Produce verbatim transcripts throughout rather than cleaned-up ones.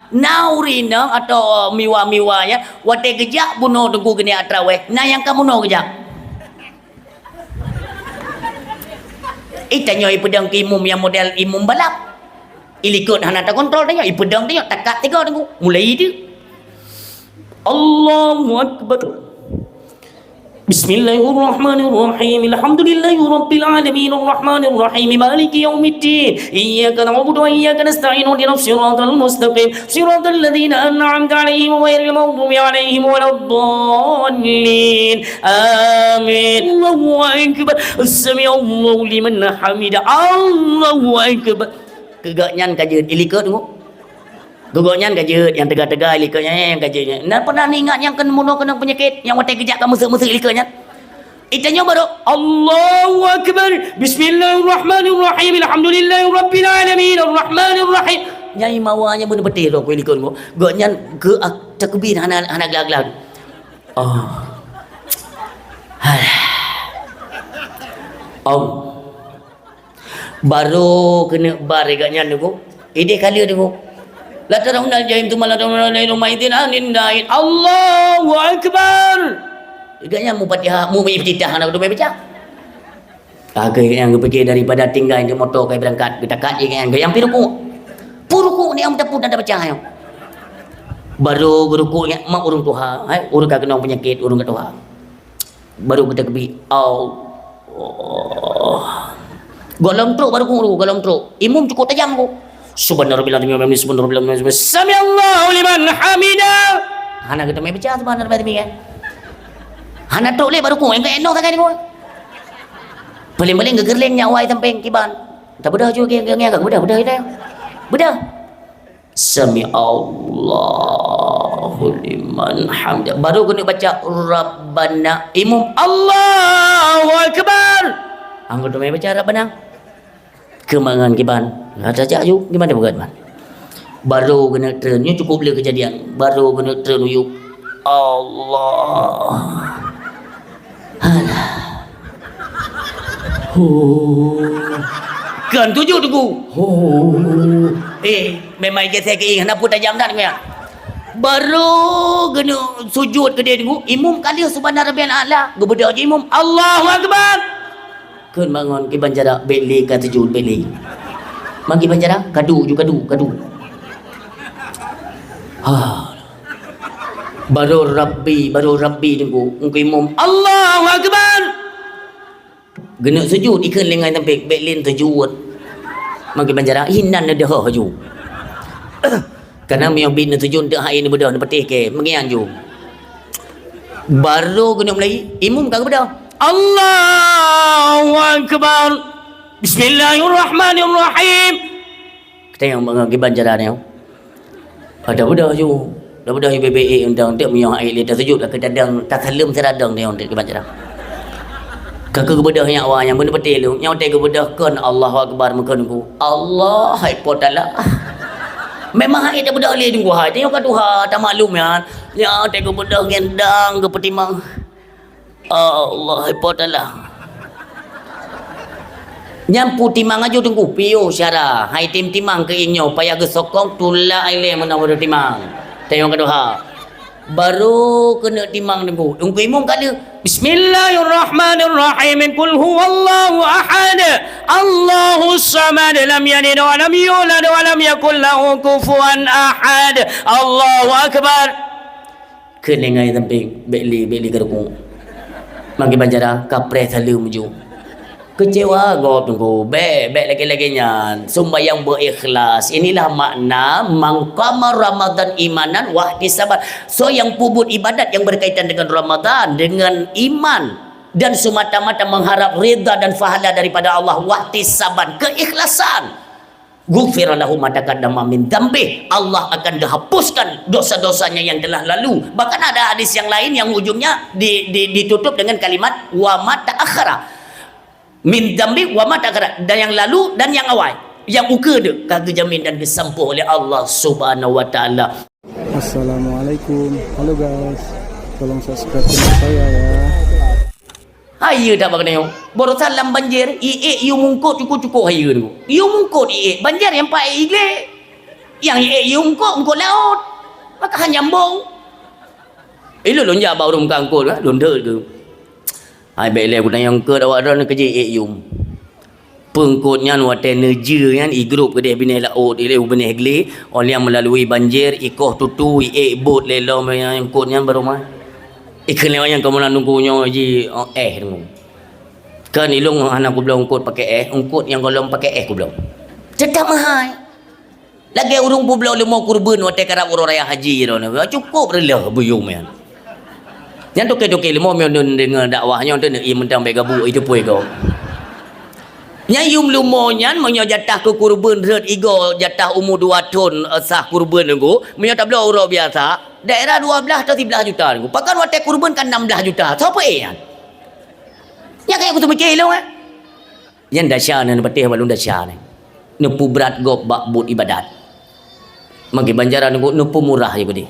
Na ureueng inong atawa miwa-miwa nyan, watèe geujak bunoe Teungku keuneuk traweh, na nyang ka bunoe geujak. Eh, tanyoe ipeudong keu imum nyang model imum balap. Ilikot hana takontrol tanyoe, ipeudong tanyoe, takat tiga Teungku. Mulai itu. Allahu Akbar. Bismillahirrahmanirrahim. Alhamdulillahirabbil alamin. Arrahmanirrahim. Maliki yaumiddin. Iyyaka na'budu wa iyyaka nasta'in. Ihdinas siratal mustaqim. Siratal ladzina an'amta 'alaihim ghairil maghdubi 'alaihim waladdallin. Amin. Allahu akbar. Sami'allahu liman hamidah. Allahu akbar. Keu gobnyan ka jeuet ilikot Teungku. Keu gobnyan ka jeuet, nyang teuga-teuga ilikot nyan, nyang ka jeuet nyan. Na pernah neuingat nyang keuneuk bunoe keunong peunyakét, nyang watèe geujak ka meuseuk-meuseuk ilikot nyan? Itanyoe baru, Allahu Akbar, Bismillahirrahmanirrahim, Alhamdulillahirabbil alamin, Arrahmanirrahim. Nyai mawa nyan beuna beuteh lom keu ilikot Teungku. Gobnyan geu-, takbir hana, hana glag-glag. Oh. Hai. Oh. Barô keuneuk bar gobnyan Teungku. Idéh ka lheueh Teungku. La tarawunnal jahim tsumma la tarawunnahu 'ainun yaumaidin 'anin na'im. Allahu Akbar. Gobnyan mufatihah, mu iftitah hana geuteumé baca. Ka gobnyan geupike daripada tinggai di moto kai beurangkat, geutakat jih gobnyan, gobnyan pi rukuk. Pi rukuk ni nyang teupeu tanda baca nyoe. Barô geurukuk nyan mak ureueng tuha, hai, ureueng ka keunong peunyakét, ureueng ka tuha. Baru geutakbir, Allah. Gohlom trok baru guru, gohlom trok. Imum cukup tajam ku. Subhana rabbil azim, subhana rabbil azim, sami'allahu liman hamidah. Hana geuteumé baca subhana rabbil azim kan. Hana trok lé baru ku, engkai enoh sagai ku. Paléng-paléng geugeurleng nyak wai sampéng kiban. Tabeudah ju, ge-, ge-, ge-, beudah, beudah, beudah. Beudah. Sami'allahu liman hamidah. Baru keuneuk baca Rabbana. Imum, Allahu Akbar. Anggô teumé baca Rabbana. Keumangan kiban. Nah, tajak yuk, gimana bukan, man? Baru keuneuk treun. Nyoe cukup le keujadian. Baru keuneuk treun yuk. Allah. Alah. Huh. Kan tuju teungku. Huh. Eh, memang geuseh keuieng, hana peue tajam that nyan. Baru keuneuk sujud keudeh teungku, imum ka lheueh subhana rabbiyal a'la, geubeudôh jih imum, Allahu akbar. Kheun bangon kiban cara, bèk lé ka sujud, bèk lé. Man kiban cara, kadu ju, kadu, kadu. Ha. Baru Rabbi, baru Rabbi teungku. Engkeu imum, Allahu Akbar. Geuneuk sujud, ikheun lé ngon tampék, bèk lé sujud. Man kiban cara, inan neudeuh laju. Karena meunyoe bit neusujud, teuh hai neubeudôh, neupatéh kèe, meungian ju. Baru geuneuk mulai, imum ka geubeudôh. Allahu Akbar. Bismillahirrahmanirrahim. Teunyong bangon kiban cara nyoe. Ada beudôh ju. Ada beudôh ju bèk-bèk undang, teuh meunyoe hai lé tasujud, ka tadang, tasaleuem sira dong teunyong kiban cara. Ka keuh geubeudôh nyak wa nyang beuneupatéh lôn, nyoe watèe geubeudôh kon Allahu Akbar meukheun ku. Allah, hai po talah. Memang hai tabeudôh lé teungku hai, teunyong ka tuha, tamaklum nyan. Nyoe watèe geubeudôh ngon dang geupeutimang. Allah, hai po talah. Nyan peutimang aju teungku, piôh syara. Hai tem timang keu inyoe, payah geusokong tulak ilèe meunan baru timang. Teunyong ka tuha. Baru keuneuk timang teungku. Teungku imum ka lheueh. Bismillahirrahmanirrahim. Qul huwallahu ahad. Allahus samad. Lam yalid wa lam yulad wa lam yakul lahu kufuwan ahad. Allahu akbar. Kheun lé ngon tampék, bèk lé, bèk lé ka rukuk. Man kiban cara, ka preh saleuem ju. Keucewa gob teungku, bèk, bèk lagèe-lagèe nyan. Sumbayang beu ikhlas. Inilah makna man qama Ramadan imanan wahtisaban. Soe nyang peubuet ibadat nyang berkaitan dengan Ramadan, dengan iman dan semata-mata mengharap ridha dan pahala daripada Allah, wahtisaban, keikhlasan. Ghufira lahu ma taqaddama min dzambih, Allah akan geuhapuskan dosa-dosanya yang telah lalu. Bahkan ada hadis yang lain yang ujungnya di, di, ditutup dengan kalimat wa ma ta'akhkhara. Min dzambih wa ma ta'akhkhara, dan yang lalu dan yang awai. Yang ukeue deuh ka geujamin dan geusampoe oleh Allah Subhanahu wa Ta'ala. Assalamualaikum. Halo guys. Tolong subscribe channel saya ya. Hai, ya tak bak nyoe. Barosan lam banjir, iék yue mungkot cukup-cukup hai yue tu. Yue mungkot iék, banjir nyang paih iglek. Nyang ék yum eungkôt, eungkôt laôt. Maka han nyambông. Ilôn lôn jak bak ureuëng muka eungkôt, kan? Lôn deuek keu. Hai, bék lé kutanyong eungkôt awak droeneuh keu jih ék yum. Peue eungkôt nyan watée neujeuet nyan igrôp keudeh binéh laôt, ilée u binéh glé, óh lheueh meulalui banjir, ikoh tutu, iék bot lé lom nyang eungkôt nyan baroe mai. Ikheun lé nyang kamoe na nunggu nyoe ji, oh, éh nunggu. Kan ilôn hana kubloe eungkôt pakai éh, eungkôt nyang gohlom pakai éh kubloe. Teutap meuhai. Lagée ureuëng peubloe leumo keureubeuen watée karab uroe raya haji droeneuh, cukôp reuloh beuyum nyan. Nyan toke-toke leumo meunyoe deungoe dakwah nyoe teuneuk ie mantong bék gabuk itu pui gob. Nyan yum leumo nyan meunyoe jatah keu keureubeuen rhot igoe jatah umu dua thon, eh, sah keureubeuen nunggu, meunyoe tabloe uroe biasa, daerah dua blaih atau siblaih juta nunggu. Pakon watée keureubeuen kan nam blaih juta. Soe peu éh nyan? Nyan kayée kuteumeucé ilôn, eh? Nyan dasya nyan, neupatéh bak lôn dasya nyan. Neupeubrat gob bak buet ibadat. Magi banjaran teungku neupeumurah jih keudeh.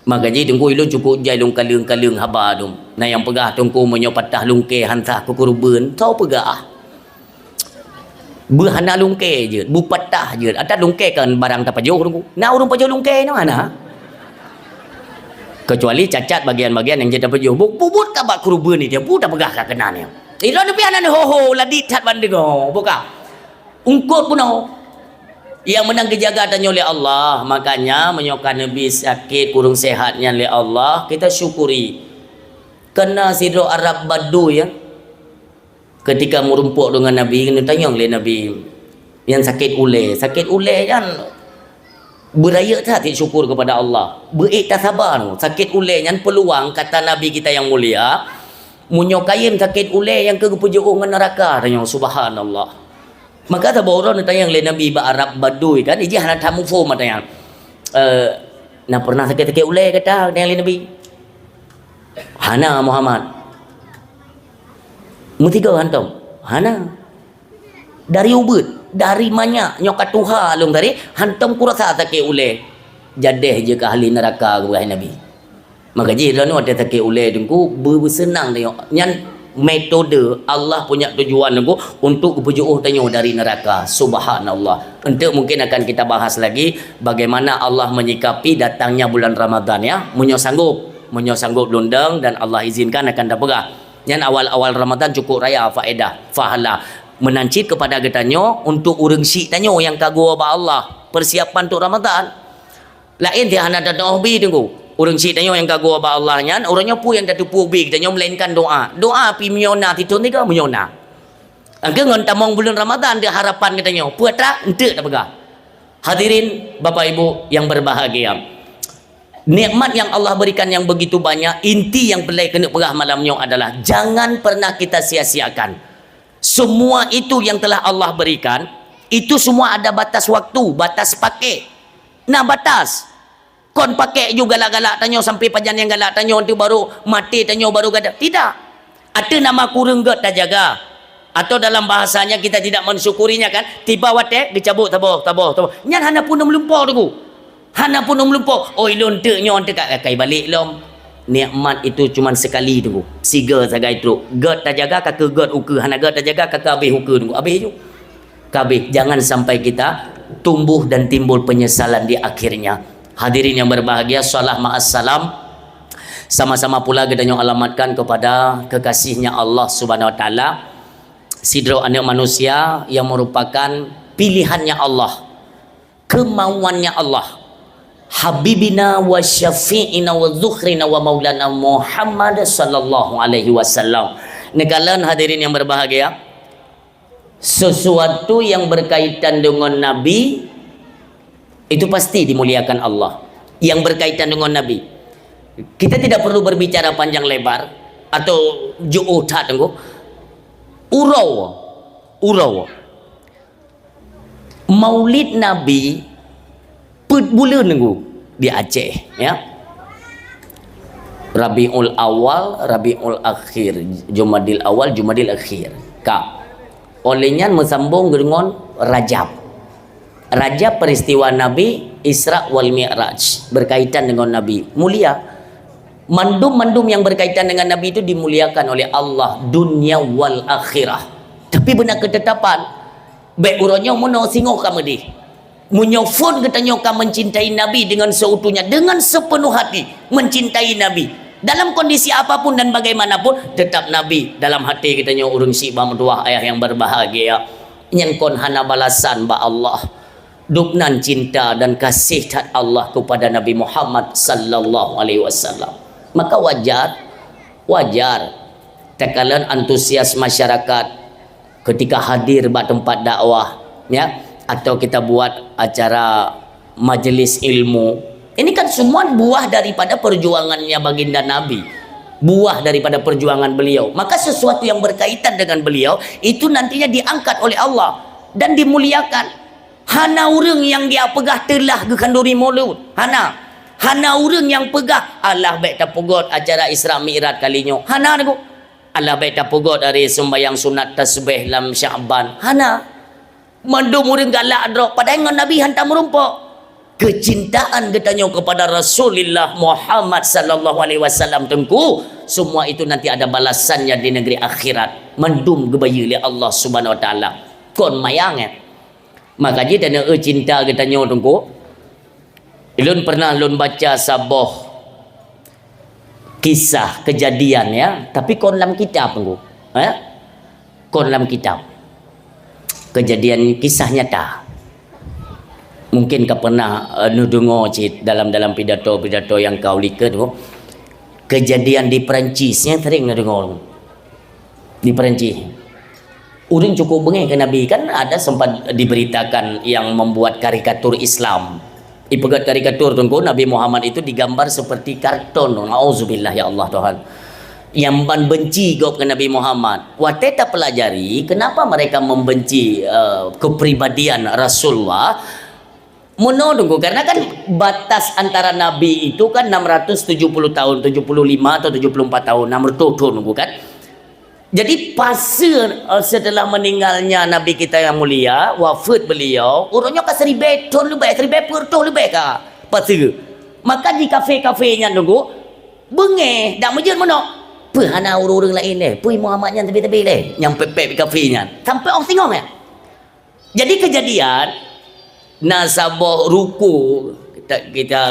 Maka jih teungku ilôn cukôp jai lôn kaleueng-kaleueng haba dum. Na nyang peugah teungku meunyoe patah lungkée han sah keu keureubeuen, soe peugah. Beuhana lungkée jeuet, beupatah jeuet. Ata lungkée kan barang tapajoh teungku. Na ureuëng pajoh lungkée nyoe hana. Kecuali cacat bagian-bagian nyang jeuet tapajoh. Bu-, bubuet ka bak keureubeuen itu, bu tapeugah ka keunan nyoe. Ilôn pih hana neuho-ho, ladi that ban deungoe, buka. Eungkôt bunoe. Nyang meunan geujaga tanyoe lé Allah. Makanya, meunyoe ka neubi sakét kureueng sehat nyan lé Allah, kita syukuri. Kana sidroe Arab Badui, ya. Ketika meurumpok dengan Nabi, neutanyong lé Nabi, nyang sakét ulée. Sakét ulée nyan Beurayeuk that syukur kepada Allah. Beuék tasaba nyoe, sakét ulée nyan peuluang, kata Nabi kita yang mulia, meunyoe kayém sakét ulée nyang keu geupeujiôh ngon neuraka, tanyoe, subhanallah. Maka saboh uroe neutanyong lé Nabi bak Arab Badui kan, ijih hana tamuphom mata nyan. Eh, na pernah sakét-sakét ulée gata, neutanyong lé Nabi? Hana, Muhammad. Meusigoe hantom? Hana. Dari ubeut, dari manyak, nyoe ka tuha lôn tadi, hantom kurasa sakét ulée. Jadeh jeuet keu ahli neuraka, geupeugah Nabi. Maka jih droeneuh watée sakét ulée teungku, beu-, beuseunang tanyoe. Nyan metode Allah punya tujuan teungku untuk geupeujiôh tanyoe dari neuraka. Subhanallah. Enteuk mungkin akan kita bahas lagi bagaimana Allah menyikapi datangnya bulan Ramadan, ya. Meunyoe sanggup, meunyoe sanggup lôn dong dan Allah izinkan akan tapeugah. Nyan awal-awal Ramadan cukup raya faedah, pahala. Meunan cit kepada geutanyoe untuk ureuëng syiek tanyoe nyang ka geuwoe bak Allah, persiapan untuk Ramadan. Laén teuh hana tatu'oh bi teungku. Ureuëng syiek tanyoe nyang ka geuwoe bak Allah nyan, uroe nyoe peue nyang tateupeue bi geutanyoe melainkan doa. Doa pih meunyoe na sithon tiga meunyoe na. Angke ngon tamong buleuen Ramadan di harapan geutanyoe, peue atra enteuk tapeugah. Hadirin, Bapak Ibu yang berbahagia. Nikmat yang Allah berikan yang begitu banyak, inti yang perlu keuneuk peugah malam nyoe adalah jangan pernah kita sia-siakan. Semua itu yang telah Allah berikan, itu semua ada batas waktu, batas pakai. Na batas. Kon pakai ju galak-galak tanyoe sampai pajan nyang galak tanyoe tu baru maté tanyoe baru gada. Tidak. Ateueh nama kureueng gét tajaga. Atau dalam bahasanya kita tidak mensyukurinya kan, tiba watée geucabut taboh, taboh, taboh. Nyan hana peunoh meulumpoe teungku. Hana peunoh meulumpoe. Oi lôn teuk nyoe teuk ka kai balek lom. Nikmat itu cuman sekali teungku. Siga sagai trok. Gét tajaga ka keu gét ukeue, hana gét tajaga ka keu abéh ukeue teungku. Abéh ju. Kabeh, jangan sampai kita tumbuh dan timbul penyesalan di akhirnya. Hadirin yang berbahagia, salam ma'as salam. Sama-sama pula geutanyoe alamatkan kepada kekasihnya Allah Subhanahu wa Taala, sidroe aneuk manusia yang merupakan pilihannya Allah, kemauannya Allah, Habibina wa Syafi'ina wa Zukhrina wa Maulana Muhammad sallallahu alaihi wasallam. Neukalon hadirin yang berbahagia, sesuatu yang berkaitan dengan Nabi, itu pasti dimuliakan Allah. Yang berkaitan dengan Nabi. Kita tidak perlu berbicara panjang lebar atau jauh that, teungku. Uroe, uroe Maulid Nabi peuet buleuen teungku di Aceh, ya. Rabiul Awal, Rabiul Akhir, Jumadil Awal, Jumadil Akhir. Ka. Oleh nyan meusambong deungon Rajab. Rajab peristiwa Nabi Isra wal Mi'raj, berkaitan dengan Nabi. Mulia. Mandum-mandum yang berkaitan dengan Nabi itu dimuliakan oleh Allah dunia wal akhirah. Tapi beuna ketetapan, bék uroe nyoe meunoe singoh ka meudeh. Meunyoe phon geutanyoe ka mencintai Nabi dengan seutuhnya, dengan sepenuh hati mencintai Nabi, dalam kondisi apapun dan bagaimanapun, tetap Nabi dalam hati geutanyoe, ureuëng syiek bak meutuwah, ayah yang berbahagia. Nyan kon hana balasan bak Allah. Dubnan cinta dan kasih that Allah kepada Nabi Muhammad sallallahu alaihi wasallam. Maka wajar, wajar takalon antusias masyarakat ketika hadir bak tempat dakwah, ya, atau kita buat acara majelis ilmu. Ini kan semua buah daripada perjuangannya baginda Nabi, buah daripada perjuangan beliau. Maka sesuatu yang berkaitan dengan beliau itu nantinya diangkat oleh Allah dan dimuliakan. Hana ureuëng nyang geujak peugah teulah geukhanduri mulod. Hana. Hana ureuëng nyang peugah, "Alah, bék tapeugot acara Isra Mi'raj kali nyoe." Hana, Teungku. "Alah, bék tapeugot hari seumbahyang sunat tasbih lam Sya'ban." Hana. Mandum ureuëng galak droe, padahai ngon Nabi hantom meurumpok. Kecintaan geutanyoe kepada Rasulullah Muhammad sallallahu alaihi wasallam, Teungku, semua itu nanti ada balasannya di negeri akhirat. Mandum geubayeue lé Allah Subhanahu wa Taala. Kon mayang, eh. Maka jih dan eu cinta geutanyoe, Teungku. Ulôn pernah lôn baca saboh kisah kejadian, ya, tapi kon lam kitab, Teungku. Ya? Kon lam kitab. Kejadian kisah nyata. Mungkin ka pernah, eh, neudeungoe cit dalam, dalam pidato-pidato nyang ka ulikot, Teungku. Kejadian di Perancis, ya, sering neudeungoe, Teungku. Di Perancis. Ureuëng cukup beungéh keu Nabi, kan ada sempat diberitakan yang membuat karikatur Islam. Ipeugét karikatur, Teungku, Nabi Muhammad itu digambar seperti karton. Auzubillah, ya Allah Tuhan. Nyang ban benci gob keu Nabi Muhammad. Watée tapelajari kenapa mereka membenci, eh, kepribadian Rasulullah, Meunoe, Teungku, karena kan batas antara nabi itu kan enam ratus tujuh puluh tahun, tujuh puluh lima atau tujuh puluh empat tahun, enam ratus tahun, Teungku, kan. Jadi, fase, eh, setelah meninggalnya Nabi kita yang mulia, wafat beliau, uroe nyoe ka siribée thon leubeh, siribée peuet thon leubeh ka fase. Maka di kafe-kafe nyan, Teungku, beungéh, dak meujeuet meunoe. Peue hana ureuëng-ureuëng laén lé? Peue Muhammad nyan teubi-teubi lé? Nyang pép-pép di kafe nyan. Sampai óh singoh nyan. Jadi keujadian, na saboh ruko, kita, kita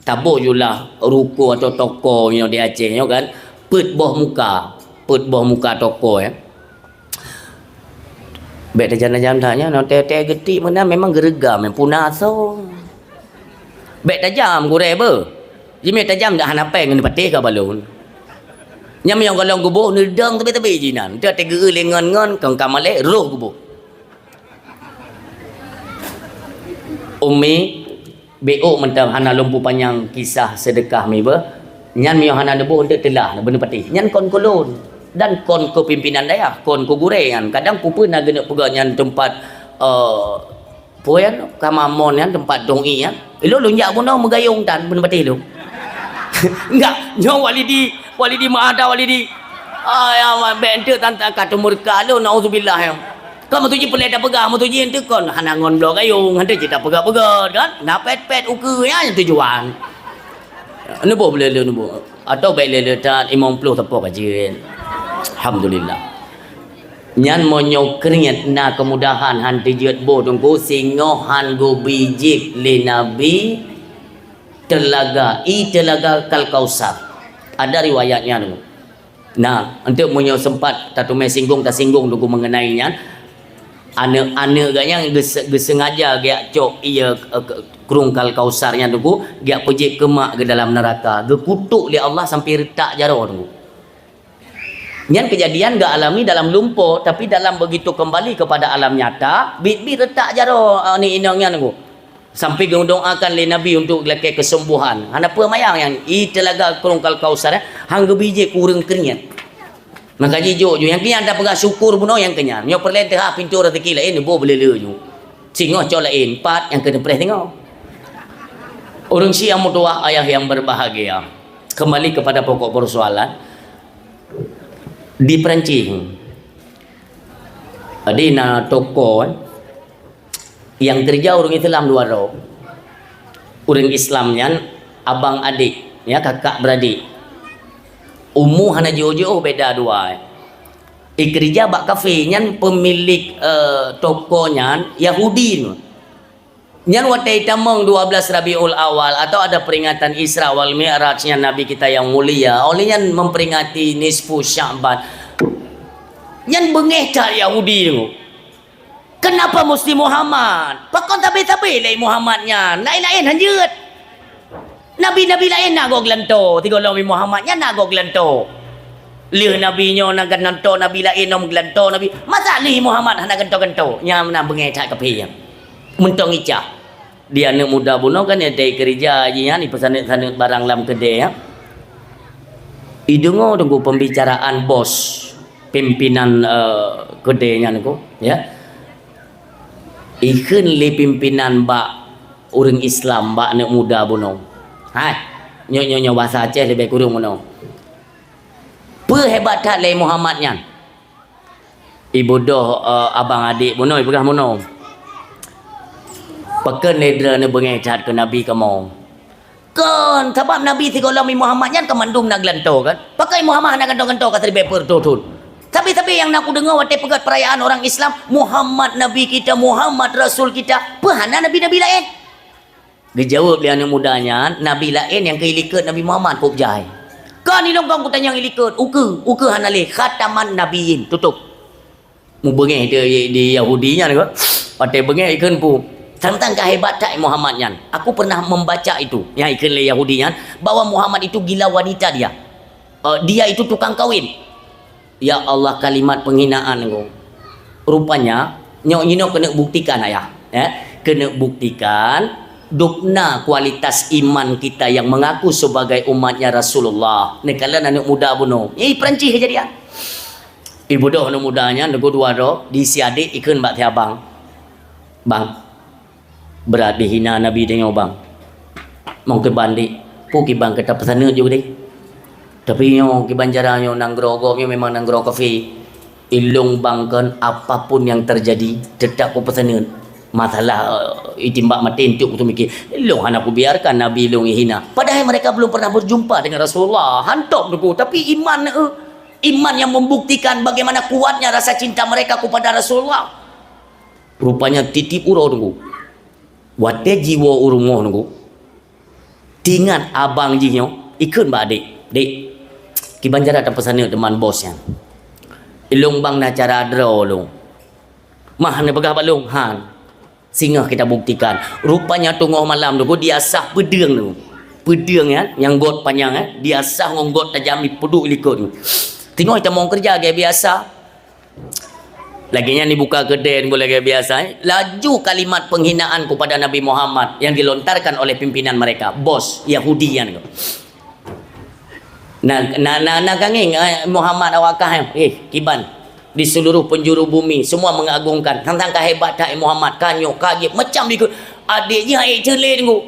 taboh julah ruko atau toko nyoe di Aceh nyoe kan, peuet boh muka, peuet boh muka toko, ya. Bék tajam-tajam that nyan, tée-tée geutik meunan memang geureugam, puna asoe. Bék tajam gurée beuh. Jimé tajam dak hana péng ngon patéh ka balon. Nyang meunyoe golom geuboh neudong teubi-teubi jinan. Teuh teugeue lé ngon-ngon kong ka malée roh geuboh. Umi, bék mantong hana lôn peupanyang kisah seudeukah mi beuh. Nyan meunyoe hana neuboh eunteuk teulah beuneupati. Nyan kon keu lôn dan kon keu pimpinan dayah, kon keu gurée nyan. Kadang peue-peue na geuneuk peugah nyan teumpat, eh, Peue nyan, kama mon nyan teumpat dong ié nyan. Ilôn lôn jak bunoe meugayong tan beuneupati lôn. Enggak, nyoe Walidi, Walidi meuada Walidi. Ai, amat bék eunteuk tan ka teumeureuka lôn, naudzubillah nyan. Kon meutuji peulée tapeugah, meutuji eunteuk kon hana ngon bloe gayong, eunteuk cit tapeugah-peugah kan. Na pet-pet ukeue nyan tujuan. Neuboh lé lôn neuboh. Atau bék lé lôn tan limong ploh teupok ka jeuet. Alhamdulillah. Nyan meunyoe kriet na keumudahan han teujeuet boh Teungku, singoh han geubijék lé Nabi teulaga, i Teulaga Kal Kausar. Ada riwayat nyan Teungku. Nah, eunteuk meunyoe seumpat tateumé singgung, tasinggung Teungku mengenai nyan, aneuëk-aneuëk geuh nyan geuse-, geusengaja geujak cok ié, eh, ke-, krueng Kal Kausar nyan Teungku, geujak peujék keu mak geuh dalam neuraka, geukutok lé Allah sampai reutak jaroe Teungku. Nyan keujadian geualami dalam lumpoe, tapi dalam begitu kembali kepada alam nyata, biet-biet reutak jaroe, eh, aneuk inong nyan Teungku. Sampai geudoakan lé Nabi untuk lakée keuseumbôhan. Hana peue mayang nyan, i Teulaga Krueng Kal Kausar, eh, han geubijék keu ureuëng kriet. Maka jijok ju, nyang keu nyan tapeugah syukur bunoe nyang keu nyan. Nyoe peureulée teuhah pintoe raseuki laén, boh beulele ju. Singoh cok laén, pat nyang keu neupreh singoh. Ureuëng syiek meutuwah ayah yang berbahagia. Kembali kepada pokok persoalan. Di Perancis, jadi na toko, eh, nyang keureuja ureuëng Islam dua droe. Ureuëng Islam nyan abang adék, ya, kakak beradik. Umu hana jiôh-jiôh, beda dua. Ikeureuja bak kafe, nyan peumilék, eh, toko nyan Yahudi. Nyan watèe tamong dua belas Rabiul Awal atau ada peringatan Isra wal Mi'raj nyan Nabi kita yang mulia, oleh nyan memperingati nisfu Sya'ban. Nyan beungéh that Yahudi tu. Kenapa mesti Muhammad? Pakon sabe-sabe lé Muhammad nyan? Laén-laén han jeuet. Nabi-nabi laén na gob geulantoe, sigohlom Muhammad nyan na gob geulantoe. Lheueh nabi nyoe na geulantoe, nabi laén na geulantoe, nabi. Masa lheueh Muhammad hana gantoe-gantoe? Nyan na beungéh that kafé nyan. Mantong icah. Di aneuk muda bunoe kan, ya, dari keureuja jih nyan, ipeusaneut-saneut barang lam keudè, ya. Ideungoe teungku pembicaraan bos, pimpinan, eh, keudè nyan teungku, ya. Ikheun lé pimpinan bak ureueng Islam, bak aneuk muda bunoe. Hai, nyoe, nyoe, nyoe basa Aceh leubeh kureueng bunoe. Peue hebat that lé Muhammad nyan? Ibodoh, eh, abang adék bunoe, ipeugah bunoe. Pakon lé droeneuh beungéh that keu Nabi kamoe? Kon, sabab Nabi sigohlom Muhammad nyan ka mandum na geulantoe kan? Pakon Muhammad hana gantoe-gantoe ka siribèe peuet reutôh thon? Sabe-sabe nyang na kudeungoe watèe peugöt peurayaan orang Islam, "Muhammad Nabi kita, Muhammad Rasul kita." Peue hana nabi-nabi laén? Geujaweueb lé aneuk muda nyan, nabi laén nyang keu ilikot Nabi Muhammad kôb jai. Kon ilôn kon kutanyong ilikot, ukeue, ukeue hana lé, khataman nabiyyin, tutôp. Mubeungéh di, di Yahudi nyan ke? Watèe beungéh ikheun peue? Tantang ka hebat that Muhammad nyan. Aku pernah membaca itu, nyang ikheun lé Yahudi nyan, bahwa Muhammad itu gila wanita dia. Eh, dia itu tukang kawin. Ya Allah, kalimat penghinaan tu. Rupanya, nyoe, nyoe keuneuk buktikan, ayah. Ya, keuneuk buktikan, dubna kualitas iman kita yang mengaku sebagai umatnya Rasulullah. Neukalon aneuk muda bunoe. Eh, Perancis kejadian. Ibodoh aneuk muda nyan, teungku dua droe, di si adék ikheun bak si abang. Bang, brat dihina Nabi tanyoe, bang. Mong kiban dek, peue kiban keu tapeusaneut ju deh. Tapi nyoe kiban cara nyoe nanggroe gob nyoe memang nanggroe kafé. Ilôn bang kon apapun yang terjadi, tetap kupeusaneut. Masalah, eh, itimbak maté enteuk kuteumikir. Ilôn hana kubiarkan Nabi ilôn ihina. Padahal mereka belum pernah berjumpa dengan Rasulullah. Hantom teungku, tapi iman, eh, iman yang membuktikan bagaimana kuatnya rasa cinta mereka kepada Rasulullah. Rupanya tiep-tiep uroe teungku. Watèe jiwoe u rumoh teungku, teuingat abang jih nyoe, ikheun bak adék, "Dek, kiban cara tapeusaneut teuma bos nyan. Ilôn bang na cara droe lôn." "Mah neupeugah bak lôn?" "Han." "Singoh kita buktikan." Rupanya teungoh malam teungku, diasah peudeueng teungku. Peudeueng nyan, nyang göt panyang, eh, diasah ngon göt tajam, ipeuduek ilikot. Teungoh tamong keureuja lagèe biasa. Lagèe nyan dibuka keudè, lagèe biasa, eh. Laju kalimat penghinaan kepada Nabi Muhammad yang dilontarkan oleh pimpinan mereka, bos Yahudi nyan tu. Na, na, na, na kangeng, eh, Muhammad awak kah, eh. Eh, kiban. Di seluruh penjuru bumi, semua mengagungkan. Tantang ka hebat that Muhammad, ka nyoe, ka jeuet, macam dikeue. Adék jih han ék ceulet teungku.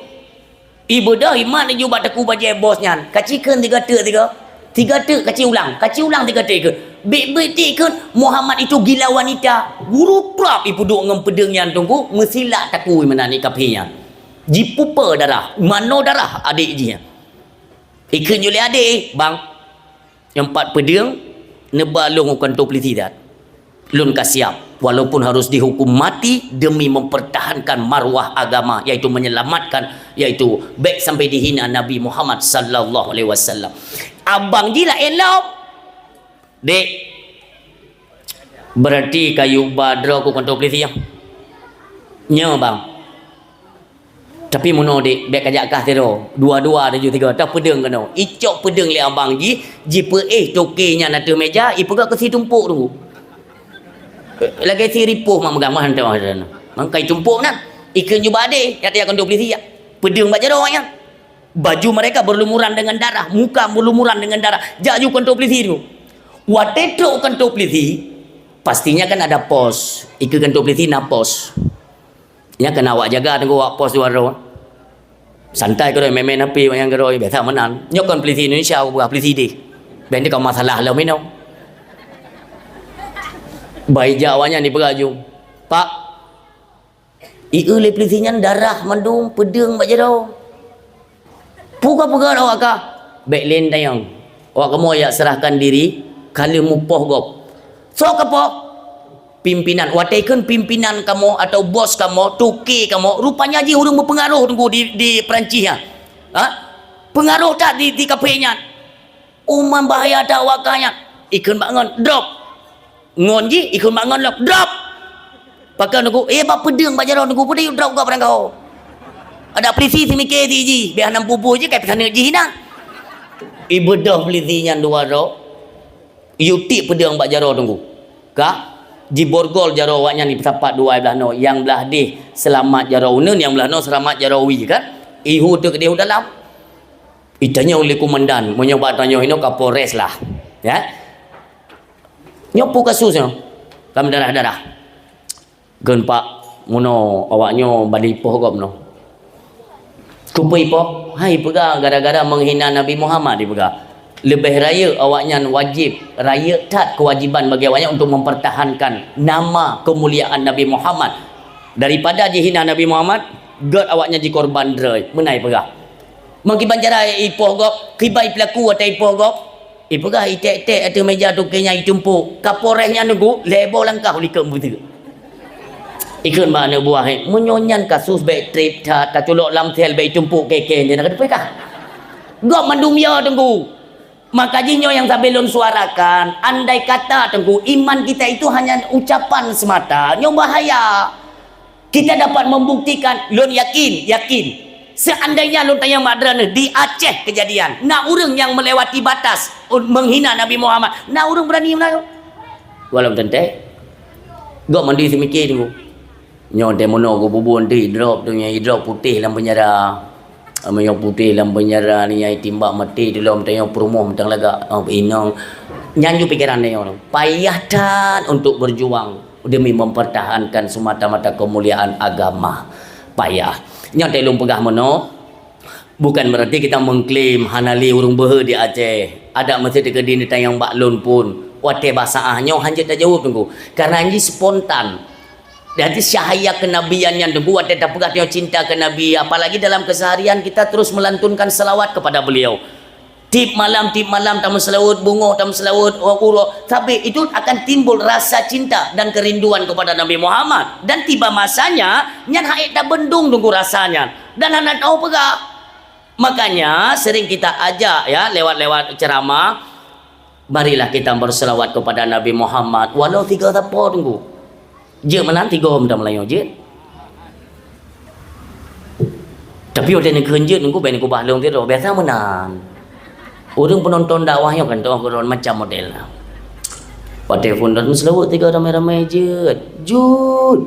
Ibeudôh iman laju bak teungku bajèe bos nyan. Kaci kheun tiga teuk tiga. Tiga teuk kaci ulang. Kaci ulang tiga teuk kheun. Bèk-bèk teuk kheun Muhammad itu gila wanita. Guru prap ipeuduek ngon peudeueng nyan teungku. Meusilak takue meunan ié kafé nyan. Jipupe darah. Manoe darah adék jih nyan. Ikheun ju lé adék, "Bang, nyoe pat peudeueng neuba lôn u kantô pulisi that. Lôn ka siap, walaupun harus dihukum mati demi mempertahankan marwah agama, yaitu menyelamatkan, yaitu bèk sampai dihina Nabi Muhammad sallallahu alaihi wasallam." Abang jih laén lom. "Dek, berarti kayue ba droe ku kantô pulisi, ya?" "Nyoe, Bang." "Tapi meunoe, Dek, bèk kajak kah sidroe. Dua-dua laju tiga, teuh peudeueng keunoe." Icok peudeueng lé abang jih, jipeuéh toke nyan ateueh meuja, ipeugah keu si tumpok teungku. Lagèe si ripoh mak meugah mantong. Mangkai tumpok nyan, ikheun ju bak adék, nyan tajak kantô pulisi, ya. Peudeueng bak jaroe nyan. Baju mereka berlumuran dengan darah, muka berlumuran dengan darah. Jak ju kantô pulisi tu. Watèe trok kantô pulisi, pastinya kan ada pos. Ikheun kantô pulisi na pos. Nyan keunan awak jaga teungku, awak pos dua droe. Santai keudroe, main-main H P awak nyan keudroe, biasa meunan. Nyoe kon pulisi Indonesia, bukan pulisi deh. Bèk nyoe kon masalah lom inoe. Bah ijak awak nyan ipeugah ju, "Pak, ié lé pulisi nyan darah mandum, peudeueng bak jaroe." "Peue ka peugah awak kah?" "Bèk lé neutanyong. Awak kamoe jak serahkan diri, ka lheueh mupoh gob." "Soe ka poh?" Pimpinan, watée kheun pimpinan kamoe atau bos kamoe, toke kamoe, rupanya jih ureuëng beupeungaroh teungku di, di Perancis nyan. Ha? Peungaroh that di, di kafe nyan. Uman bahaya that awak kah nyan. Ikheun bak ngon, drop. Ngon jih, ikheun bak ngon lom, drop. Pakon teungku, eh, bak peudeueng bak jaroe teungku, peudeueng drop gop rangkau. Ada polisi seumiké di jih, biar nam pupu jih, kai pesaneut jih na. Ibeudôh polisi nyan dua droe. Yue tiek peudeueng bak jaroe teungku. Ka jiborgol jaroe awaknyan, ipeusapat dua blah noe, nyang blah deh seulamat jaroe uneun, nyang blah noe seulamat jaroe wie kan. Ihu teuk deh u dalam. Itanyong lé komandan, meunyoe bak tanyoe inoe Kapolres lah. Ya. Nyoe peue kasus nyoe? Ka meudarah-darah. Kheun pak, meunoe awaknyoe bani ipoh gob noe. Keupeue ipoh? Hai peugah gara-gara menghina Nabi Muhammad dipeugah. Leubeh rayeuk awaknyan wajéb, rayeuk that kewajiban bagi awaknyan untuk mempertahankan nama kemuliaan Nabi Muhammad. Daripada jihina Nabi Muhammad, gét awaknyan jikorban droe, meunan ipeugah. Meukiban cara ipoh gob, kiban peulaku watée ipoh gob. Ipeugah iték-ték ateueh meja toke nyan itumpok. Kapolres nyan teungku, lhée boh langkah u likot beutôi. Ikheun bak aneuk buah, "Hei, meunyoe nyan kasus bék treb that, taculok lam sel bék itumpok kée-kée nyan, ka teupeu kah?" Gob mandum ya teungku. Maka jih nyoe nyang sabe lôn suarakan, andai kata teungku, iman kita itu hanya ucapan semata, nyoe bahaya. Kita dapat membuktikan, lôn yakin, yakin. Seandainya lôn tanyong mak droeneuh di Aceh kejadian, na ureuëng nyang melewati batas un-, menghina Nabi Muhammad, na ureuëng berani meunan? Walau teuntée, gob mandum seumiké teungku. Nyoe teumono gububun teu idrop tu, nyang idrop putéh lam penjara. Meunyoe putéh lam penjara ni nyang itimbak maté tu lom teunyong peurumoh mantong lagak, oh, inong. Nyan ju pikiran nyoe. Payah that untuk berjuang demi mempertahankan semata-mata kemuliaan agama. Payah. Nyoe teuh lôn peugah meunoe, bukan berarti kita mengklaim hana lé ureuëng beuhe di Aceh. Adak meusti teukeudi neutanyong bak lôn pun. Watée basa ah nyoe hanjeuet tajaweueb teungku. Karena jih spontan. Jadi cahya kenabian nyan teungku watée tapeugah tanyoe cinta keu Nabi, apalagi dalam keseharian kita terus melantunkan selawat kepada beliau. Tiep malam, tiep malam tameuseulaweuet, beungoh tameuseulaweuet, uroe, tapi itu akan timbul rasa cinta dan kerinduan kepada Nabi Muhammad. Dan tiba masanya, nyan hana tabendong teungku rasa nyan. Dan hana tao peugah. Makanya sering kita ajak ya, lewat-lewat ceramah, marilah kita berselawat kepada Nabi Muhammad, walau tiga sapo teungku. Jeuet meunan tiga meunan meulayeue jeuet. Tapi watée neukheun jeuet teungku, bék neukubah lôn tiroe, biasa meunan. Ureuëng peunonton dakwah nyoe kan teuh keudroe macam model na. Watée phon dah meuseulaweuet tiga ramé-ramé jeuet. Jeuet.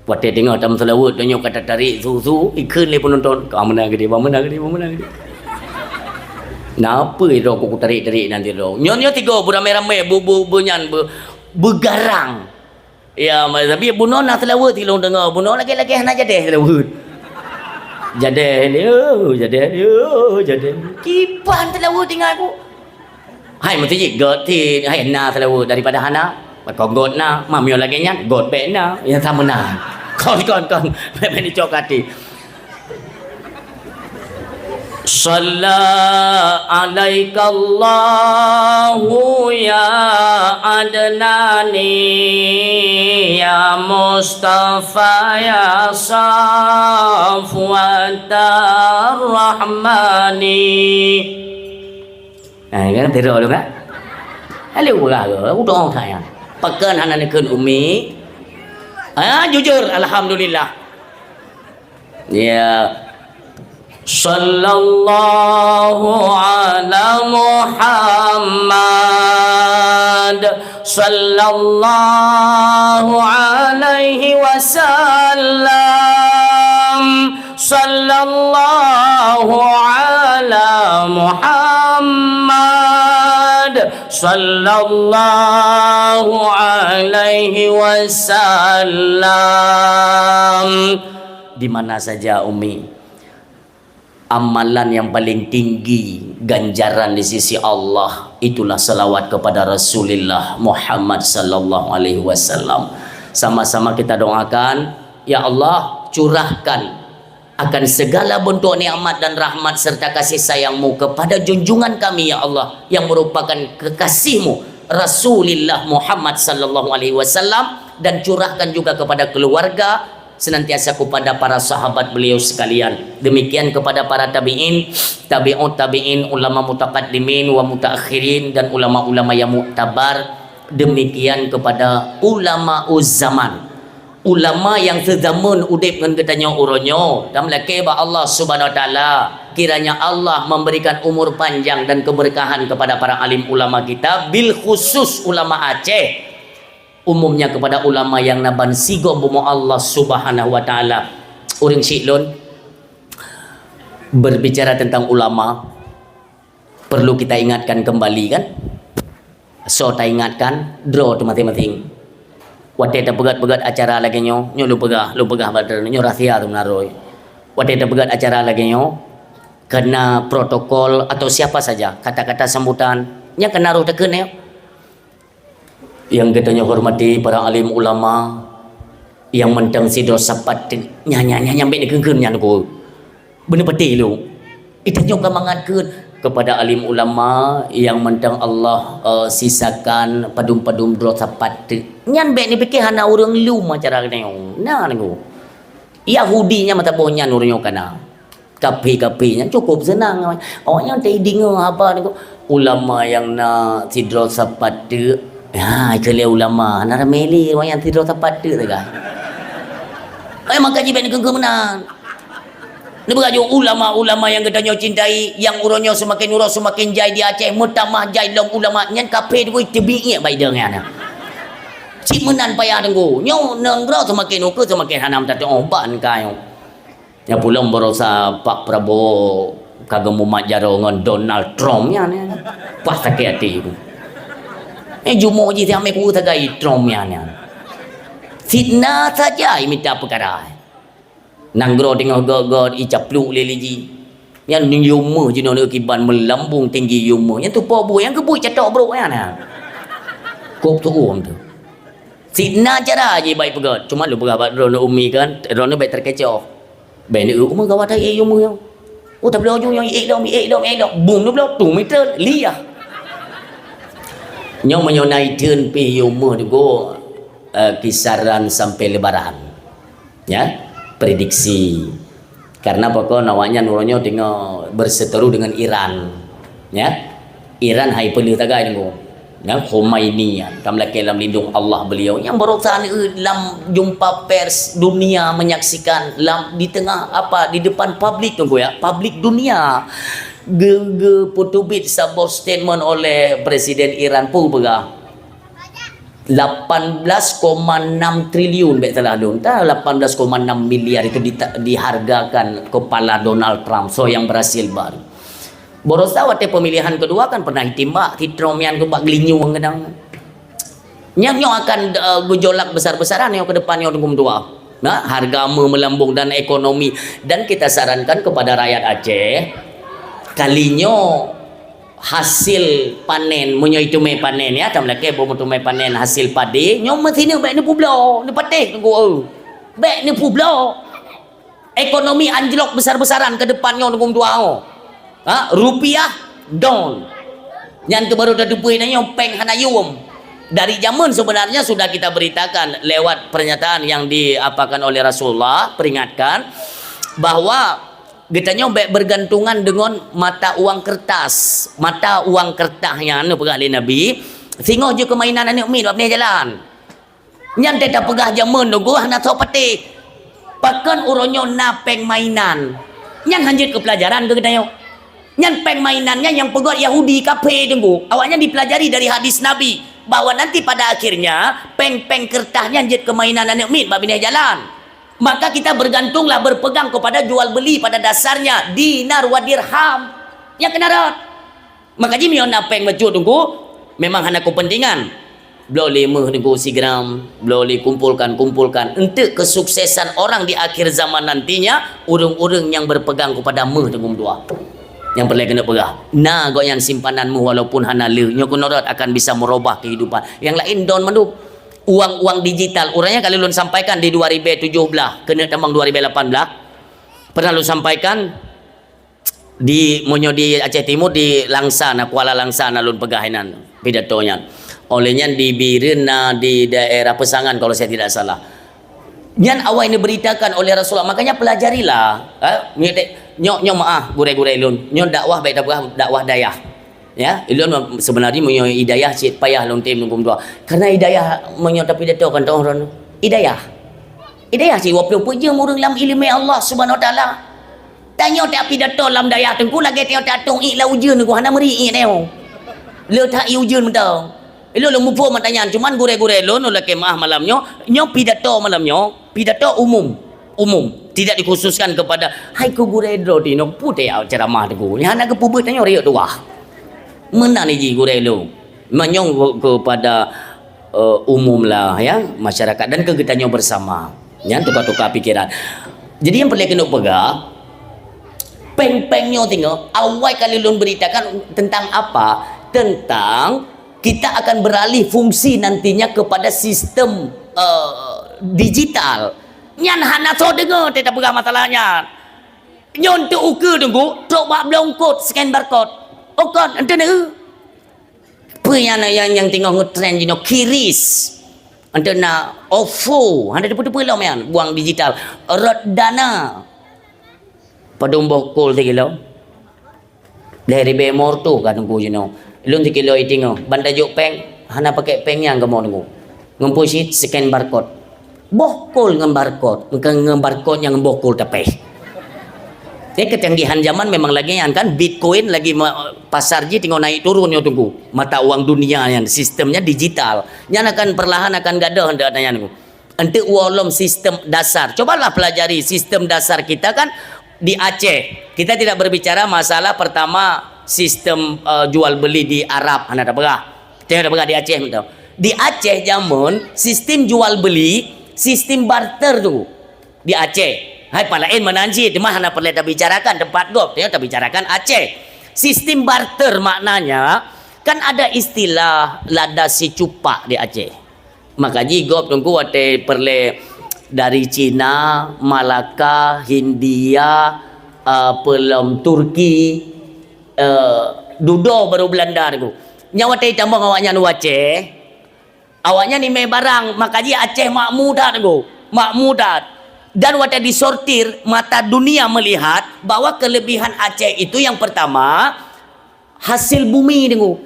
Watée teungoh tameuseulaweuet, tanyoe ka tatarék su-su, ikheun lé peunonton, "Ka meunan geude, ba meunan geude, ba meunan geude." Na peue droe ku kutarék-tarék nan sidroe. Nyoe, nyoe tiga beuramé-ramé, bu, bu, bu nyan, bu, beugarang. Ya, ma-, tapi bunoe na seulaweuet silôn deungoe, bunoe lagée-lagée hana jadeh seulaweuet. Jadeh lé, oh, jadeh lé, oh, jadeh lé. Kiban seulaweuet ingat ku. Hai meuseujid göt cit, hai na seulaweuet daripada hana. Pakon göt na, ma meunyoe lagée nyan, göt bék na. Nyang sama na. Kon, kon, kon. Bék, bék nicok até. Shalla alaikallahu ya Adnani, ya Mustafa, ya Safwatar Rahmani. Eh, kan, tiru dulu, kan? Lalu, udah, udah, kan, ya. Pakon hana neukheun umi? Ah, jujur, alhamdulillah. Ya. Sallallahu ala Muhammad. Sallallahu alaihi wasallam. Sallallahu ala Muhammad. Sallallahu alaihi wasallam. Di mana saja, Umi, amalan yang paling tinggi ganjaran di sisi Allah, itulah salawat kepada Rasulullah Muhammad sallallahu alaihi wasallam. Sama-sama kita doakan, ya Allah, curahkan akan segala bentuk nikmat dan rahmat serta kasih sayang-Mu kepada junjungan kami, ya Allah, yang merupakan kekasih-Mu, Rasulillah Muhammad sallallahu alaihi wasallam, dan curahkan juga kepada keluarga, senantiasa kepada para sahabat beliau sekalian. Demikian kepada para tabi'in, tabi'ut tabi'in, ulama mutaqaddimin wa mutaakhirin, dan ulama-ulama yang muktabar. Demikian kepada ulama zaman. Ulama nyang seuzameun udeb ngon geutanyoe uroe nyoe, tameulakée bak Allah Subhanahu wa Taala, kiranya Allah memberikan umur panjang dan keberkahan kepada para alim ulama kita, bil khusus ulama Aceh. Umumnya kepada ulama nyang na ban sigom bumoe Allah Subhanahu wa Taala. Ureuëng syiek lôn, berbicara tentang ulama, perlu kita ingatkan kembali, kan? Soe taingatkan, droe teuh maséng-maséng. Watée tapeugét-peugét acara lagée nyoe, nyoe lôn peugah, lôn peugah bak droeneuh, nyoe rahsia teuh meunan. Watée tapeugét acara lagée nyoe, kena protokol atau siapa saja, kata-kata sambutan, nyang kena roh takheun nyoe. Nyang geutanyoe hormati para alim ulama, nyang mantong sidroe sapat teuk, nyan, nyan, nyan, nyan bék neukheun-kheun nyan, Teungku. Beuneupatéh lôn. Geutanyoe ka mangat kheun kepada alim ulama nyang mantong Allah, eh, sisakan padum-padum droe sapat teuk. Nyan bék neupike hana ureuëng lom acara geutanyoe. Na, Teungku. Yahudi nyan mata boh nyan ureuëng nyoe ka na. Kaphé-kaphé nyan cukup seunang. Awaknyan teudeungoe haba nyoe, ulama nyang na sidroe sapat teuk. Ha, keu lé ulama, hana ramé lé awaknyan sidroe sapat teuk sagai. Eh, maka jih bék neukheun-kheun meunan. Neupeugah jih ulama-ulama nyang geutanyoe cintai, nyang uroe nyoe seumaken uroe seumaken jai di Aceh, meutamah jai lom ulama nyan kaphé, Teungku, teubiet bak idong nyan. Cit meunan payah, Teungku. Nyoe nanggroe seumaken ukeue seumaken hana meutateuoh ban ka nyoe. Nyan pulom barosa Pak Prabowo ka geumumat jaroe ngon Donald Trump nyan, nyan. Pas sakét até. Eh, jumoe jih siamé kueu sagai Trump nyan, nyan. Fitnah saja imita peukara. Nanggroe teungoh göt-göt icaplok lé liji. Nyan yum méuh jinoe kiban meulambung tinggi yum méuh. Nyan tupo buet nyang keubuet catok brok nyan, nyan. Kop tuom tu. Fitnah cara jih bai peugét. Cuma lôn peugah bak droeneuh umi kan, droeneuh bék teukecoh. Bék neueu uma gawat hai ék yum nyoe. Oh, tabloe ju nyoe ék lom, ék lom, ék lom. Bum neubloe tu meter liah. Nyoe meunyoe na itheun pih yum méuh Teungku, eh, kisaran sampai lebaran. Ya, prediksi. Karena pakon awaknyan uroe nyoe teungoh berseteru dengan Iran. Ya. Iran hai peuleueh tagai Teungku. Nyan Khomeini nyan, ka meulakée lam lindong Allah beliau. Nyang barosa neueu lam jumpa pers dunia menyaksikan lam, di tengah apa, di depan publik Teungku ya, publik dunia. Ge-, geupeuteubiet saboh statement oleh Presiden Iran peue peugah. Lapan belas koma enam triliun, bék salah lôn. Tah, lapan belas koma enam miliar itu dita-, dihargakan kepala Donald Trump, soe nyang berhasil baru. Barosa watée pemilihan kedua kan pernah itimbak si Trump nyan keu bak geulinyueng keudang. Nyan nyoe akan, eh, gejolak besar-besaran nyoe ke depan nyoe Teungku meutuah. Nah, harga méuh meulambung dan ekonomi. Dan kita sarankan kepada rakyat Aceh, kali nyoe hasil panen, meunyoe iteumé panen ya, tameulakée boh meuteumé panen hasil padé, nyoe meusineuk bék neupeubloe, neupatéh Teungku, eu. Bék neupeubloe. Ekonomi anjlok besar-besaran ke depan nyoe Teungku meutuah nyoe. Ha, rupiah down. Nyan keuh baru tateupeue nyoe péng hana yum. Dari jameun sebenarnya sudah kita beritakan lewat pernyataan yang diapakan oleh Rasulullah, peringatkan bahwa geutanyoe bék bergantungan dengan mata uang kertas. Mata uang kertas nyan neupeugah lé Nabi, singoh jeuet keu mainan aneuk miet bak binéh jalan. Nyan teuh tapeugah jameun Teungku hana soe patéh. Pakon uroe nyoe na péng mainan. Nyan hanjeuet keu pelajaran keu geutanyoe. Nyan péng mainan nyan nyang peugét Yahudi kaphé Teungku. Awaknyan dipelajari dari hadis Nabi bahwa nanti pada akhirnya péng-péng kertas nyan jeuet keu mainan aneuk miet bak binéh jalan. Maka kita bergantunglah, berpegang kepada jual beli pada dasarnya, dinar wa dirham. Nyang keunan rot. Maka jih meunyoe na péng bacut Teungku, memang hana kepentingan. Bloe lé méuh Teungku sigram, bloe lé kumpulkan, kumpulkan. Untuk kesuksesan orang di akhir zaman nantinya, ureuëng-ureuëng nyang berpegang kepada méuh Teungku meutuah. Nyang peureulée keuneuk peugah, na gobnyan simpanan méuh walaupun hana le, nyoe keunan rot akan bisa merubah kehidupan. Nyang laén don mandum. Uang-uang digital, uroe nyan ka lôn sampaikan di dua ribu tujuh belas, keuneuk tamong dua ribu lapan belas. Pernah lôn sampaikan, di, meunyoe di Aceh Timur, di Langsa na, Kuala Langsa na lôn peugah inan pidato nyan. Oleh nyan di Bireuen na, di daerah Peusangan kalau saya tidak salah. Nyan awai neubeuritakan oleh Rasulullah. Makanya pelajarilah, eh, nyoe, nyoe maah gurée-gurée lôn. Nyoe dakwah bék tapeugah dakwah dayah. Ya, ulôn sebenarnya meunyoe hidayah cit payah lôn tem lôn dua. Karena hidayah meunyoe tapidato kan teuh ron hidayah. Hidayah cit dua puluh peuet jeuem ureuëng lam ileumé Allah Subhanahu Wa Taala. Tanyoe tapidato lam dayah teungku lagée tanyoe tatong ié lam ujeuen teungku hana meuri ié tanyoe. Le that ié ujeuen mantong. Ilôn lôn muphom mata nyan, cuman gurée-gurée lôn, lôn lakée maah malam nyoe, nyoe pidato malam nyoe, pidato umum. Umum, tidak dikhususkan kepada, "Hai ku gurée droe tinoe, peue teuh ceramah teungku." Nyan hana geupeubuet tanyoe riyeuk tuah. Meunan jih gurée lôn. Manyong kepada, eh, umum lah, ya, masyarakat dan keu geutanyoe bersama. Nyan tukar-tukar pikiran. Jadi nyang peureulée keuneuk peugah, péng-péng nyoe teungoh, awai kali lôn beuritakan tentang apa? Tentang kita akan beralih fungsi nantinya kepada sistem, eh, digital. Nyan hana soe deungoe teuh tapeugah masalah nyan. Nyoe teu ukeue teungku, trok bak blongkot scan barcode. Oh kon, enten eu. Peue nyang, nyang, nyang teungoh ngeutren jinoe, kiris. Enten na OVO, hana teupeu-teupeu lom nyan, buang digital. Rot dana. Padum boh kol sikilo. Lhée ribée morto ka teungku jinoe. Lôn sikilo itingoh, ban tajok péng, hana pakai péng nyang kamoe teungku. Ngon peue cit scan barcode. Boh kol ngon barcode, ngon barcode nyang boh kol tapéh. Jadi kecanggihan zaman memang lagée nyan kan, Bitcoin lagi ma-, pasar jih teungoh naik turun nyoe teungku. Mata uang dunia nyan, sistemnya digital. Nyan akan perlahan akan gadôh anda tanya teungku. Enteuk uroe lom sistem dasar. Cobalah pelajari sistem dasar kita kan di Aceh. Kita tidak berbicara masalah pertama sistem, eh, jual beli di Arab, hana tapeugah. Teuh tapeugah di Aceh mantong. Di Aceh jameun sistem jual beli, sistem barter tu di Aceh. Hai pat laén meunan cit, teuma hana peureulée tabicarakan teumpat gob, teuh tabicarakan Aceh. Sistem barter maknanya kan ada istilah lada sicupak di Aceh. Maka jih gob teungku watée peureulée dari Cina, Malaka, Hindia, eh, peulom Turki, eh, dudoe baru Belanda teungku. Nyan watée tamong awaknyan u Aceh, awaknyan imé barang, maka jih Aceh makmu that teungku, makmu that. Dan watée disortir, mata dunia melihat bahwa kelebihan Aceh itu yang pertama, hasil bumi teungku.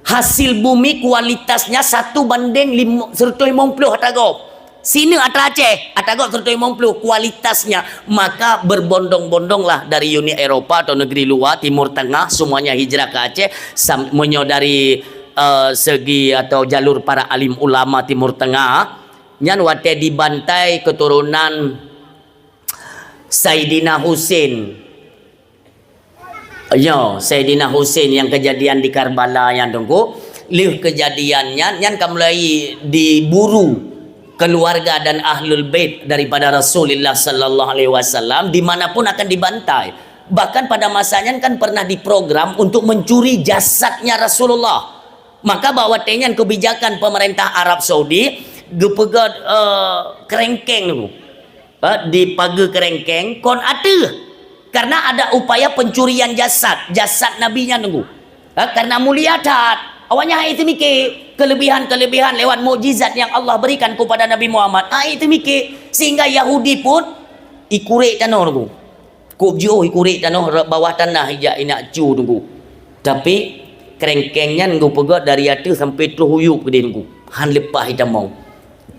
Hasil bumi kualitasnya satu banding lim-, seratus lima puluh atra gob. Sineuk atra Aceh, atra gob seratus lima puluh kualitasnya. Maka berbondong-bondonglah dari Uni Eropa atau negeri luar, Timur Tengah, semuanya hijrah ke Aceh. Sam-, meunyoe dari, eh, segi atau jalur para alim ulama Timur Tengah, nyan watée dibantai keturunan Saidina Husin. Nyoe, Saidina Husin nyang keujadian di Karbala nyan teungku, lheueh keujadian nyan, nyan ka mulai diburu keluarga dan ahlul bait daripada Rasulullah sallallahu alaihi wasallam di mana pun akan dibantai. Bahkan pada masa nyan kan pernah diprogram untuk mencuri jasadnya Rasulullah. Maka bak watée nyan kebijakan pemerintah Arab Saudi geupeugét, eh, kerengkeng teungku. Eh, dipageue kerengkeng kon ateueh. Karena ada upaya pencurian jasad, jasad Nabi nyan teungku. Eh, karena mulia that. Awaknyan hana teumike kelebihan-kelebihan lewat mukjizat yang Allah berikan kepada Nabi Muhammad. Hana teumike sehingga Yahudi pun ikurek tanoh teungku. Kôb jiôh ikurek tanoh bawah tanah ijak inak cu teungku. Tapi kerengkeng nyan geupeugét dari ateueh sampai troh u yup keudeh teungku. Han leupah itamong.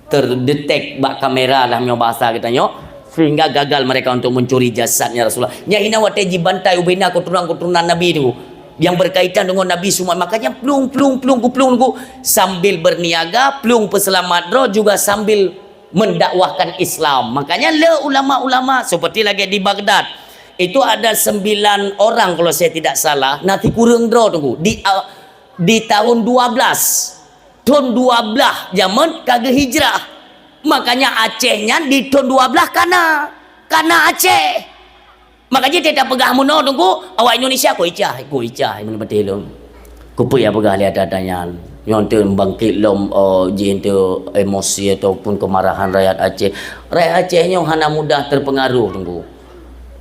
Terdetek bak kamera lah meunyoe bahasa geutanyoe, sehingga gagal mereka untuk mencuri jasadnya Rasulullah. Nyan hina watée jibantai ubena keturunan-keturunan Nabi teungku. Yang berkaitan dengan Nabi semua. Makanya plueng, plueng, plueng, ku plueng teungku. Sambil berniaga, plueng peuseulamat droe juga sambil mendakwahkan Islam. Makanya le ulama-ulama seperti lagée di Baghdad, itu ada sembilan orang kalau saya tidak salah, na sikureueng droe teungku. Di, ah, di tahun dua belas, thon dua belas jameun ka geuhijrah. Makanya Aceh nyan di thon dua belas kana, kana Aceh. Maka jih teuh tapeugah meunoe teungku, awak Indonesia kok icah, kok icah, meunan beutôi lom. Keupeue ya peugah lé ata-ata nyan? Nyoe teuh bangkit lom, eh, jih teuh emosi ataupun kemarahan rakyat Aceh. Rakyat Aceh nyoe hana mudah terpengaruh teungku.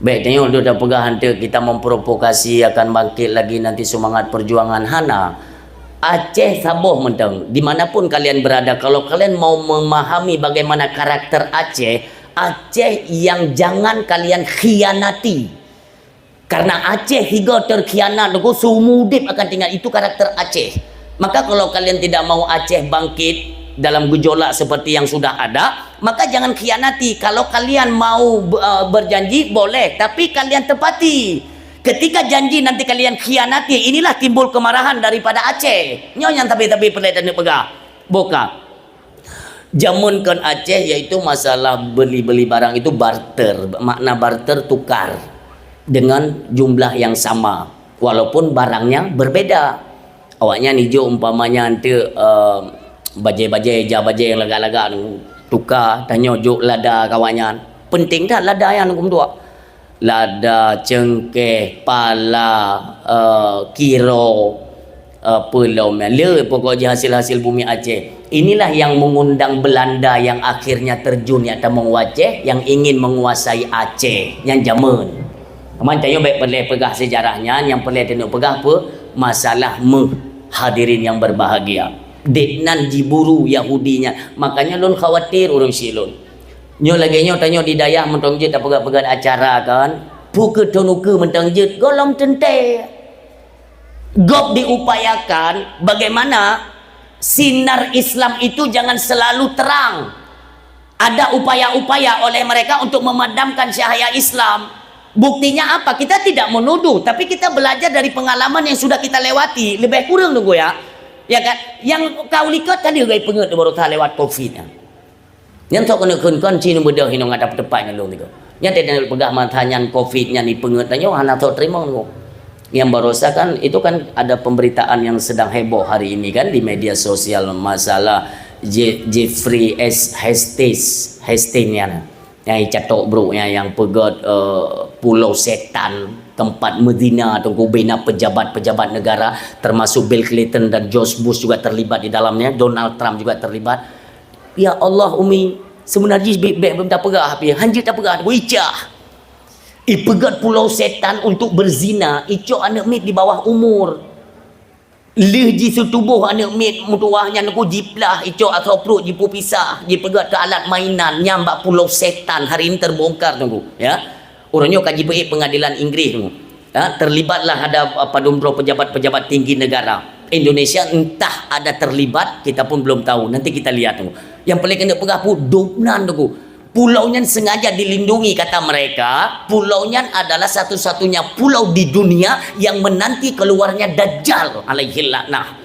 Bék tanyoe deuh tapeugah hana kita memprovokasi akan bangkit lagi nanti semangat perjuangan, hana. Aceh saboh mantong, di mana pun kalian berada, kalau kalian mau memahami bagaimana karakter Aceh, Aceh yang jangan kalian khianati. Karena Aceh higa terkhianat, Teungku, seumur udip akan tinggal. Itu karakter Aceh. Maka kalau kalian tidak mau Aceh bangkit dalam gejolak seperti yang sudah ada, maka jangan khianati. Kalau kalian mau, eh, berjanji, boleh, tapi kalian tepati. Ketika janji nanti kalian khianati, inilah timbul kemarahan daripada Aceh. Nyoe nyang tapi-tapi peureulée taneuk peugah. Boh ka. Jameun kon Aceh, yaitu masalah beli-beli barang itu barter. Makna barter, tukar dengan jumlah yang sama, walaupun barangnya berbeda. Awaknyan ijok umpamanya anteuk, eh, bajée-bajée, ija bajée nyang lagak-lagak, tuka, tanyoe jok lada keu awaknyan. Penting that lada nyan, Teungku, meutuah. Lada, cengkeh, pala, eh, kiro, eh, peue lom, le pokok jih hasil-hasil bumi Aceh. Inilah yang mengundang Belanda yang akhirnya terjun, nyang tamong u Aceh, yang ingin menguasai Aceh, nyang jameun. Aman tanyoe bék peureulée peugah sejarah nyan, nyang peureulée taneuk peugah peue? Masalah méuh, hadirin yang berbahagia. Dek nan jiburu Yahudi nyan. Makanya lôn khawatir ureuëng syiek lôn. Nyoe lagée nyoe tanyoe di dayah mantong jeuet tapeugah-peugah acara kan. Peu keu thon ukeue mantong jeuet, gohlom teuntée. Gob diupayakan bagaimana sinar Islam itu jangan selalu terang. Ada upaya-upaya oleh mereka untuk memadamkan cahaya Islam. Buktinya apa? Kita tidak menuduh, tapi kita belajar dari pengalaman yang sudah kita lewati. Lebih kurang, Teungku, ya. Ya kan? Nyang ka u likot tadi geupeungeut baroesa lewat covid nyan. Nyan sok keuneuk kheun kon ci neubeudoh inong ada teupat ngon lôn tiga. Nyan teuh peugah masa nyan covid nyan ipeungeut tanyoe hana sok teurimong, Teungku. Nyang baroesa kan, itu kan ada pemberitaan yang sedang heboh hari ini kan di media sosial, masalah Je-, Jeffrey S. Hestes, Hestes nyan. Nyang icatok brok nyan, nyang peugét, eh, Pulau Setan, tempat mezina, Teungku, bina pejabat-pejabat negara, termasuk Bill Clinton dan George Bush juga terlibat di dalamnya, Donald Trump juga terlibat. Ya Allah, Umi, seubeuna jih bék, bék, bék tapeugah pih, hanjeuet tapeugah, Teungku, icah. Ipeugét Pulau Setan untuk berzina, icok aneuk miet di bawah umur. Lheueh jiseutuboh aneuk miet meutuwah nyan, Teungku, jiplah, icok asoe pruet, jipeupisah, jipeugét keu alat mainan, nyan bak Pulau Setan, hari ini terbongkar, Teungku, ya. Uroe nyoe ka jipeuék pengadilan Inggris, Teungku. Ya, terlibatlah ada, uh, padum droe pejabat-pejabat tinggi negara. Indonesia entah ada terlibat, kita pun belum tahu. Nanti kita lihat, Teungku. Nyang paléng keuneuk peugah peue, dum nan, Teungku. Pulau nyan sengaja dilindungi, kata mereka, pulau nyan adalah satu-satunya pulau di dunia yang menanti keluarnya Dajjal alaihi laknah.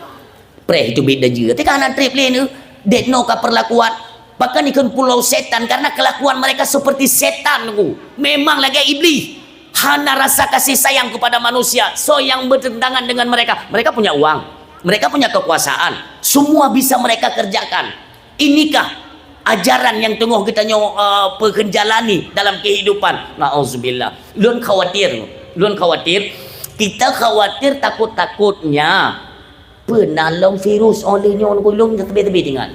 Preh itu bit Dajjal. Teuka hana treb lé nyoe. Dek nyoe ka perlakuan. Bahkan ikon Pulau Setan karena kelakuan mereka seperti setan, Teungku. Memang lagée iblih. Hana rasa kasih sayang kepada manusia. So yang bertentangan dengan mereka. Mereka punya uang. Mereka punya kekuasaan. Semua bisa mereka kerjakan. Inikah ajaran nyang teungoh geutanyoe, eh, peukeuen jalani dalam kehidupan? Nauzubillah. Lôn khawatir, lôn khawatir, kita khawatir takut-takutnya peue na lom virus óh lheueh nyoe, Teungku, lôn teubi-teubi ingat.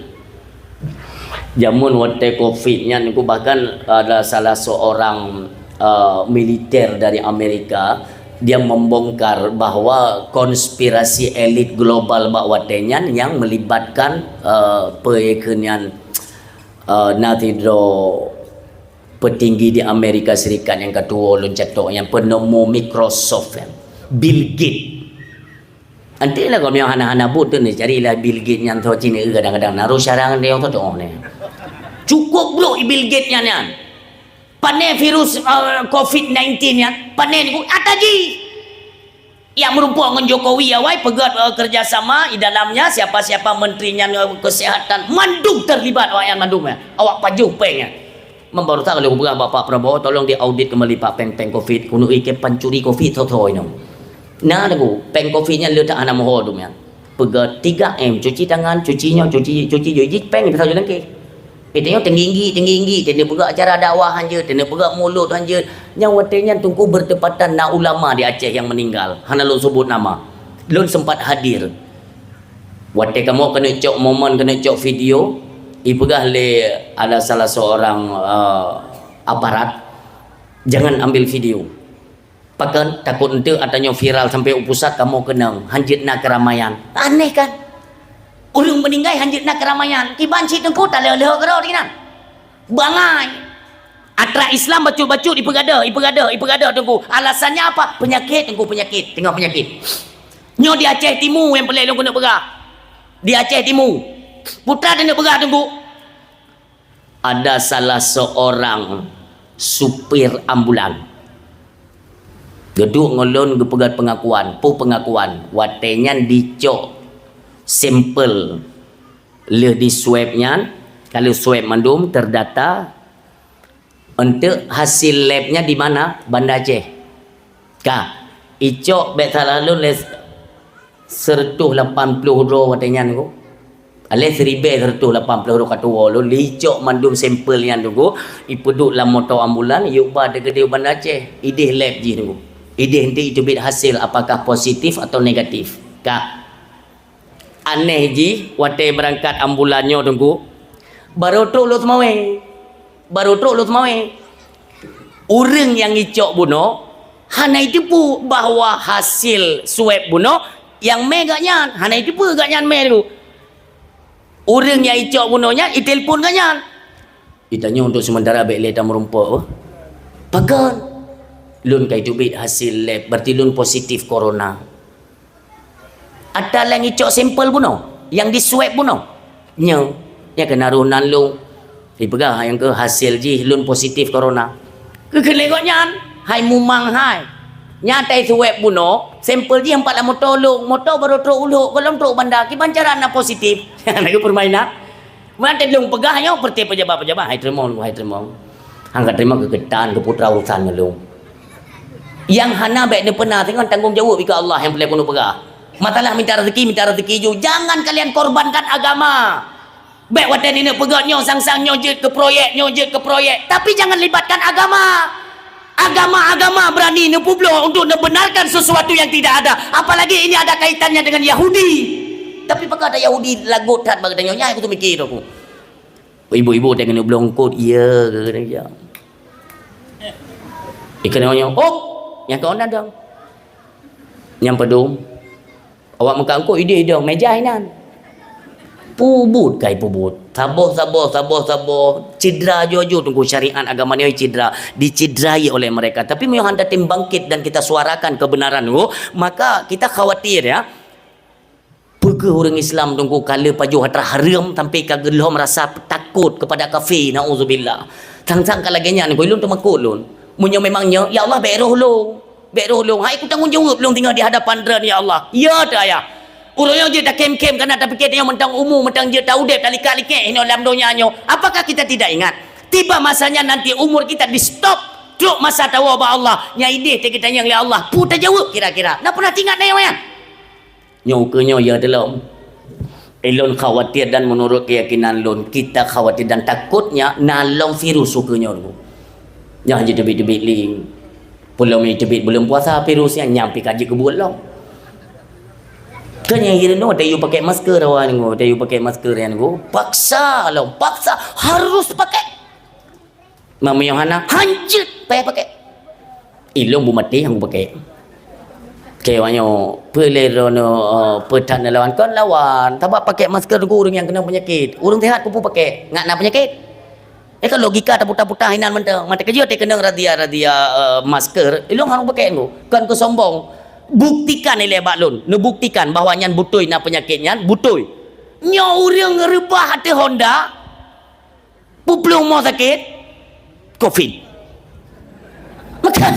Jameun watée covid nyan, Teungku, bahkan ada salah seorang, eh, militer dari Amerika, dia membongkar bahwa konspirasi elit global bak watée nyan yang melibatkan, eh, peue kheun nyan, eh, na sidroe petinggi di Amerika Serikat nyang ka tuwo lôn catok, nyang penemu Microsoft nyan, Bill Gates. Anti lah kamoe hana-hana buet tu ni, carilah Bill Gates nyan tho cit ni, kadang-kadang naroh syarang dia tu, tu, ni. Cukup brok Bill Gates nyan, nyan. Pané virus, eh, covid nineteen nyan, pané ni, ata jih. Nyang meurumpok ngon Jokowi awai peugét, eh, kerjasama di dalamnya, siapa-siapa menteri nyan, eh, kesehatan, mandum terlibat awak nyan mandum, ya. Awak pajoh péng, ya. Membaru tak kalau peugah Bapak Prabowo, tolong diaudit kembali, Pak, péng-péng covid. Keuneuk ikei pancuri covid tho-tho inoe. Na lagu, péng covid nyan le tak hana moho dum nyan. Peugét tiga M, cuci tangan, cuci nyoe, cuci, cuci jih, jih péng di pasal jalan ke. Itu nyoe tinggi-tinggi, tinggi-tinggi, kena peugah acara dakwah hanjeuet, kena peugah mulut hanjeuet. Nyang watée nyan Teungku bertepatan na ulama di Aceh yang meninggal. Hana lôn sebut nama. Lôn sempat hadir. Watée kamoe keuneuk cok momen, keuneuk cok video, ipeugah lé ada salah seorang, eh, aparat, "Jangan ambil video." Pakon takot enteuk ata nyoe viral sampai u pusat kamoe keunong, hanjeuet na keramaian. Aneh kan? Ureuëng meuninggai hanjeuet na keramaian. Kiban cit teungku taleuh-leuh keudroe di nan. Bangai. Atra Islam bacut-bacut ipeugadeuh, ipeugadeuh, ipeugadeuh teungku. Alasannya apa? Penyakit teungku, penyakit. Tengok penyakit. Nyoe di Aceh Timu nyang peureulée lôn keuneuk peugah. Di Aceh Timu. Putra keuneuk peugah teungku. Ada salah seorang supir ambulan. Geuduek ngon lôn geupeugah pengakuan, peue pengakuan. Watée nyan dicok sampel lheueh di swab nyan, kalau swab mandum terdata, enteuk hasil lab nyan di mana? Banda Aceh. Ka, icok bék salah lôn lé seratus lapan puluh droe watée nyan teungku. Alé siribée seratus lapan puluh droe ka tuwoe lôn, icok mandum sampel nyan teungku, ipeuduek lam moto ambulan, yôk ba teukeudeh u Banda Aceh, ideh lab jih teungku. Ideh enteuk iteubiet hasil apakah positif atau negatif. Ka. Aneh jih, watée beurangkat ambulan nyoe teungku, barô trok lôn seumawé. Barô trok lôn seumawé. Ureuëng nyang icok bunoe hana iteupeue bahwa hasil swab bunoe nyang mé gobnyan, hana iteupeue gobnyan mé teungku. Ureuëng nyang icok bunoe nyan itelepon gobnyan. Itanyong untuk sementara bék lé tameurumpok. Pakon? Lôn ka iteubiet hasil lab, berarti lôn positif corona. Ata lôn icok sampel bunoe, nyang di swab bunoe. Nyoe, nyang keunan roh nan lôn. Ipeugah nyang keu hasil jih lôn positif corona. Keu keuneuk gobnyan, hai mumang hai. Nyan tai swab bunoe, sampel jih empat lam moto lôn, moto barô trok u Lhok, gohlom trok banda, kiban cara na positif. Lagu permainan. Meunan teuh lôn peugah nyoe, peureuté pejabat-pejabat, hai teurimong, hai teurimong. Hang ka teurimong keu keutan, keu putra urusan ngon lôn. Nyang hana bék neupeuna, singoh tanggong jaweueb ikeue Allah nyang peureulée keuneuk peugah. Masalah minta rezeki, minta rezeki ju. Jangan kalian korbankan agama. Bék watée neuneuk peugah nyoe sang-sang nyoe jeuet keu proyek, nyoe jeuet keu proyek. Tapi jangan libatkan agama. Agama-agama berani neupubloe untuk neubenarkan sesuatu yang tidak ada. Apalagi ini ada kaitannya dengan Yahudi. Tapi pakon ada Yahudi lagot that bak geutanyoe, nyan aku teumiké tu aku. Ibu-ibu tengah neubloe eungkôt, iya ke kata dia. Ikan nyoe, "Oh, nyang kau nadong." Nyang peudum. Awak meuka eungkôt ideh-ideh, meja inan. Pubut kai pubut. Saboh, saboh, saboh, saboh. Cedera aju-aju teungku syariat agama ni cedera. Dicederai oleh mereka. Tapi meunyoe hana tem bangkit dan kita suarakan kebenaran tu, maka kita khawatir ya. Peue keuh ureuëng Islam teungku ka le pajoh atra hareuem sampai ka geulhom rasa takot kepada kafé, naudzubillah. Sang-sang ka lagée nyan, ulôn teumakot lôn. Meunyoe memang nyoe, ya Allah, bék roh lôn. Bék roh lôn. Hai kutanggong jaweueb lôn singoh di hadapan Droen, ya Allah. Ya teuh ayah. Uroe nyoe jeuet takém-kém kana tapike tanyoe mantong umu, mantong jeuet taudeb, talikat-likek inoe lam donya nyoe. Apakah kita tidak ingat? Tiba masanya nanti umur kita di-stop. Trok masa tawoe bak Allah. Nyang ideh teuh geutanyong lé Allah. Peue tajaweueb kira-kira? Na pernah teuingat na nyang manyang? Nyoe ukeue nyoe ya teulom. Ilôn khawatir dan menurut keyakinan lôn, kita khawatir dan takutnya na lom virus ukeue nyoe dulu. Nyang jiteubiet-teubiet li. Peulom jiteubiet buleuen puasa virus nyan, nyang pi ka jeuet keubuet lom. Kan nyang hireuen nyoe, watée yue pakai masker awak nyoe, watée yue pakai masker nyan nyoe, paksa lom, paksa harus pakai. Meunyoe hana, hanjeuet payah pakai. Ilôn beumaté nyang kupakée. Keu awak nyoe, peue lé droeneuh, eh, peue that neulawan? Kon lawan, sabab pakai masker teungku ureuëng nyang keunong peunyakét. Ureuëng sehat peue-peue pakai, ngat na peunyakét. Eh, kan logika taputa-puta inan mantong. Mata keujeuet teukeunong razia-razia, eh, masker, ilôn hana pakai teungku. Kon keu sombong. Buktikan ilée bak lôn. Neubuktikan bahwa nyan beutôi na peunyakét nyan, beutôi. Nyoe ureuëng reubah ateueh Honda, Peuplueng mo sakét covid. Maka,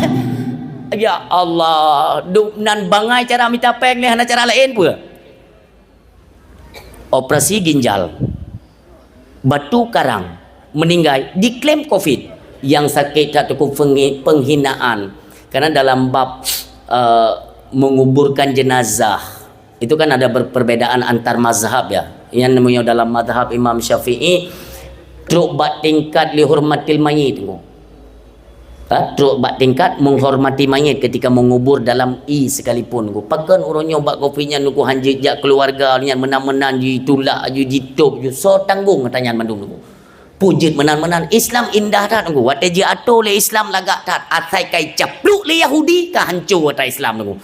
ya Allah, dum nan bangai cara mita péng lé hana cara laén peue? Operasi ginjal, batu karang, meninggai, diklaim covid. Yang sakét that teungku penghi-, penghinaan. Karena dalam bab, eh, menguburkan jenazah, itu kan ada ber-, perbedaan antar mazhab ya. Yang namanya dalam mazhab Imam Syafi'i, trok bak tingkat lihurmatil mayit teungku. Ha, trok bak tingkat menghormati mayit ketika mengubur dalam i sekalipun teungku. Pakon ureuëng nyoe bak covid nyan teungku hanjeuet jak keluarga nyan meunan-meunan jitulak, ju jitôb, ju soe tanggong ata nyan mandum teungku. Peue jeuet meunan-meunan. Islam indah that, Teungku. Watèe jiato lé Islam lagak that. Asai ka icaplok lé Yahudi, ka hanco ata Islam, Teungku.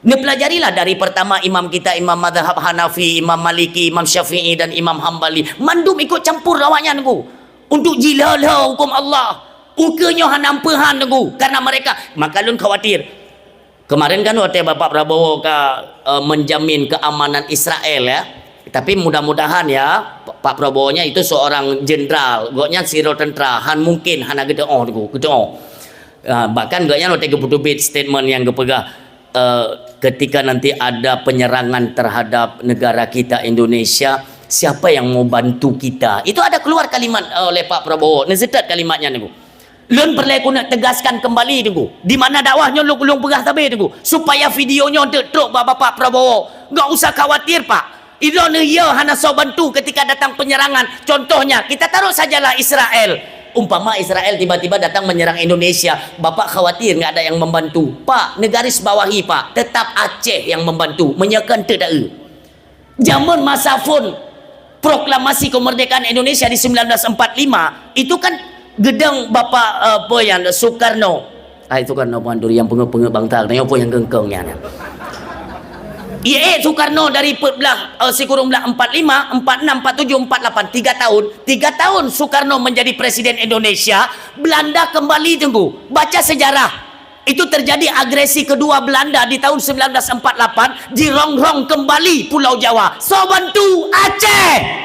Neupeulajarilah dari pertama imam kita, imam mazhab Hanafi, Imam Maliki, Imam Syafi'i, dan Imam Hambali. Mandum ikut campur awaknyan, Teungku. Untuk jilha-lha huköm Allah. Ukeue nyoe hana peue han, Teungku. Karena mereka, maka lôn khawatir. Kemarin kan watèe Bapak Prabowo ka, eh, menjamin keamanan Israel, ya. Tapi mudah-mudahan, ya, Pak Prabowo-nya itu seorang jenderal, gobnyan sidroe tentara, han mungkin hana geuteu'oh, Teungku, geuteu'oh. Ah, bahkan gobnyan watèe geupeuteubiet statement nyang geupeugah, eh, ketika nanti ada penyerangan terhadap negara kita Indonesia, siapa yang mau bantu kita? Itu ada keluar kalimat, eh, oleh Pak Prabowo, neuseutôt kalimat nyan, Teungku. Lôn peureulèe keuneuk tegaskan keumbali, Teungku. Di mana dakwah nyoe lôn, lôn peugah sabe, Teungku. Supaya video nyoe teuk trok bak Bapak Prabowo. Enggak usah khawatir, Pak. Droeneuh hana soe bantu ketika datang penyerangan. Contohnya, kita taruh sajalah Israel. Umpama Israel tiba-tiba datang menyerang Indonesia. Bapak khawatir enggak ada yang membantu. Pak, neugaris bawahi, Pak. Tetap Aceh yang membantu. Meunyoe kon teuk taeu. Jameun masa phon proklamasi kemerdekaan Indonesia di sembilan belas empat lima, itu kan geudong Bapak, eh, apa nyan, Sukarno. Ai Sukarno bukan duri nyang peungeuet-peungeuet bangsa, nyoe apa nyang keungkeung nyan. Iya, eh, Sukarno dari peuet blah, eh, sikureueng blah empat lima, empat enam, empat tujuh, empat lapan, tiga tahun. Tiga tahun Sukarno menjadi presiden Indonesia, Belanda kembali, Teungku. Baca sejarah. Itu terjadi agresi kedua Belanda di tahun sembilan belas empat lapan, dirongrong kembali Pulau Jawa. Soe bantu? Aceh.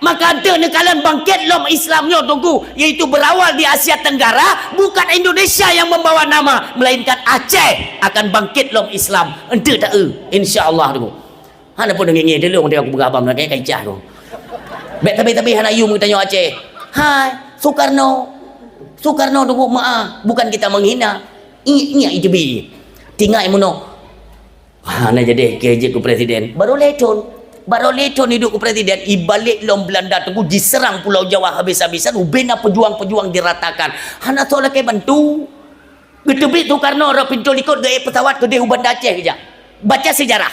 Maka enteuk neukalon bangkit lom Islam nyoe, Teungku, yaitu berawal di Asia Tenggara, bukan Indonesia yang membawa nama, melainkan Aceh akan bangkit lom Islam. Enteuk taeu, insya Allah, Teungku. Hana pun ngieng-ngieng dulu, nanti aku peugah abang lagèe kaicah tu. Bèk tabi-tabi hana yum geutanyoe Aceh. Hai, Sukarno. Sukarno tu, maaf, bukan kita menghina. Ingat, ingat itu bi. Tinggai meunoe. Hana jadi ke jeuet keu presiden. Baru lhèe thon. Baru lhèe thon iduek keu presiden. Ibalek lom Belanda, Teungku, jiseurang Pulau Jawa habis-habisan. Ubena pejuang-pejuang diratakan. Hana soe lakèe bantu. Geuteubiet Sukarno rot pintoe likot geuék pesawat keudeh u Banda Aceh geujak. Baca sejarah.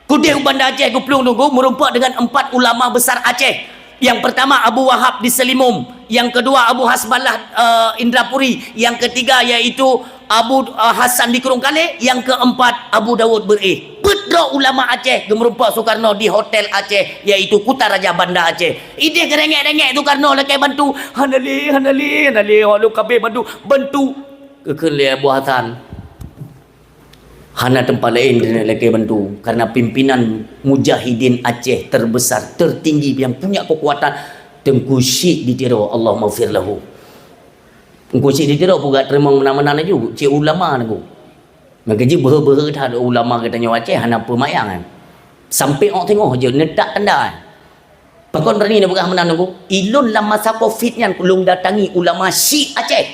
Keudeh u Banda Aceh geuplueng, Teungku, meurumpok dengan empat ulama besar Aceh. Yang pertama Abu Wahab di Selimum, yang kedua Abu Hasbalah, eh, Indrapuri, yang ketiga yaitu Abu, eh, Hasan di Krueng Kalé, yang keempat Abu Daud Beureueh. Peuet droe ulama Aceh geumeurumpok Sukarno di Hotel Aceh, yaitu Kuta Raja Banda Aceh. Ideh geurengek-rengek Sukarno lakèe bantu, "Hana lé, hana lé, hana lé, hana lé, kabeh bantu, bantu." Geukheun lé Abu Hasan, "Hana teumpat laén droeneuh lakèe bantu, karena pimpinan mujahidin Aceh terbesar, tertinggi, yang punya kekuatan, Teungku Syik di Tiro, Allahummaghfir lahu." Teungku Syik di Tiro peugah teurimong meunan-meunan laju, cit ulama, Teungku. Maka jih beuhe-beuhe that ulama geutanyoe Aceh hana peumayang kan. Sampai ôk teungoh jeuet neutak tanda kan. Pakon berani neupeugah meunan, Teungku? Ilôn lam masa Covid nyan lôn datangi ulama Syik Aceh.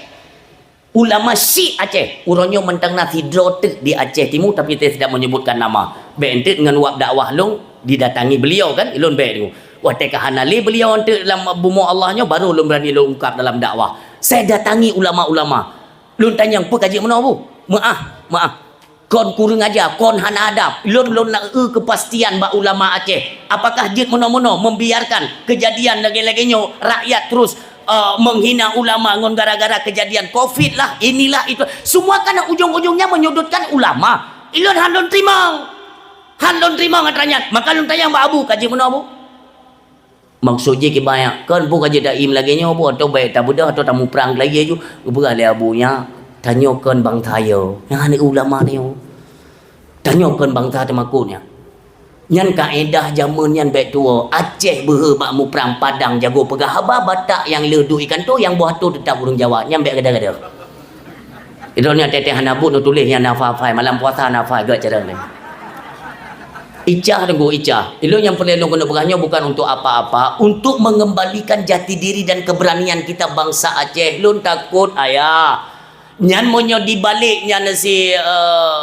Ulama Syik Aceh, uroe nyoe mantong na sidroe teuk di Aceh Timu, tapi saya tidak menyebutkan nama. Bèk enteuk ngon wab dakwah lôn didatangi beliau kan, ilôn bèk tu. Watèe ka hana lé beliau enteuk lam bumoe Allah nyoe, baru lôn berani lôn ungkap dalam dakwah. Saya datangi ulama-ulama. Lôn tanyong, "Peue ka jeuet meunoe, Bu?" "Meu'ah, meu'ah. Kon kureueng aja, kon hana adab." Lôn, lôn na eu kepastian bak ulama Aceh. Apakah jeuet meunoe-meunoe membiarkan kejadian lagèe-lagèe nyoe, rakyat terus eh, menghina ulama ngon gara-gara kejadian Covid lah, inilah itu. Semua kan ujung-ujungnya menyudutkan ulama. Ilôn han lôn teurimong. Han lôn teurimong atra nyan. Maka lôn tanyong bak Abu, "Ka jeuet meunoe, Abu?" Maksud jih kiban nyan, "Kon peue ka jeuet taim lagèe nyoe, Abu, atau bèk tabeudôh atau tamuprang lagèe ju?" Geupeugah lé Abu nyan, "Tanyoe kon bangsa yo. Nyan ulama nyoe." Tanyoe kon bangsa teumakot nyan. Nyan kaedah jameun nyan bèk tuwoe. Aceh beuhe bak muprang, Padang jago peugah haba, Batak nyang le duek ikan toh, nyang boh atoe teutap ureueng Jawa. Nyan bèk gada-gada. Droeneuh teuh hana buet, neutuléh nyan hafai-hafai, malam puasa hana hafai, gèt carông nyan. Icah Teungku, icah. Ilôn nyang peureulèe lôn keuneuk peugah nyoe bukan untuk apa-apa, untuk mengembalikan jati diri dan keberanian kita bangsa Aceh. Lôn takot, ayah. Nyan meunyoe dibalek nyan si, eh,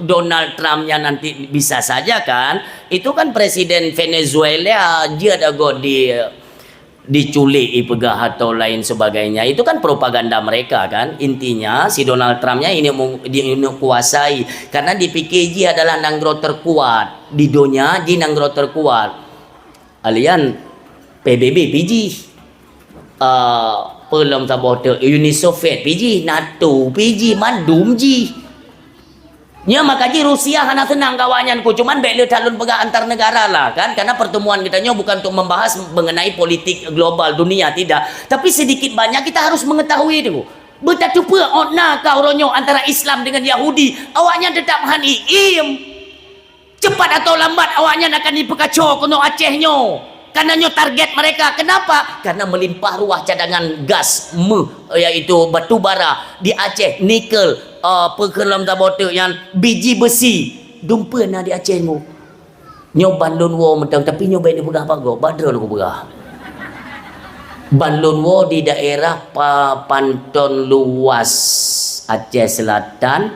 Donald Trump nyan nanti bisa saja kan, itu kan presiden Venezuela jeuet agoe di, diculik ipeugah atau lain sebagainya. Itu kan propaganda mereka kan. Intinya si Donald Trump nyan ini mau, di, ini kuasai karena dipikir jih adalah nanggroe terkuat di donya, jih nanggroe terkuat. Alian P B B pih jih. Ah, peulom saboh teuk Uni Soviet pih jih, NATO pih jih, mandum jih. Nya maka jih Rusia hana seunang ngon awaknyan ku, cuman bèk le that lôn peugah antar negara lah, kan? Karena pertemuan kita nyoe bukan untuk membahas mengenai politik global dunia, tidak. Tapi sedikit banyak kita harus mengetahui tu. Beutateupeue ôt na ka uroe nyoe antara Islam dengan Yahudi, awaknyan tetap han iém. Cepat atau lambat awaknyan akan jipeukaco keunoe Aceh nyoe. Karena nyoe target mereka. Kenapa? Karena melimpah ruah cadangan gas, meuh, yaitu batu bara di Aceh, nikel, eh, peukeulam taboteuk nyan, biji besi. Dumpeue na di Aceh nyoe. Nyoe ban lôn woe mantong, tapi nyoe bèk neupeugah bak gob, bak droeneuh kupeugah. Ban lôn woe di daerah Pa-, Panton Luas, Aceh Selatan,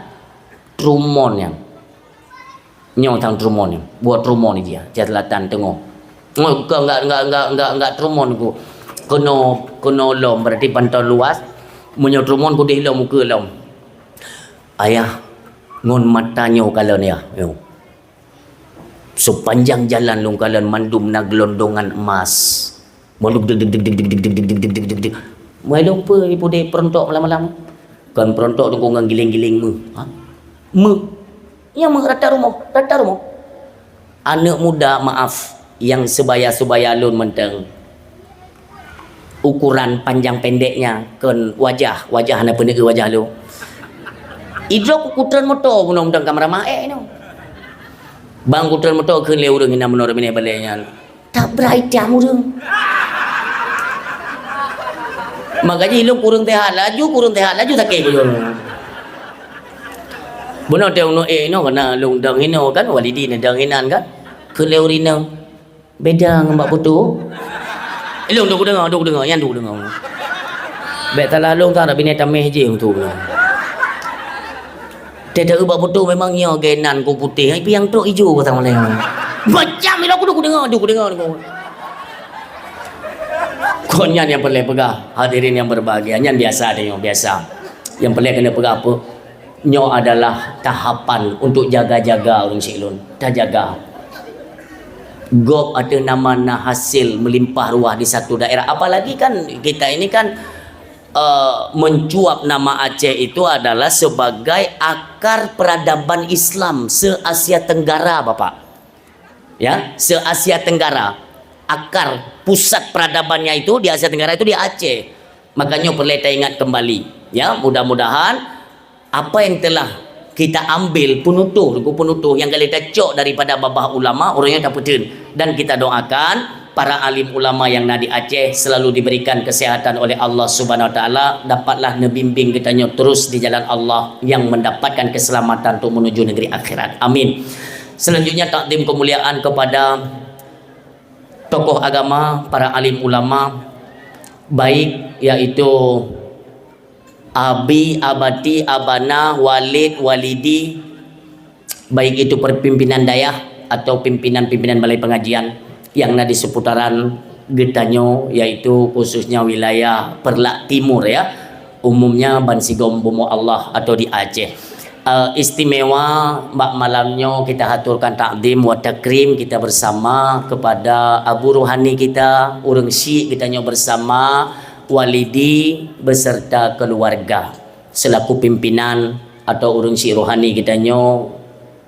Trumon nyan. Nyoe tang Trumon nyoe. Buet Trumon jih, Aceh Selatan teungoh. Nyoe ka enggak, enggak, enggak, enggak, enggak Trumon ku. Keunoe, keunoe lom, berarti Panton Luas. Meunyoe Trumon kudeh lom, ukeue lom. Ayah, ngon mata nyoe kalon ya. Nyoe. Sepanjang jalan lôn kalon mandum na gelondongan emas. Mandum deg, deg, deg. Meulom peue ipudeh peurontok malam-malam? Kon peurontok teungku ngon giléng-giléng meuh. Ha? Meuh. Nyang meuh rata rumoh, rata rumoh. Aneuk muda, maaf, nyang sebaya-sebaya lôn mantong. Ukuran panjang pendeknya kon wajah, wajah hana peuneuk wajah lôn. Idroe kutreun moto bunoe mantong ka meuramah ék nyoe. Bang kutreun moto kheun lé ureueng inan bunoe binéh balée nyan. Tabrai tiam ureueng. Maka jih lôn kureueng sehat laju, kureueng sehat laju sakét kuyue. Bunoe teuh uneuk ék inoe kana lôn dong inoe kan, Walidi neudong inan kan. Kheun lé ureueng inong, "Beda ngon bak foto." Ilôn dok kudeungoe, dok kudeungoe, nyan dok kudeungoe. Bèk salah lôn ka, binéh tameh jih tu. Teuh bak foto memang nyoe geunan ku putéh, tapi nyang trok ijo ka sama laén. Macam ilôn kudu kudeungoe, dok kudeungoe. Kon nyan nyang peureulèe peugah, hadirin yang berbahagia, nyan biasa teuh nyoe, biasa. Nyang peureulèe keuneuk peugah apa? Nyoe adalah tahapan untuk jaga-jaga ureueng syiek lôn. Tajaga. Gob ateueh nama na hasil meulimpah ruah di satu daerah. Apalagi kan kita ini kan, eh, mencuap nama Aceh itu adalah sebagai akar peradaban Islam se-Asia Tenggara, Bapak. Ya, se-Asia Tenggara. Akar pusat peradabannya itu di Asia Tenggara itu di Aceh. Makanya perlu taingat kembali. Ya, mudah-mudahan apa yang telah kita ambil penutuh, buku penutuh yang kali tacok daripada babah ulama, ureueng nyan tapeuteun. Dan kita doakan para alim ulama yang na di Aceh selalu diberikan kesehatan oleh Allah Subhanahu Wa Taala, dapatlah neubimbing geutanyoe terus di jalan Allah yang mendapatkan keselamatan untuk menuju negeri akhirat. Amin. Selanjutnya takdim kemuliaan kepada tokoh agama, para alim ulama, baik yaitu Abi, Abati, Abana, Walid, Walidi, baik itu pimpinan dayah atau pimpinan-pimpinan balai pengajian yang na di seputaran geutanyoe, yaitu khususnya wilayah Peureulak Timur, ya, umumnya bansigom bumoe Allah atau di Aceh. Eh, istimewa bak malam nyoe kita haturkan takdim wa takrim kita bersama kepada Abu Rohani kita, ureueng syiek geutanyoe bersama, Walidi beserta keluarga selaku pimpinan atau ureueng syiek rohani geutanyoe,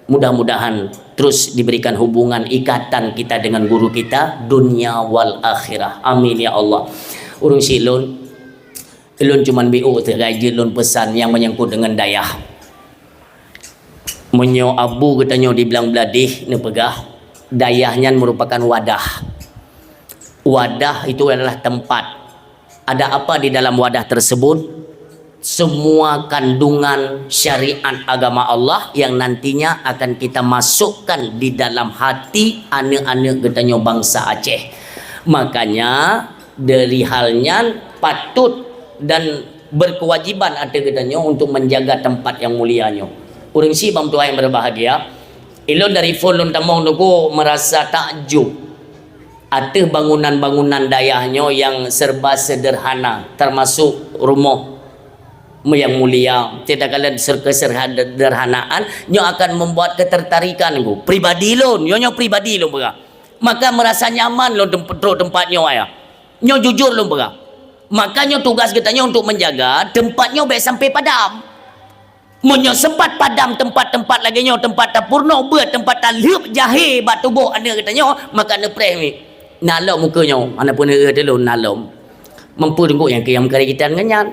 mudah-mudahan terus diberikan hubungan ikatan kita dengan guru kita dunia wal akhirah. Amin ya Allah. Ureueng syiek lôn, lôn cuman biôh teuh gaji lôn pesan nyang menyangkut dengan dayah. Meunyoe abu geutanyoe di Blang Bladeh neupeugah, dayah nyan merupakan wadah. Wadah itu adalah tempat. Ada apa di dalam wadah tersebut? Semua kandungan syariat agama Allah yang nantinya akan kita masukkan di dalam hati aneuk-aneuk geutanyoe bangsa Aceh. Makanya, dari hal nyan patut dan berkewajiban ateueh geutanyoe untuk menjaga tempat yang mulia nyoe. Ureueng syiek bang tuan yang berbahagia, ilôn dari phon lôn tamong nyoe merasa takjub ateueh bangunan-bangunan dayah nyoe yang serba sederhana, termasuk rumoh nyang mulia, tidak kala kesederhanaan nyoe akan membuat ketertarikan ku. Pribadi lôn, nyoe, nyoe pribadi lôn peugah. Maka merasa nyaman lôn tem-, trok teumpat nyoe, ayah. Nyoe jujur lôn peugah. Makanya tugas geutanyoe untuk menjaga tempat nyoe bèk sampai padam. Meunyoe sempat padam tempat-tempat lagèe nyoe, tempat tapeurunoe beuet, tempat talheueb jahé bak tuboh aneuk geutanyoe, maka neupreh mi. Na lom muka nyoe, hana peuneuk teuh lôn na lom. Mampu teungku nyang keu nyang keuregitan ngon nyan.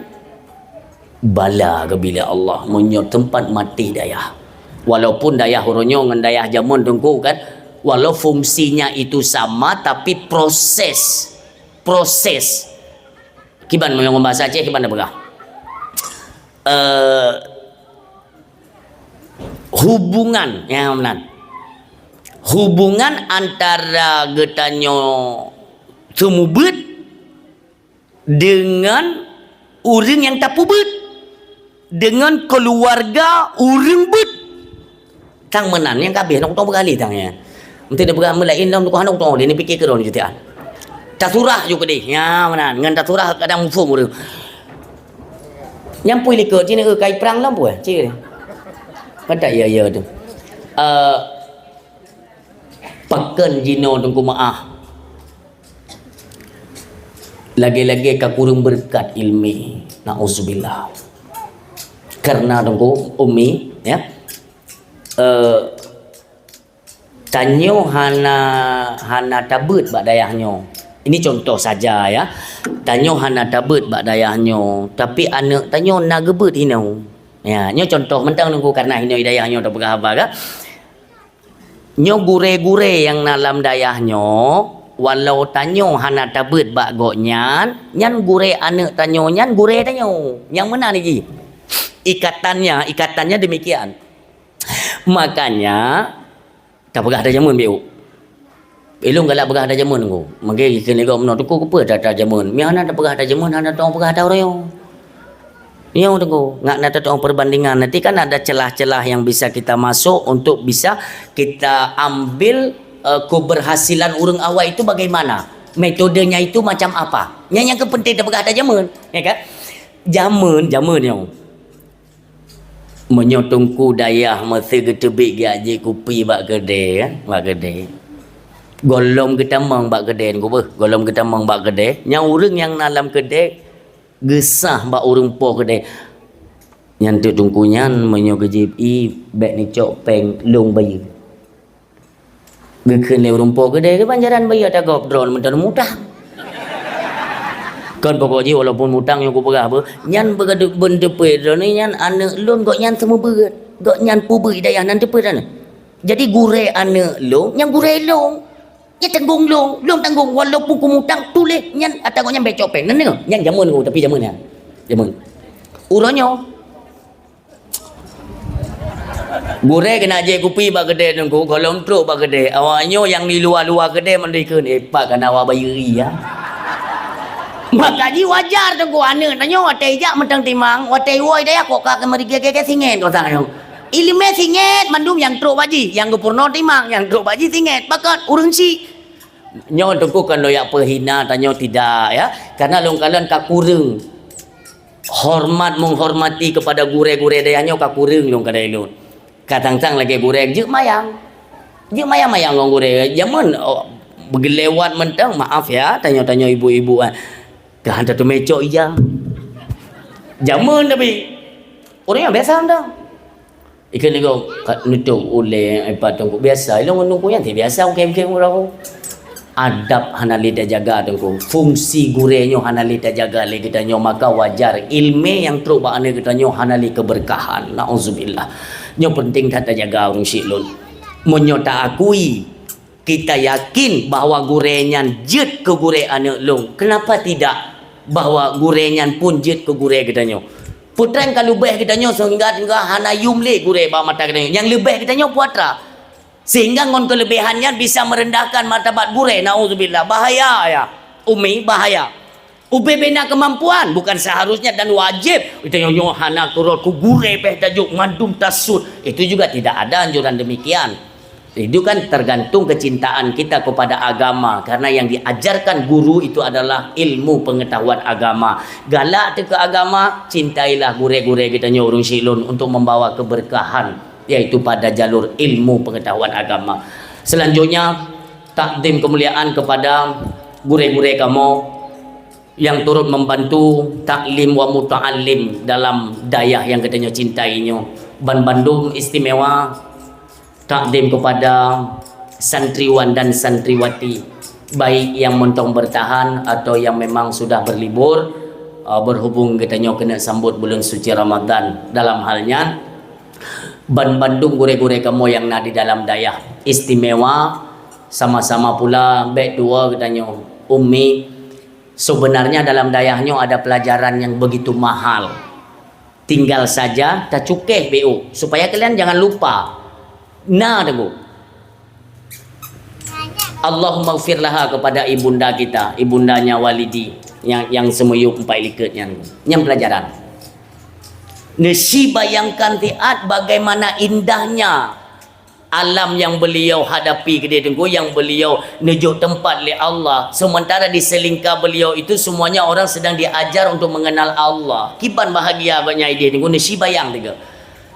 Bala keubilék Allah meunyoe teumpat maté dayah. Walaupun dayah uroe nyoe ngon dayah jameun teungku kan, walau fungsinya itu sama, tapi proses, proses. Kiban meunyoe bahasa Aceh kiban tapeugah. Eh, hubungan, ya, meunan. Hubungan antara geutanyoe seumeubeuet deungon ureueng nyang tapeubuet, deungon keuluwarga ureueng buet. Tang meunan nyang ka abéh, nak kutong peugah lé tang nyan. Meusti tapeugah meulaén lom tukoh, hana kutong lé, ni pike keudroe ni jutian. Tasurah ju keudeh. Nya meunan, ngon tasurah kadang muphom ureueng. Nyan pui likot, cit ni, eh, kai prang lom pue, cit. Kata ya, ya tu. Eh, pakon jinoe teungku meu'ah. Lagèe-lagèe ka kureueng beureukat ileumèe. Na'uzubillah. Karena teungku, Umi, ya. Eh, tanyoe hana, hana tabeuet bak dayah nyoe. Ini contoh saja, ya. Tanyoe hana tabeuet bak dayah nyoe, tapi aneuk tanyoe na geubeuet hinoe. Ya, nyoe contoh mantong teungku karena hinoe dayah nyoe tapeugah haba ka. Nyoe gurèe-gurèe nyang na lam dayah nyoe, walau tanyoe hana tabeuet bak gobnyan, nyan gurèe aneuk tanyoe, nyan gurèe tanyoe. Nyang meunan jih. Ikatannya, ikatannya demikian. Makanya, tapeugah ata jameun, Biuk. Ilôn galak peugah ata jameun, Teungku. Mungkin keuneuk gob meunoe, Teungku, keupeue ata jameun? Meuhana tapeugah ata jameun, hana tapeugah ata uroe nyoe. Nyoe, Teungku, ngat na tatu'oh perbandingan. Nanti kan ada celah-celah yang bisa kita masuk untuk bisa kita ambil, eh, keberhasilan ureueng awai itu bagaimana? Metodenya itu macam apa? Nyan nyang keu penting tapeugah ata jameun, ya kan? Jameun, jameun nyoe. Meunyoe Teungku dayah meusé geuteubiet geujak jép kupi bak keudè, kan? Bak keudè. Gohlom geutamong bak keudè, Teungku beuh. Gohlom geutamong bak keudè. Nyang ureueng nyang na lam keudè, geusah bak ureueng po keudè. Nyan teuk Teungku nyan meunyoe geujép ié, bèk neucok péng lôn bayeue. Geukheun lé ureueng po keudè, kiban jalan bayeue ata gob droeneuh mantong mutang. Kon pokok jih walaupun mutang nyang kupeugah beuh, nyan beugadeuh beunteupeu droeneuh nyan aneuk lôn gobnyan seumeubeuet. Gobnyan peubeuet dayah nan teupeu droeneuh. Jadi gurèe aneuk lôn, nyan gurèe lôn. Nyan tanggong lôn, lôn tanggong walaupun kumutang tuléh nyan ata gobnyan bèk cok péng. Nan deungö, nyan jameun ku tapi jameun nyan. Jameun. Uroe nyoe. Gurèe keuneuk jép kupi bak keudè Teungku, gohlom trok bak keudè. Awak nyoe nyang di luwa-luwa keudè mandum jikheun, "Eh, pat kana awak bayeue ié, ya?" Maka jih wajar Teungku aneuk tanyoe watèe ijak mantong timang, watèe iwoe dayah kok ka keumeuri gèt-gèt singèt kok sang nyoe. Ileumèe singèt mandum nyang trok bak jih, nyang geupeurunoe timang, nyang trok bak jih singèt. Pakon ureueng chik. Nyoe Teungku kon lôn jak peuhina tanyoe tidak, ya. Karena lôn kalon ka kureueng. Hormat menghormati kepada gurèe-gurèe dayah nyoe ka kureueng lôn keuhai lôn. Ka sang-sang lagèe gurèe jeuet mayang. Jeuet mayang-mayang ngon gurèe. Jameun, oh, beugeulewat mantong, maaf ya, tanyoe-tanyoe ibu-ibu, ah. Ka han tateumé cok ija. Jameun tapi. Ureueng nyan biasa mantong. Ikheun lé gob ka neutôp ulèe, eh, pat Teungku. Biasa, ilôn ngon Teungku nyan biasa, oke, oke, murah. Adab hana lé tajaga, Teungku. Fungsi gurèe nyoe hana lé tajaga lé geutanyoe, maka wajar ileumèe nyang trok bak aneuk geutanyoe hana lé keubeurkahan. Nauzubillah. Nyoe penting that tajaga ureueng chik lôn. Meunyoe taakui, kita yakin bahwa gurèe nyan jeuet keu gurèe aneuk lôn. Kenapa tidak bahwa gurèe nyan pun jeuet keu gurèe geutanyoe? Peutrang ka leubeh geutanyoe sehingga, sehingga hana yum lé gurèe bak mata geutanyoe. Nyang leubeh geutanyoe peue atra. Sehingga ngon keuleubèhan nyan bisa meurendahkan martabat gurèe. Nauzubillah. Bahaya, ya. Umi, bahaya. Ubé bina keumampuan, bukan seharusnya dan wajéb. Geutanyoe nyoe hana keurot keu gurèe bèh tajok mandum tasut. Itu juga tidak ada anjuran demikian. Itu kan tergantung kecintaan kita kepada agama. Karena yang diajarkan guru itu adalah ilmu pengetahuan agama. Galak teuh keu agama, cintailah gurèe-gurèe geutanyoe ureueng chik lôn untuk membawa keberkahan, yaitu pada jalur ilmu pengetahuan agama. Selanjutnya, takdim kemuliaan kepada gurèe-gurèe kamoe. yang turut membantu taklim wa muta'allim dalam dayah yang geutanyoe cintai nyoe. Ban bandum istimewa takdim kepada santriwan dan santriwati, baik yang mantong bertahan atau yang memang sudah berlibur, uh, berhubung geutanyoe keuneuk sambot buleuen suci Ramadan. Dalam hal nyan, ban bandum gurée-gurée kamoe nyang na di dalam dayah istimewa, sama-sama pula bék tuwoe geutanyoe, Ummi, sebenarnya dalam dayah nyoe ada pelajaran yang begitu mahal. Tinggal saja tacukéh B O, supaya kalian jangan lupa. Na, Teungku. Allahumma gfir laha kepada ibunda kita, ibundanya Walidi, yang, yang seumiyup empat likot nyan. Nyan pelajaran. Neusibayangkan siat bagaimana indahnya alam yang beliau hadapi keudéh, Teungku, yang beliau neujok teumpat lé Allah. Sementara di selingka beliau itu semuanya orang sedang diajar untuk mengenal Allah. Kiban bahagia agaknya idéh, Teungku, neusibayang tiga.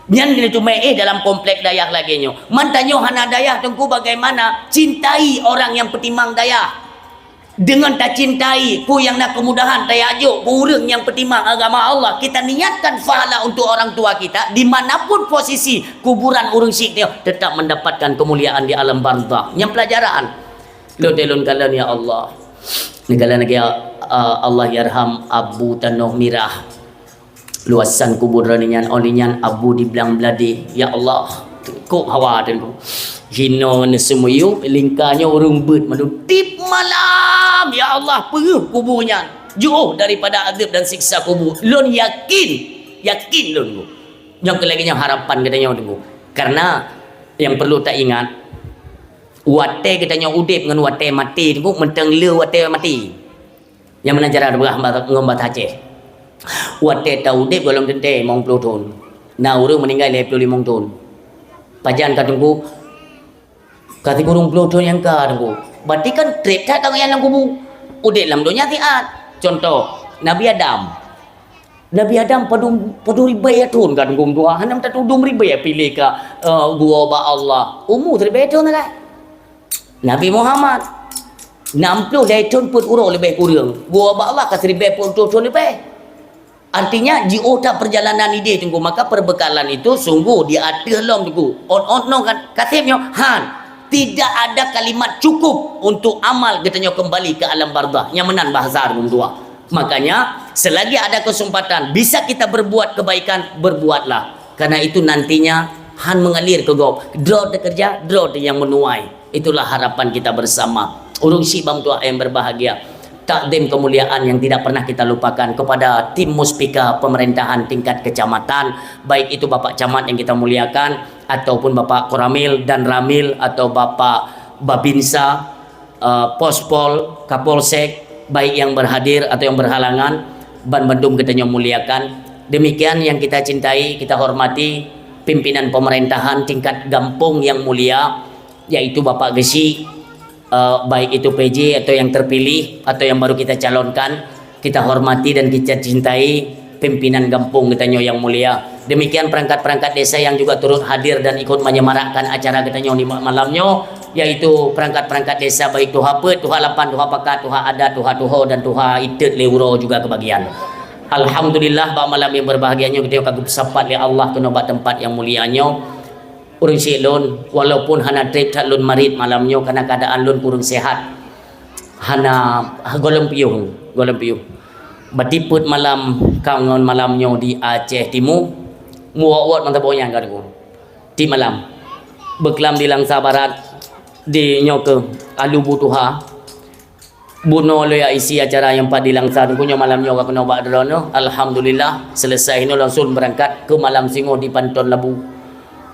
Nyan keuneuk teumé éh dalam komplek dayah lagée nyoe. Man tanyoe hana dayah, Teungku, bagaimana? Cintai orang yang peutimang dayah. Deungon tacintai peue nyang na keumudahan, tajak jok keu ureuëng nyang peutimang agama Allah, kita niatkan pahala untuk orang tua kita, di mana pun posisi kuburan ureuëng syiek nyoe, tetap mendapatkan kemuliaan di alam barzakh. Nyang pelajaran. Lôn teuh lôn kalon, ya Allah. Neukalon lagée, uh, Allahyarham Abu Tanoh Mirah. Luasan kubur droeneuh nyan, óh lheueh nyan Abu di Blang Bladeh. Ya Allah, kok hawa teuh. Hinoe neuseumiyup, lingka nyoe ureuëng beuet mandum. Tiep malam, ya Allah, peureuh kubur nyan. Jôh daripada azab dan siksa kubur. Lôn yakin, yakin lôn, Teungku. Nyang keu lagée nyoe harapan geutanyoe, Teungku. Karena nyang perlu taingat, watée geutanyoe udeb ngon watée maté, Teungku, mantong le watée maté. Nyang meunan cara teupeugah ngon bahasa Aceh. Watée taudeb gohlom teuntée limong ploh thon, na ureuëng meuninggai lhée ploh limong thon. Pajan ka Teungku? Ka sikureueng ploh thon nyang ka, Teungku. Berarti kan treb that ka gobnyan lam kubu. Udeb lam donya siat. Contoh, Nabi Adam. Nabi Adam padum, padum ribée thon ka Teungku meutuha. Hana meutatudong ribée piléh ka, eh, geuwoe bak Allah. Umu siribée thon sagai. Nabi Muhammad, nam ploh lhée thon peuet uroe leubeh kureueng. Geuwoe bak Allah ka siribée peuet uroe thon leubeh. Artinya, jiôh that perjalanan idéh, Teungku. Maka perbekalan itu sungguh di ateueh lom, Teungku. Ot-ot nyoe kan, ka seb nyoe, han. Tidak ada kalimat cukup untuk amal geutanyoe kembali ke alam barzakh. Nyang meunan bahasa ureuëng tuha. Makanya, selagi ada kesempatan, bisa kita berbuat kebaikan, berbuatlah. Karena itu nantinya han mengalir ke gob. Droe teukeureuja, droe teuh nyang meunuai. Itulah harapan kita bersama. Ureuëng syiek bang tuha yang berbahagia. Takdim kemuliaan yang tidak pernah kita lupakan kepada tim Muspika pemerintahan tingkat kecamatan, baik itu Bapak Camat yang kita muliakan, ataupun Bapak Koramil dan Ramil, atau Bapak Babinsa, eh, Pospol, Kapolsek, baik yang berhadir atau yang berhalangan, ban bandum geutanyoe muliakan. Demikian yang kita cintai, kita hormati, pimpinan pemerintahan tingkat gampong yang mulia, yaitu Bapak Geuchik, eh, baik itu P J atau yang terpilih atau yang baru kita calonkan, kita hormati dan kita cintai pimpinan gampong geutanyoe yang mulia. Demikian perangkat-perangkat desa yang juga turut hadir dan ikut menyemarakkan acara geutanyoe di ma-, malam nyoe, yaitu perangkat-perangkat desa baik tuha peuet, tuha lapan, tuha pakat, tuha adat, tuha tuho dan tuha itet lé uroe juga kebagian. Alhamdulillah, bak malam yang berbahagia nyoe geutanyoe ka geupeusapat lé Allah keunoe bak teumpat yang mulia nyoe. Ureuëng syiek lôn, walaupun hana treb that lôn marit malam nyoe karena keadaan lôn kureueng sehat. Hana, gohlom piôh, gohlom piôh. Berarti peuet malam ka ngon malam nyoe di Aceh Timu, muwot-wot mantong boh nyan ka Teungku. Tiep malam. Beuklam di Langsa Barat, di nyoe keuh Alu Butuha. Bunoe lôn jak isi acara nyang pat di Langsa, Teungku, nyoe malam nyoe ka keunoe bak droeneuh. Alhamdulillah, selesai inoe langsung berangkat ke Malam Singoh di Panton Labu.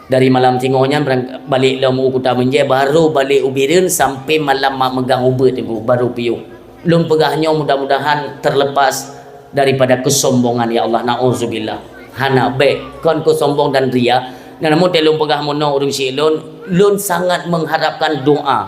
Dari Malam Singoh nyan berang-, balek lom u Kuta Meunjée, baru balek u Bireuen sampai malam mak meugang ubeut, Teungku, baru piôh. Lôn peugah nyoe mudah-mudahan terlepas daripada kesombongan, ya Allah, na'udzubillah. Hana bék, kon keu sombong dan ria. Namun, lôn peugah meunoe ureuëng syiek lôn, lôn sangat mengharapkan doa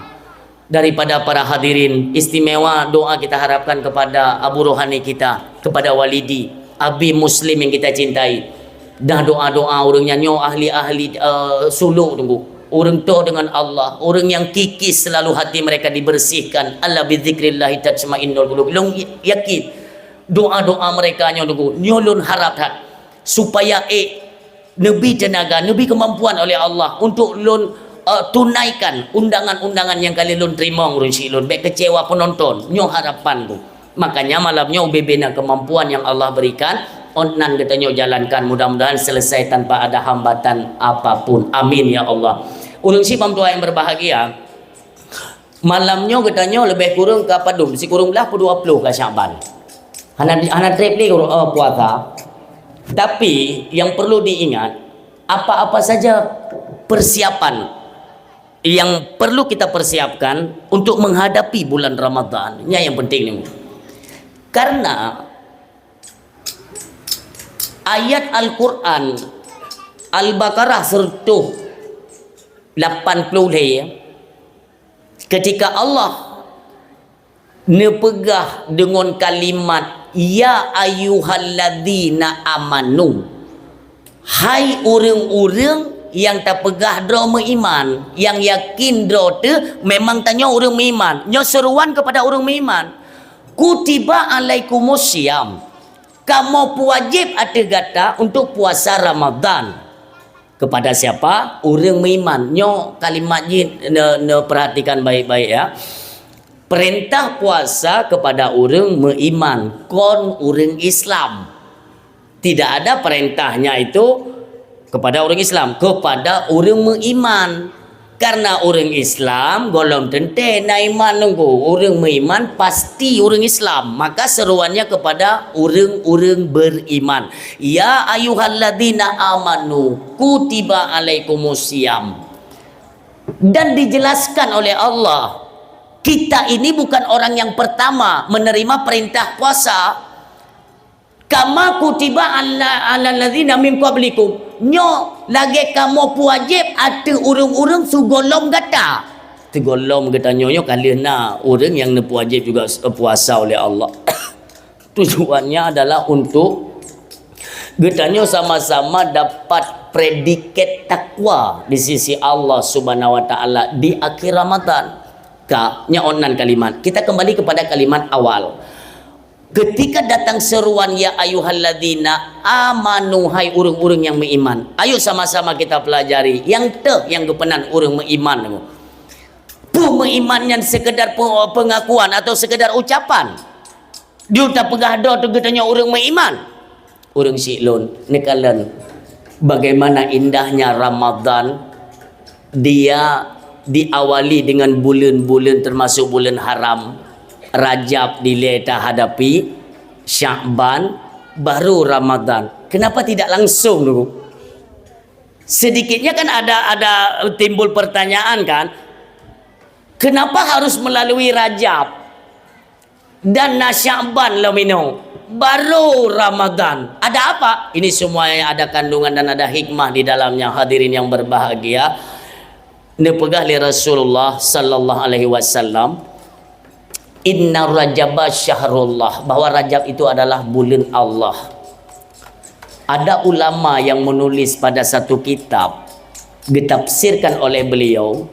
daripada para hadirin, istimewa doa kita harapkan kepada Abu Rohani kita, kepada Walidi, Abi Muslim yang kita cintai. Dah doa-doa ureuëng nyan nyoe ahli-ahli, eh, suluk, Teungku. Ureuëng toe dengan Allah, ureuëng nyang kikis selalu hati mereka dibersihkan. Ala bizikrillahi tatmainnul qulub. Lôn yakin, Doa-doa mereka nyoe Teungku, nyoe lôn harap that supaya ék neubi teunaga, neubi keumampuan oleh Allah untuk lôn, eh, tunaikan undangan-undangan nyang ka lheueh lôn teurimong ureuëng syiek lôn, bék keucewa peunonton. Nyoe harapan ku. Makanya malam nyoe ubé-bé na keumampuan nyang Allah berikan, ôn nan geutanyoe jalankan, mudah-mudahan selesai tanpa ada hambatan apapun. Amin ya Allah. Ureuëng syiek ban meutuah nyang berbahagia, malam nyoe geutanyoe leubeh kureueng ka padum, sikureueng blah peuet dua ploh ka Syakban. Hana, hana trép lé, eh, puasa. Tapi yang perlu diingat, apa-apa saja persiapan yang perlu kita persiapkan untuk menghadapi bulan Ramadan, nyan yang penting ni. Karena ayat Al-Quran Al-Baqarah seratus lapan puluh lhèe, ketika Allah neupeugah deungon kalimat, "Ya ayyuhalladzina amanu." Hai ureuëng-ureuëng nyang tapeugah droe meuiman, nyang yakin droe teuh memang tanyoe ureuëng meuiman. Nyoe seruan kepada ureuëng meuiman. "Kutiba alaikumus siyam." Kamoe peuwajéb ateueh gata untuk puasa Ramadan. Kepada siapa? Ureuëng meuiman. Nyoe kalimat jih ne-, neuperhatikan baik-baik, ya. Perintah puasa kepada ureuëng meuiman, kon ureuëng Islam. Tidak ada perintahnya itu kepada ureuëng Islam, kepada ureuëng meuiman. Karena ureuëng Islam gohlom teuntèe na iman Teungku. Ureuëng meuiman pasti ureuëng Islam. Maka seruannya kepada ureuëng-ureuëng beriman. "Ya ayyuhalladzina amanu kutiba alaikumus siyam." Dan dijelaskan oleh Allah, kita ini bukan orang yang pertama menerima perintah puasa. "Kama kutiba ala, alal ladzina min qablikum." Nyoe lagèe kamoe peuwajéb ateueh ureuëng-ureuëng sigohlom gata. Sigohlom geutanyoe nyoe ka lheueh na ureuëng nyang neupeuwajéb juga s-, puasa oleh Allah. Tujuannya adalah untuk geutanyoe sama-sama dapat predikat takwa di sisi Allah Subhanahu wa Taala di akhir Ramadan. Ka, nyan ôn nan kalimat. Kita kembali kepada kalimat awal. Ketika datang seruan, "Ya ayyuhalladzina amanu," hai ureuëng-ureuëng nyang meuiman. Ayo sama-sama kita pelajari. Nyang teuh nyang geupeunan ureuëng meuiman. Peue meuiman nyan, sekedar pe-, pengakuan atau sekedar ucapan? Di tapeugah droe teuh geutanyoe ureuëng meuiman. Ureuëng syiek lôn, neukalon bagaimana indahnya Ramadan, dia diawali dengan buleuen-buleuen termasuk buleuen haram. Rajab dilèe tahadapi, Syakban, baru Ramadan. Kenapa tidak langsung dulu? Sedikitnya kan ada, ada timbul pertanyaan kan, kenapa harus melalui Rajab? Dan na Syakban lom inoe, baru Ramadan. Ada apa? Ini semuanya ada kandungan dan ada hikmah di dalamnya, hadirin yang berbahagia. Neupeugah lé Rasulullah sallallahu alaihi wasallam, "Inna Rajaba syahrullah," bahwa Rajab itu adalah buleuen Allah. Ada ulama yang menulis pada satu kitab, ditafsirkan oleh beliau,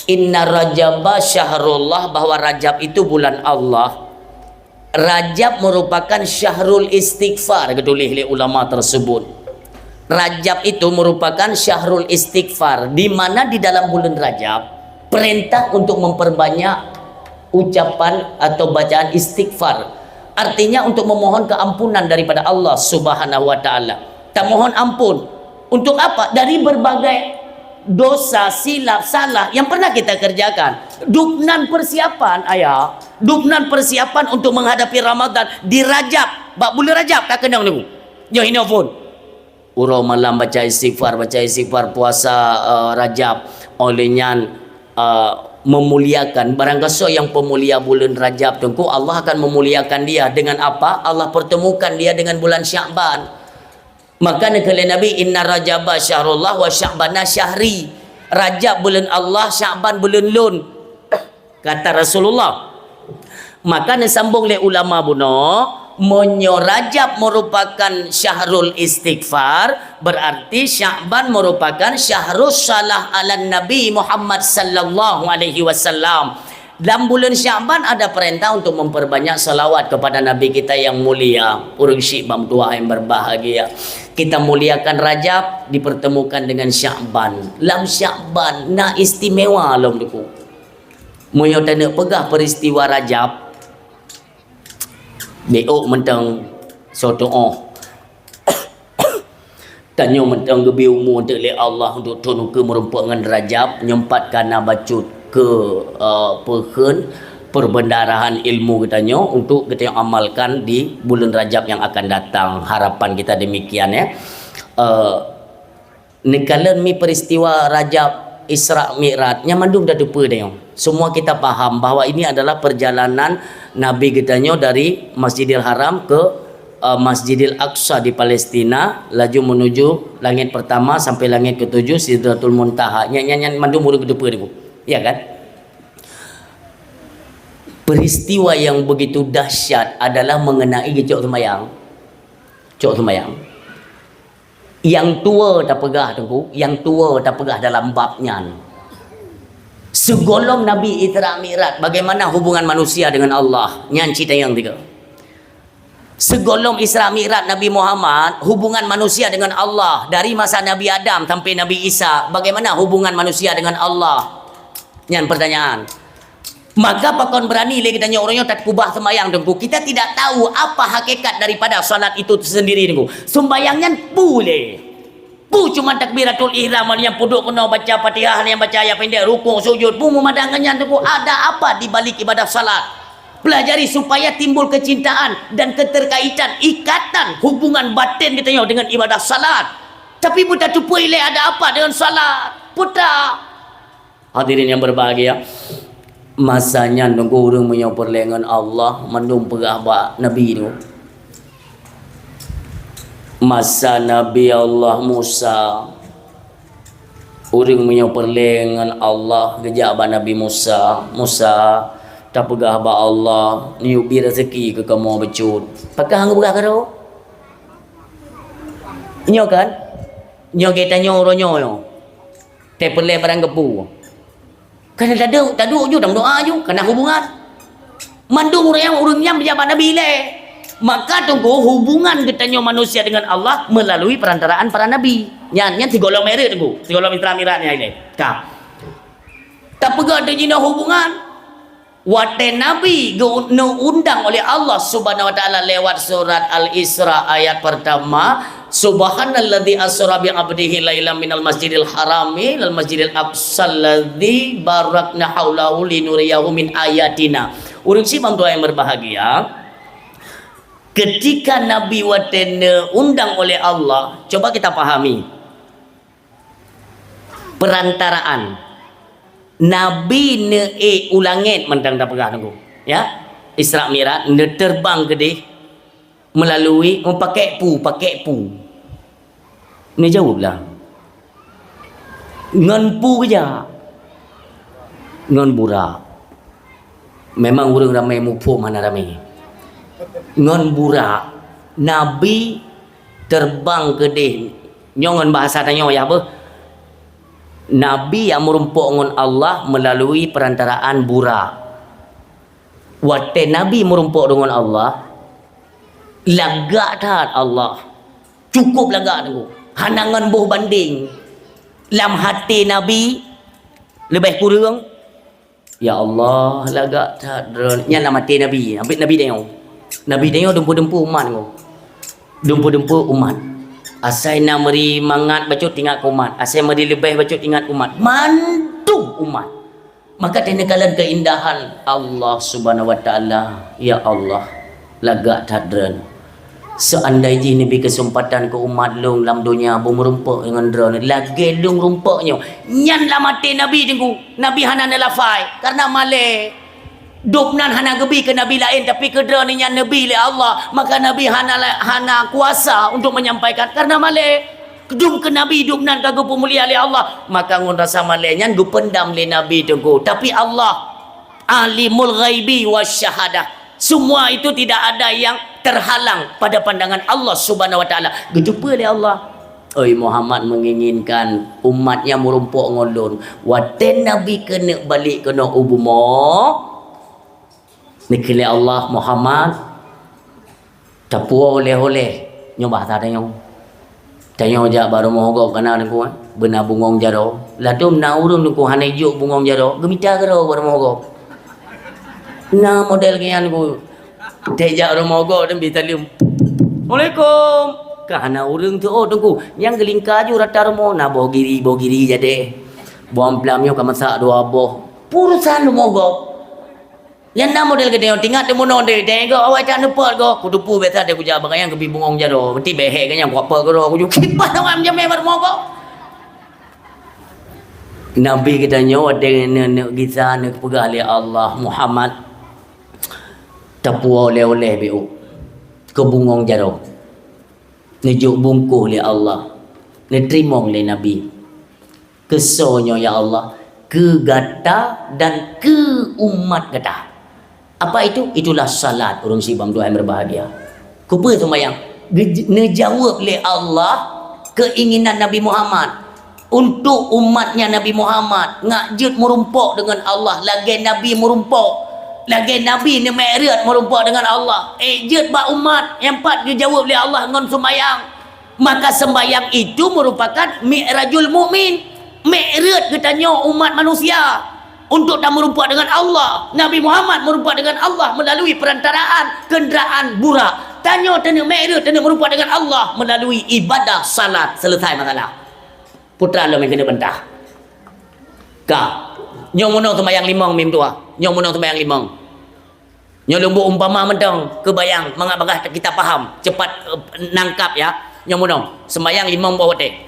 "Inna Rajaba syahrullah," bahwa Rajab itu bulan Allah. Rajab merupakan syahrul istighfar, geutuléh lé ulama tersebut. Rajab itu merupakan syahrul istighfar, di mana di dalam bulan Rajab perintah untuk memperbanyak ucapan atau bacaan istighfar. Artinya untuk memohon keampunan daripada Allah Subhanahu wa Taala. Tamohon ampun. Untuk apa? Dari berbagai dosa, silap, salah yang pernah kita kerjakan. Dubnan persiapan, ayah. Dubnan persiapan untuk menghadapi Ramadan di Rajab. Bak bulan Rajab ka keunong Teungku. Nyoe hinoe phon. Uroe malam baca istighfar, baca istighfar, puasa, eh, Rajab. Oleh nyan, eh, memuliakan. Barang gasoe nyang peumulia buleuen Rajab Teungku, Allah akan memuliakan dia. Dengan apa? Allah pertemukan dia dengan bulan Syakban. Maka neukalon Nabi, "Inna Rajaba syahrullah wa Sya'bana syahri." Rajab buleuen Allah, Syakban buleuen lôn. Kata Rasulullah. Maka neusambong lé ulama bunoe, meunyoe Rajab merupakan syahrul istighfar, berarti Syakban merupakan syahrus shalah ala Nabi Muhammad sallallahu alaihi wasallam. Dalam bulan Sya'ban ada perintah untuk memperbanyak salawat kepada Nabi kita yang mulia. Ureuëng syiek bang tuah yang berbahagia. Kita muliakan Rajab, dipertemukan dengan Sya'ban. Lam Sya'ban na istimewa lom, Teungku. Meunyoe taneuk peugah peristiwa Rajab, bék mantong soe tuoh. Tanyoe mantong geubri umu teuk lé Allah untuk thon ukeue meurumpok ngon Rajab, nyoe pat ka na bacut keu, eh, peukheun perbendaharahan ilmu geutanyoe untuk geutanyoe amalkan di bulan Rajab yang akan datang. Harapan kita demikian, ya. Eh, Neukalon mi peristiwa Rajab Isra Mi'raj, nyan mandum tateupeue tanyoe. Semua kita paham bahwa ini adalah perjalanan Nabi geutanyoe dari Masjidil Haram ke, eh, Masjidil Aqsa di Palestina, laju menuju langit pertama sampai langit ketujuh, Sidratul Muntaha. Nyan, nyan, nyan mandum ureuëng geuteupeue, Teungku. Ya kan? Peristiwa yang begitu dahsyat adalah mengenai geucok seumayang. Cok seumayang. Nyang tuwoe tapeugah, Teungku, nyang tuwoe tapeugah dalam bab nyan. Sigohlom Nabi Isra Mi'raj, bagaimana hubungan manusia dengan Allah? Nyan cit nyang tiga. Sigohlom Isra Mi'raj Nabi Muhammad, hubungan manusia dengan Allah, dari masa Nabi Adam sampai Nabi Isa, bagaimana hubungan manusia dengan Allah? Nyan pertanyaan. Maka pakon berani lé geutanyoe uroe nyoe takeubah seumayang, Teungku. Kita tidak tahu apa hakikat daripada salat itu sendiri, Teungku. Sumbayang nyan peue lé? Peue cuma takbiratul ihram, nyang peuduek keunoe baca Fatihah, nyang baca ayat pendek, rukuk, sujud, peue meumadang ngon nyan, Teungku? Ada apa di balik ibadah salat? Pelajari supaya timbul kecintaan dan keterkaitan, ikatan, hubungan batin geutanyoe dengan ibadah salat. Tapi beutateupeue lé ada apa dengan salat? Peue ta? Hadirin yang berbahagia, masa nyan, Teungku, ureuëng meunyoe peureulée ngon Allah, mandum peugah bak Nabi tu. Masa Nabi Allah Musa, ureuëng meunyoe peureulée ngon Allah geujak bak Nabi Musa, "Musa, tapeugah bak Allah, neuyue bi raseuki keu kamoe bacut." Pakon hana geupeugah keu droe? Nyoe kan? Nyoe geutanyoe uroe nyoe. Teupeulée barang geupeu. Kana taduek, taduek ju, tameudoa ju, kana hubungan. Mandum ureuëng nyang, ureuëng nyang peujak bak Nabi ilée. Maka, Teungku, hubungan geutanyoe manusia dengan Allah melalui perantaraan para nabi. Nyan, nyan sigohlom Mi'raj, Teungku. Sigohlom Isra Mi'raj nyan ilée. Ka. Tapeugah teuh jinoe hubungan. Watée Nabi geu-, neuundang oleh Allah Subhanahu wa Taala lewat surat Al-Isra ayat pertama, "Subhanalladzi asra bi 'abdihi lailan minal masjidil harami ilal masjidil aqsal ladzi barakna haulahu linuriyahu min ayatina." Ureuëng syiek bang tuah yang berbahagia, ketika Nabi watée neuundang oleh Allah, coba kita pahami. Perantaraan. Nabi neuék u langét mantong tapeugah, Teungku. Ya. Isra Mi'raj, neuterbang keudeh melalui, meupaké peue, paké peue. Neujaweueb lah. Ngon peue geujak? Ngon burak. Memang ureuëng ramé muphom hana ramé. Ngon burak, Nabi terbang keudeh. Nyoe ngon bahasa tanyoe yah beuh. Nabi nyang meurumpok ngon Allah melalui perantaraan burak. Watée Nabi meurumpok deungon Allah, lagak that Allah. Cukup lagak tu. Hana ngon boh banding. Lam até Nabi, leubeh kureueng, "Ya Allah, lagak that droe." Nyan lam até Nabi. Nabi, Nabi tanyoe. Nabi tanyoe dumpeue-dumpeue umat nyoe. Dumpeue-dumpeue umat. Asai na meuri mangat bacut ingat keu umat. Asai meuri leubeh bacut ingat keu umat. Mandum umat. Maka teuneuk kalon keuindahan Allah Subhanahu wa Taala. Ya Allah, lagak that droe. Seandai jih neubri keuseumpatan keu umat lôn lam donya beumeurumpok ngon droe lagée lôn rumpok nyoe. Nyan lam até Nabi teungku. Nabi hana neulafai, kareuna malée. Gobnyan hana geubi keu nabi laén, tapi keu droe nyan neubri lé Allah. Maka Nabi hana la-, hana kuasa untuk menyampaikan, kareuna malée. Dum keu Nabi gobnyan ka geupeumulia lé Allah. Maka ngon rasa malée nyan geupeundam lé Nabi teungku. Tapi Allah Alimul ghaibi wasyahadah. Semua itu tidak ada yang terhalang pada pandangan Allah Subhanahu wa Taala. Geuteupeue lé Allah, "Oi Muhammad menginginkan umatnya meurumpok ngon lôn." Watée Nabi keuneuk balek keunoe u bumoe, Neukheun lé Allah, Muhammad, tapuwoe oleh-oleh. Nyoe bahasa tanyoe. Tanyoe jak bak rumoh gob kana Teungku, eh, beuna bungong jaroe. Ladôm na ureuëng Teungku hana jok bungong jaroe, geumita keudroe bak rumoh gob. Na model nyan Teungku. Teuh jak rumoh gob dan bi saleuem. "Assalamualaikum." Ka hana ureuëng teuôt Teungku. Nyang geulingka ju rata rumoh, na boh giri, boh giri jadeh. Boh amplam nyoe ka masak dua boh. Urusan rumoh gob. Nyan na model geutanyoe, tingat teumono deh, deh gob awai that neupot gob, kuteupeue biasa deh kujak bak nyang keubi bungong jaroe, meuti behek nyang kuapa keudroe, kuju kiban awai meujamé bak rumoh gob. Nabi geutanyoe watée neuk, neuk gisa neuk peugah lé Allah, Muhammad, tapuwoe oleh-oleh biôh keu bungong jaroe. Neujok bungkôh lé Allah, neuteurimong lé Nabi. Keusoe nyoe, ya Allah, keu gata dan keu umat gata. Apa itu? Itulah salat ureuëng sibam Tuhan yang berbahagia. Kupeue seumayang? Gej-, neujaweueb lé Allah keinginan Nabi Muhammad. Untuk umatnya Nabi Muhammad, ngak jeuet meurumpok dengan Allah lagée Nabi meurumpok. Lagée Nabi neumi'raj meurumpok dengan Allah. Eh, jeuet bak umat nyang pat geujaweueb lé Allah ngon seumayang. Maka sembahyang itu merupakan mi'rajul mukmin, mi'raj geutanyoe umat manusia untuk tameurumpok dengan Allah. Nabi Muhammad meurumpok dengan Allah melalui perantaraan kenderaan burak. Tanyoe taneuk mi'raj, taneuk meurumpok dengan Allah melalui ibadah salat. Selesai masalah. Putra lom nyang keuneuk bantah. Ka. Nyoe meunoe seumayang limong mim tuha. Nyoe meunoe seumayang limong. Nyoe lôn buet umpama mantong, keubayang mangat bagaih kita paham, cepat, eh, nangkap ya. Nyoe meunoe, seumayang limong boh watée.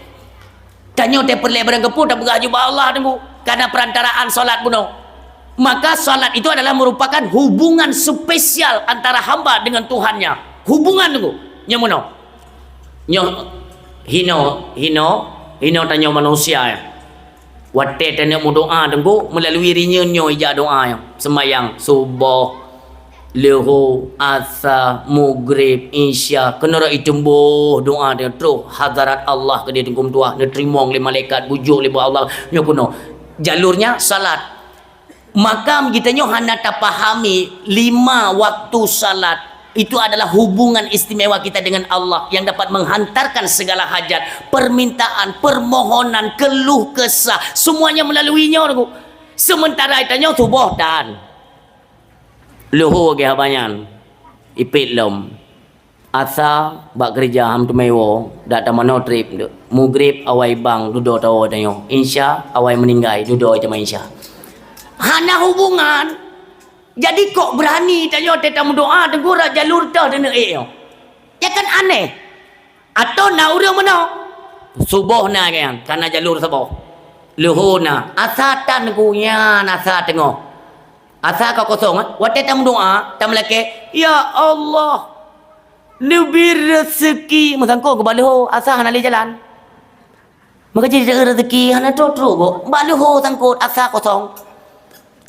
Tanyoe teuh peureulée barang keupeue tapeugah ju bak Allah Teungku, karena perantaraan salat bunoe. Maka salat itu adalah merupakan hubungan spesial antara hamba dengan Tuhannya. Hubungan Teungku. Nyoe meunoe. Nyoe hino, hino, hino tanyoe manusia ya. Watée taneuk meudoá Teungku, meulalu rinyeun nyoe ijak doá nyoe. Seumayang suboh, leuhô, asa, mugreb, isya, keunoe rot iteumbôh doá nyoe troh hadarat Allah keudeh Teungku meutuah, neuteurimong lé malaikat, bujôk lé bak Allah. Nyoe keunoe. Jalurnya salat. Maka geutanyoe hana tapahami lima waktu salat itu adalah hubungan istimewa kita dengan Allah yang dapat menghantarkan segala hajat, permintaan, permohonan, keluh kesah, semuanya melalui nyoe, Teungku. Sementara tanyoe suboh tan. Leuhô lagée haba nyan, ipét lom. Asa bak keureuja han teumé woe, dak tamanoe treb. Mugreb awai bang dudoe tawoe tanyoe. Isya awai meuninggai dudoe teuma isya. Hana hubungan. Jadi kok beurani tanyoe teuh tameudoá teungku rot jalur toh taneuk ék nyoe? Ya kan aneh. Atau na ureuëng meunoe? Suboh na nyang kana jalur saboh. Leuhô na, asa tan ku nyan asa teungoh. Asa ka kosong, eh? Watée tameudoá, tameulakée, "Ya Allah, neubri reuseuki," meusangkot keu bak leuhô, asa hana lé jalan. Maka jih rezeki hana trok-trok gob. Bak leuhô sangkot asa kosong.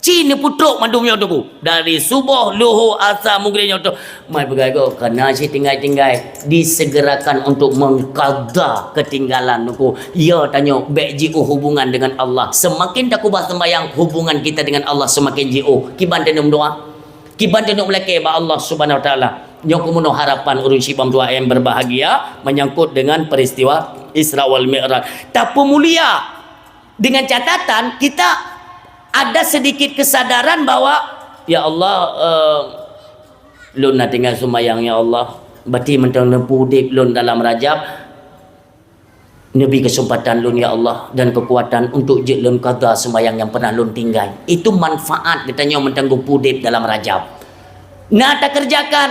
Ci neupeutrok mandum nyoe teungku. Dari suboh, leuhô, asa, mugreb nyoe teuk. Mai peugah gob, kana cit tinggai-tinggai. Disegerakan untuk mengqadha ketinggalan teungku. Ya tanyoe bék jiôh hubungan dengan Allah. Semakin takubah sembahyang, hubungan kita dengan Allah semakin jiôh. Kiban taneuk meudoá. Kiban taneuk meulakée bak Allah Subhanahu Wa Taala. Nyoe keuh meunoe harapan ureuëng sibam dua M berbahagia menyangkut dengan peristiwa Isra wal Mi'raj. Tapeumulia dengan catatan kita ada sedikit kesadaran bahwa, "Ya Allah, eh, lôn na tinggai seumayang, ya Allah. Bati mantong neupeu udeb lôn dalam Rajab." Neubri keuseumpatan lôn, ya Allah, dan keukuatan untuk jeuet lôn qadha seumayang nyang pernah lôn tinggai. Itu manfaat geutanyoe mantong geupeu udeb dalam Rajab. Na takeureujakan,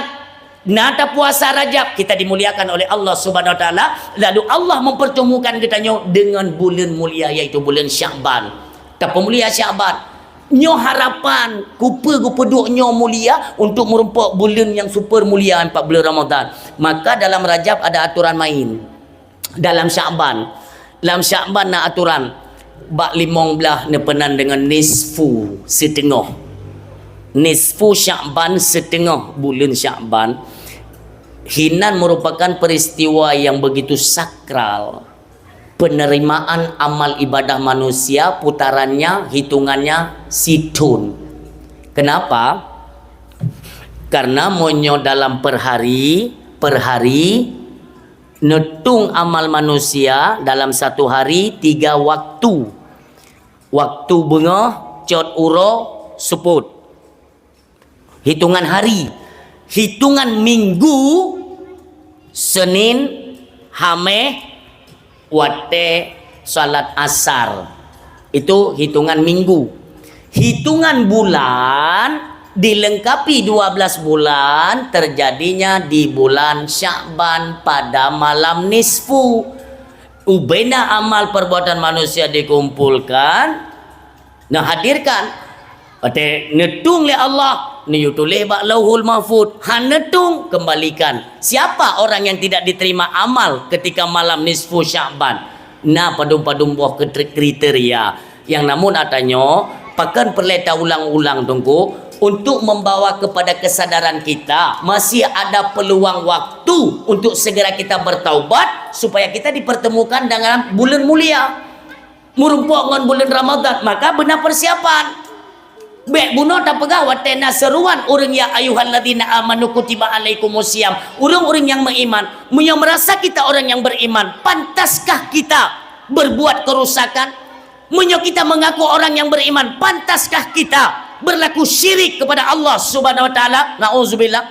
na tapuasa Rajab, kita dimuliakan oleh Allah Subhanahu Wa Taala, lalu Allah mempertemukan geutanyoe dengan buleuen mulia, yaitu buleuen Syakban. Tapeumulia Syakban. Nyoe harapan, kupeue geupeuduek nyoe mulia untuk meurumpok buleuen nyang super mulia, empat buleuen Ramadan. Maka dalam Rajab ada aturan main. Dalam Syakban. Lam Syakban na aturan. Bak limong blaih neupeunan deungon nisfu, siteungoh. Nisfu Syakban, siteungoh buleuen Syakban. Hinan merupakan peristiwa yang begitu sakral. Penerimaan amal ibadah manusia, putarannya, hitungannya sithon. Kenapa? Karena meunyoe dalam per hari, per hari, neutung amal manusia dalam satu hari tiga waktu. Waktu beungoh, cot uroe, seupôt. Hitungan hari. Hitungan minggu, Senin, Hameh, watée salat asar. Itu hitungan minggu. Hitungan bulan dilengkapi dua belas bulan terjadinya di bulan Sya'ban pada malam nisfu. Ubena amal perbuatan manusia dikumpulkan, neuhadirkan. Watée neutung lé Allah, neuyue tuléh bak Lauhul Mahfuz, han neutung, kembalikan. Siapa orang yang tidak diterima amal ketika malam nisfu Sya'ban? Na padum-padum boh kriteri-, kriteria. Nyang namun atanyoe, pakon peureulée taulang-ulang Teungku, untuk membawa kepada kesadaran kita, masih ada peluang waktu untuk segera kita bertaubat, supaya kita dipertemukan dengan bulan mulia. Meurumpok ngon buleuen Ramadhan, maka beuna persiapan. Bék bunoe tapeugah watée na seruan ureuëng, "Ya ayyuhalladzina amanu kutiba alaikumusiyam." Ureuëng-ureuëng nyang meuiman, meunyoe meurasa kita orang nyang beriman, pantaskah kita berbuat kerusakan? Meunyoe kita mengaku orang yang beriman, pantaskah kita berlaku syirik kepada Allah Subhanahu wa Taala? Nauzubillah.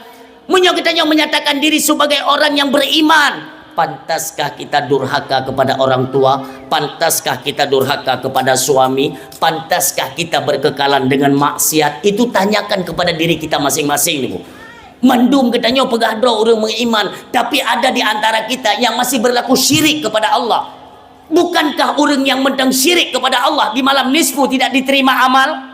Meunyoe geutanyoe menyatakan diri sebagai orang yang beriman, pantaskah kita durhaka kepada orang tua? Pantaskah kita durhaka kepada suami? Pantaskah kita berkekalan dengan maksiat? Itu tanyakan kepada diri kita masing-masing, Ibu. Mandum geutanyoe peugah droe ureuëng meuiman, tapi ada di antara kita yang masih berlaku syirik kepada Allah. Bukankah ureuëng yang mantong syirik kepada Allah di malam nisfu tidak diterima amal?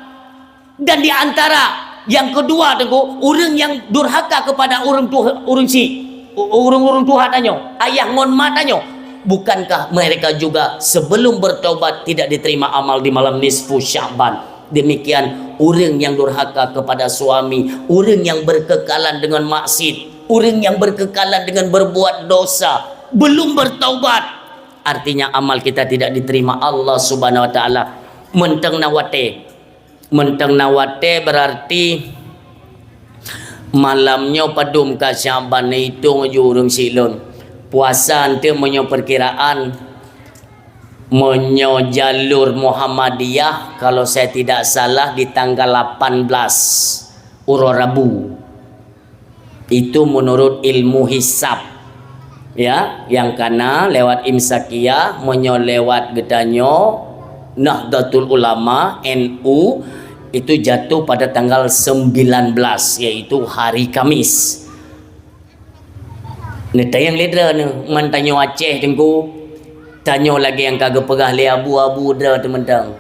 Dan di antara yang kedua, Teungku, ureuëng nyang durhaka kepada ureuëng tuha, ureuëng si, ureuëng-ureuëng tuha tanyoe, ayah ngon ma tanyoe, bukankah mereka juga sebelum bertobat tidak diterima amal di malam nisfu Sya'ban? Demikian ureuëng yang durhaka kepada suami, ureuëng yang berkekalan dengan maksiat, ureuëng yang berkekalan dengan berbuat dosa, belum bertobat, artinya amal kita tidak diterima Allah Subhanahu wa Taala. Mantong na watée Mantong na watée, berarti malam nyoe padum ka Sya'ban, itong ju ureuëng siklon. Puasa eunteuk meunyoe perkiraan, meunyoe jalur Muhammadiyah, kalau saya tidak salah, di tanggal lapan belas, uroe Rabu. Itu menurut ilmu hisab. Ya, yang kana lewat Imsakiyah, meunyoe lewat geutanyoe Nahdlatul Ulama, N U, itu jatuh pada tanggal sembilan belas, yaitu hari Kamis. Neutanyong lé droeneuh, man tanyoe Aceh Teungku, tanyoe lagée nyang ka geupeugah lé abu-abu droe teuh mantong.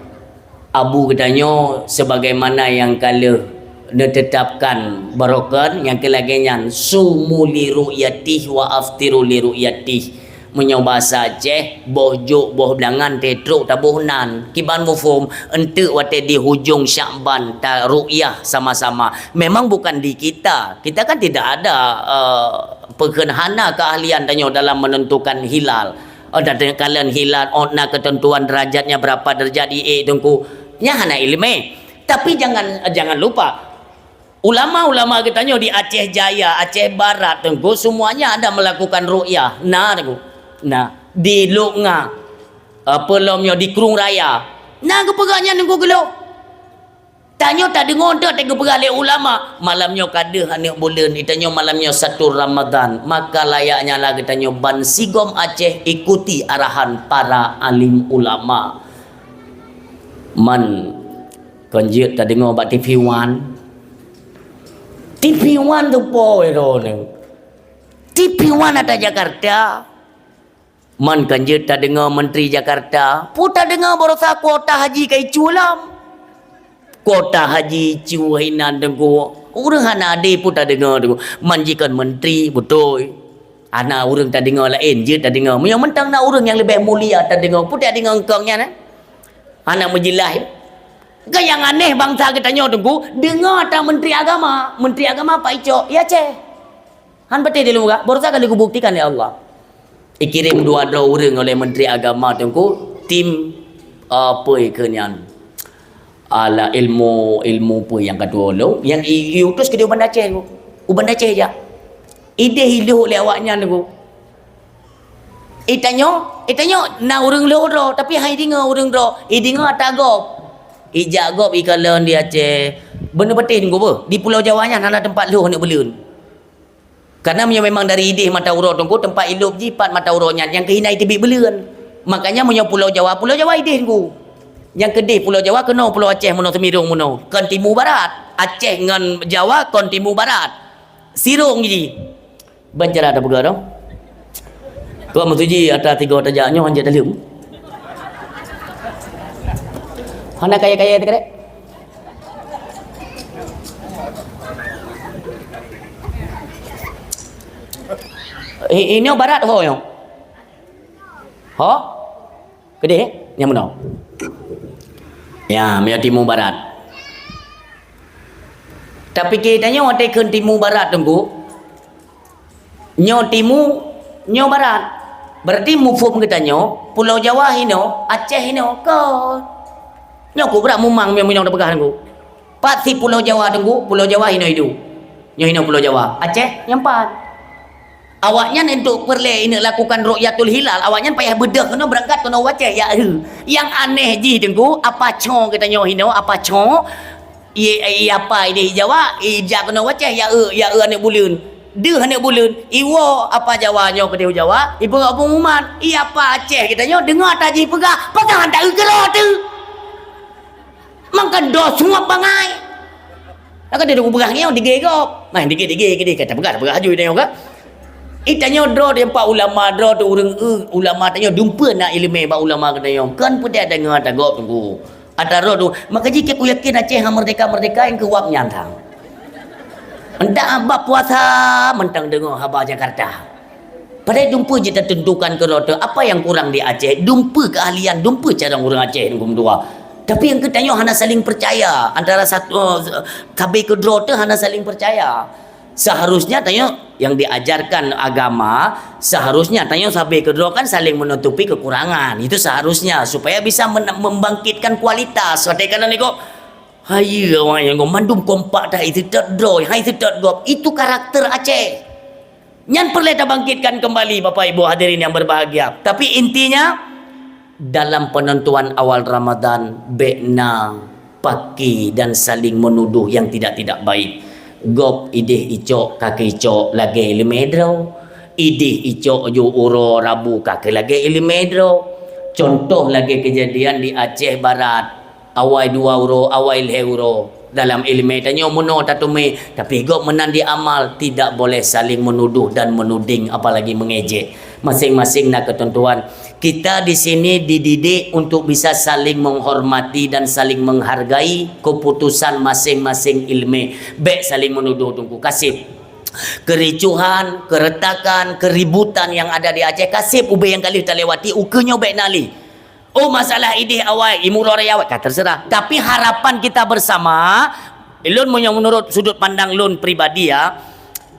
Abu geutanyoe sebagaimana nyang ka lheueh neutetapkan barokon nyang keu lagée nyan, "Sumu li ru'yatih wa aftiru li ru'yatih." Meunyoe basa Aceh, boh jok, boh blangan, teutrok taboh nan. Kiban muphom, eunteuk watée di hujong Syakban ta ru'yah sama-sama. Memang bukan di kita. Kita kan tidak ada, eh, peukheun hana keahlian tanyoe dalam menentukan hilal. Oh, dan kalon hilal, oh, na ketentuan derajatnya berapa derajat, ié Teungku. Nyan hana iéleumé. Tapi jangan, jangan lupa, ulama-ulama geutanyoe di Aceh Jaya, Aceh Barat, Teungku, semuanya ada melakukan ru'yah. Na, Teungku. Na, di Lok Nga. Apa lom nyoe, di Krueng Raya. Na geupeugah nyan, Teungku, geulok. Tanyoe tadeungoe teuk teupeugah lé ulama, malam nyoe ka deuh aneuk buleuen, geutanyoe malam nyoe satu Ramadan, maka layaknya lah geutanyoe bansigom Aceh ikuti arahan para alim ulama. Man, kon jeuet tadeungoe bak T V One. T V One tu po droeneuh. T V One ata Jakarta. Man kan jeuet tadeungoe Menteri Jakarta, peue tadeungoe baroesa kuota haji ka icu lom. Kuota haji icu inan Teungku. Ureuëng hana adé peue tadeungoe Teungku. Man jikon menteri, beutôi. Hana ureuëng tadeungoe laén, jeuet tadeungoe. Meunyoe mantong na ureuëng nyang leubeh mulia tadeungoe, peue tadeungoe eungkong nyan, eh? Hana meujeulaih, eh? Kan nyang aneh bansa geutanyoe Teungku, deungoe ata menteri agama. Menteri agama Pak Icok, ya ceh. Han patéh di lôn, baroesa ka lheueh geubuktikan lé Allah. Ikirém dua droe ureuëng oleh Menteri Agama Teungku, tim, ah, peue keu nyan? Alah, ilmu, ilmu peue nyang ka tuwoe lôn, nyang i-, iutus keudéh Banda Aceh Teungku. U Banda Aceh jak. Ideh ilhok lé awaknyan tu. Itanyoe, itanyoe na ureuëng lhok droe, tapi hai deungoe ureuëng droe, ideungoe ata gob. Ijak gob ikalon di Aceh. Beuneupatéh Teungku beuh, di Pulo Jawa nyan hana teumpat lhok aneuk buleuen. Karena meunyoe memang dari ideh mata uroe Teungku, teumpat ilop jih pat mata uroe nyan, nyang keuh hina iteubiet buleuen. Makanya meunyoe Pulo Jawa, Pulo Jawa ideh Teungku. Nyang keudeh Pulo Jawa keunoe Pulo Aceh meunoe Seumirong meunoe, kon timu barat. Aceh ngon Jawa kon timu barat. Sirong jih. Ban cara tapeugah dong. Kok meutuji ata tiga tajak nyoe hanjeuet daleuem. Hana kaya-kaya teuka dek. I-, inoe barat ho nyoe. Ho? Keudeh, nyang meunoe. Ya, meunyoe timu barat. Tapi geutanyoe watée kheun timu barat Teungku, nyoe timu, nyoe barat. Berarti muphom geutanyoe, Pulo Jawa hinoe, Aceh hinoe, kon. Nyoe keu brat mumang meunyoe tapeugah Teungku. Pat si Pulo Jawa Teungku, Pulo Jawa hinoe idu. Nyoe hinoe Pulo Jawa. Aceh nyang pat. Awaknyan untuk peureulée ineuk lakukan ru'yatul hilal, awaknyan payah beudôh keunoe beurangkat keunoe u Aceh, ya eu. Nyang aneh jih Teungku, apa co geutanyoe hinoe, apa co? Ie, ie apa ideh Jawa, ijak keunoe u Aceh, ya eu, ya eu aneuk buleuen. Deuh aneuk buleuen, iwoe apa Jawa nyoe keudeh u Jawa, ipeugah pengumuman, ie apa Aceh geutanyoe, deungoe ata jih peugah, peugah ata eu keudroe teuh. Mangkon doh suap bangai. Maka dia peugah nyoe dige gob. Nah, dige-dige, dige, kata peugah, peugah aju dia nyoe ka. Itanyoe droe di empat ulama, droe tu ureuëng eu, ulama tanyoe dumpeue na ileumé bak ulama geutanyoe. Kon peudeh deungoe ata gob Teungku. Ata droe tu, maka jih ku yakin Aceh ha merdeka-merdeka nyang keu wab nyan thang. Entah bak puasa mantong deungoe haba Jakarta. Padahai dumpeue jih tatentukan keudroe teuh, apa nyang kurang di Aceh, dumpeue keahlian, dumpeue carông ureuëng Aceh nyang geumeudua. Tapi nyang geutanyoe hana saling percaya, antara satu, eh, sabe keudroe teuh hana saling percaya. Seharusnya tanyoe nyang diajarkan agama, seharusnya tanyoe sabe keudroe kan saling menutupi kekurangan. Itu seharusnya, supaya bisa men-, membangkitkan kualitas. Watée kana niko, hai awak nyang mandum kompak dah, itu tak droe, hai itu tak gob. Itu karakter Aceh. Nyan peureulée tabangkitkan kembali, Bapak Ibu hadirin yang berbahagia. Tapi intinya, dalam penentuan awal Ramadan, bék na paki dan saling menuduh yang tidak-tidak baik. Gob ideh icok, ka keu icok lagée ileumé droe. Ideh icok ju uroe Rabu, ka keu lagée ileumé droe. Contoh lagée kejadian di Aceh Barat. Awai dua uroe, awai lhée uroe. Dalam ileumé tanyoe meunoe tateumé, tapi gob meunan di amal, tidak boleh saling menuduh dan menuding, apalagi mengejek. Masing-masing na ketentuan. Kita di sini dididik untuk bisa saling menghormati dan saling menghargai keputusan masing-masing ileumé. Bék saling menuduh Teungku. Kaseb. Kericuhan, keretakan, keributan yang ada di Aceh, kaseb ubé nyang ka lheueh talewati, ukeue nyoe bék na lé. Oh, masalah ideh awai, imeuraya awai, ka terserah. Tapi harapan kita bersama, lôn meunyoe menurut sudut pandang lôn pribadi ya,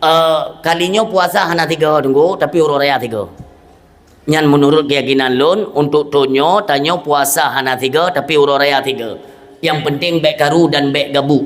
eh, kali nyoe puasa hana tiga Teungku, tapi uroe raya tiga. Nyan menurut keyakinan lôn, untuk thon nyoe, tanyoe puasa hana tiga, tapi uroe raya tiga. Yang penting bék karu dan bék gabuk.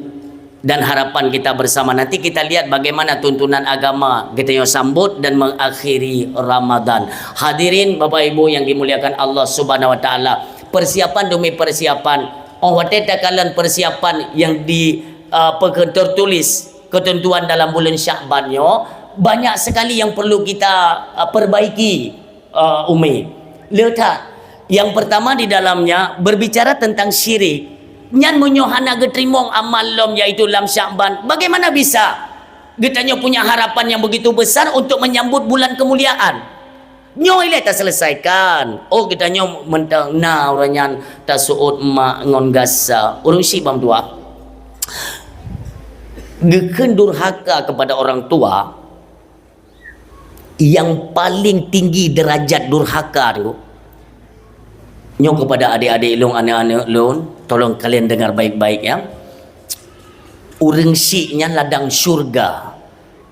Dan harapan kita bersama. Nanti kita lihat bagaimana tuntunan agama geutanyoe sambut dan mengakhiri Ramadan. Hadirin Bapak Ibu yang dimuliakan Allah Subhanahu Wa Taala, persiapan demi persiapan. Oh, watée takalon persiapan yang di, uh, peukeuh tertulis ketentuan dalam bulan Syakban nyoe, banyak sekali yang perlu kita, uh, perbaiki. Uh, Umi. Le that. Yang pertama di dalamnya berbicara tentang syirik. Nyan meunyoe hana geuteurimong amal lom, yaitu lam Syakban, bagaimana bisa geutanyoe punya harapan yang begitu besar untuk menyambut bulan kemuliaan? Nyoe ilée taselesaikan. Oh, geutanyoe mantong na ureuëng nyan taseuôt mak ngon gasa. Ureuëng syiek bang dua. Geukheun durhaka kepada orang tua, yang paling tinggi derajat durhaka tu, nyoe kepada adik-adik lôn, aneuk-aneuk lôn, tolong kalian dengar baik-baik ya. Ureuëng syiek nyan ladang syurga.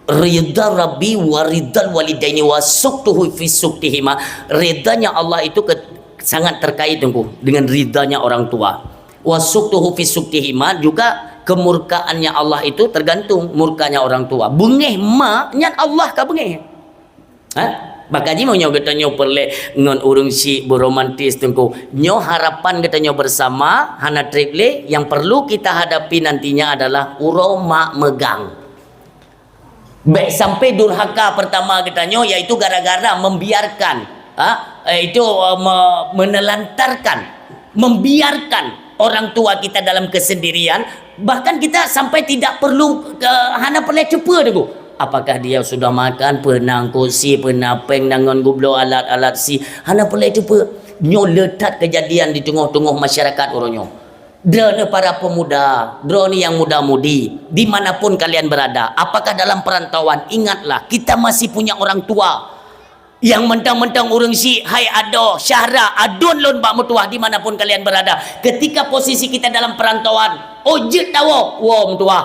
Ridha Rabbi wa ridhal walidaini wa sukhtuhu fi sukhtihima. Ridhanya Allah itu ke-, sangat terkait Teungku dengan ridhanya orang tua. Wa sukhtuhu fi sukhtihima juga Kemurkaannya Allah itu tergantung murkanya orang tua. Beungéh mak, nyan Allah ka beungéh. Ha? Maka jih meunyoe geutanyoe peureulée ngon ureuëng syiek beromantis teungku, nyoe harapan geutanyoe bersama hana treb lé, yang perlu kita hadapi nantinya adalah uroe mak meugang. Bék sampai durhaka pertama geutanyoe, yaitu gara-gara membiarkan, ha, yaitu, eh, me-, menelantarkan, membiarkan orang tua kita dalam kesendirian, bahkan kita sampai tidak perlu, eh, hana peureulée teupeue teungku. Apakah dia sudah makan, peue na ngon sie, peue na péng, na ngon gubloe alat-alat sie, hana peureulée teupeue. Nyoe le that kejadian di teungoh-teungoh masyarakat uroe nyoe. Droeneuh para pemuda, droeneuh nyang muda-mudi, di mana pun kalian berada, apakah dalam perantauan, ingatlah, kita masih punya orang tua. Nyang mantong-mantong ureuëng syiek, hai adoe, Syahra, aduen lôn bak meutuwah di mana pun kalian berada. Ketika posisi kita dalam perantauan, oh jeuet tawoe, woe meutuwah.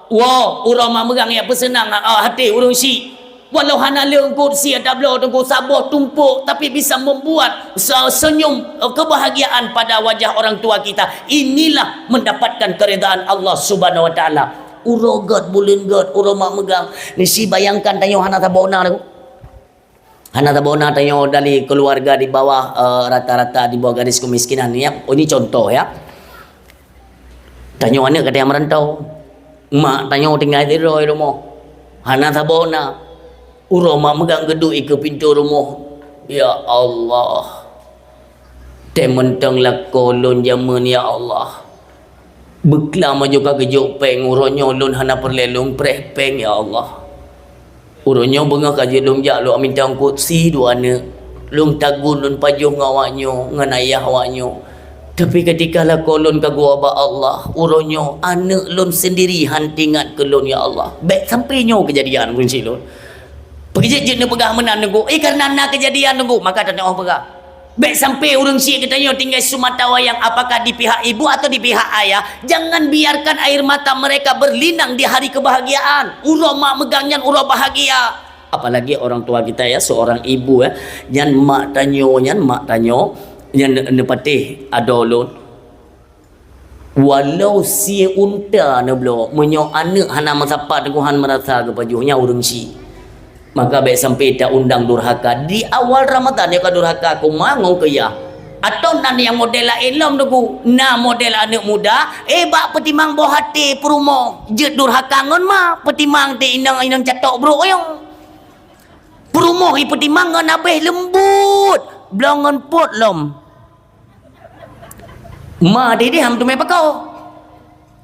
Woe, uroe mak meugang nyang peuseunang, ah, até ureuëng syiek. Walau hana leueng kot sie tabloe teungku, saboh tumpôk, tapi bisa membuat se-, senyum, eh, kebahagiaan pada wajah orang tua kita. Inilah mendapatkan keridaan Allah Subhanahu Wa Taala. Uroe gét, buleuen gét, uroe mak meugang. Ni si bayangkan tanyoe hana saboh na teungku. Hana saboh na tanyoe dari keluarga di bawah, eh, rata-rata di bawah garis kemiskinan ni, ya. Oh, ini contoh, ya. Tanyoe aneuëk ka teuh nyang meurantau. Mak tanyoe tinggai sidroe di rumoh. Hana saboh na. Uroe mak meugang geuduek ikeue pintoe rumoh. Ya Allah. Teuh mantong lakoe lôn jameun, ya Allah. Beuklam ajoe ka geujok péng, uroe nyoe lôn hana peureulée lôn preh péng, ya Allah. Uroe nyoe beungoh ka jeuet lôn jak lôn mita eungkôt sie dua aneuëk. Lôn tagun lôn pajoh ngon awaknyoe, ngon ayah awaknyoe. Tapi ketika lakoe lôn ka geuwoe bak Allah, uroe nyoe aneuëk lôn sendiri han teuingat keu lôn, ya Allah. Bék sampai nyoe keujadian ureuëng syiek lôn. Peue jeuet jeuet neupeugah meunan teungku. Eh, karena na keujadian teungku, maka teuntèe peugah. Bék sampai ureuëng syiek geutanyoe tinggai seumata wayang, apakah di pihak ibu atau di pihak ayah. Jangan biarkan air mata mereka berlinang di hari kebahagiaan. Uroe mak meugang nyan uroe bahagia. Apalagi orang tua kita, ya, seorang ibu, ya. Nyan mak tanyoe, nyan mak tanyoe, nyan ne-, neupatéh adoe lôn. Walau sie unta neubloe, meunyoe aneuëk hana meusapat teungku han meurasa geupajoh, nyan ureuëng syiek. Maka bék sampai ta undang durhaka. Di awal Ramadhan nyoe ka durhaka keu ma ngon keu yah. Atau na nyang model laén lom teungku. Na model aneuëk muda, eh, bak peutimang boh até peurumoh. Jeuet durhaka ngon ma, peutimang teuh inong-inong catok brok nyoe. Peurumoh ipeutimang ngon abéh leumbot, bloe ngon pot lom. Ma dideh han teumé pakoe.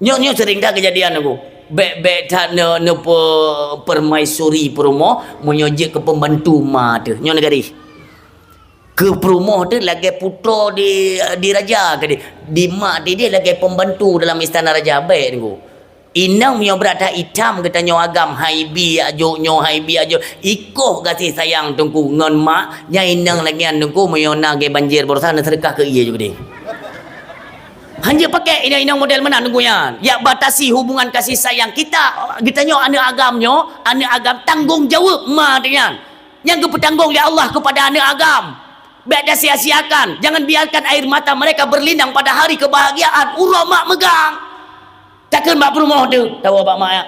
Nyoe, nyoe sering that keujadian teungku. Bék-bék that ne-, neupeu-, permaisuri peurumoh, meunyoe jeuet keu pembantu ma teuh. Nyoe neugaréh. Keu peurumoh teuh lagée putroe di, di raja keudeh. Di ma dideh lagée pembantu dalam istana raja. Bék teungku. Inong meunyoe brat that itam geutanyoe agam, hai bi ajok nyoe, hai bi ajok. Ikoh gaséh sayang teungku ngon mak, nyan inong lagée nyan teungku meunyoe na lagée banjir barosa neuseudeukah keu ie ju geude. Hanjeuet pakék inong-inong model meunan teungku nyan. Jak batasi hubungan kasih sayang kita, geutanyoe aneuëk agam nyoe, aneuëk agam tanggong jaweueb ma teuh nyan. Nyang geupeutanggong lé Allah keupada aneuëk agam. Bék tasia-siakan, jangan biarkan air mata mereka berlinang pada hari kebahagiaan uroe mak meugang. Takheun bak peurumoh teuh, tawoe bak mak ya.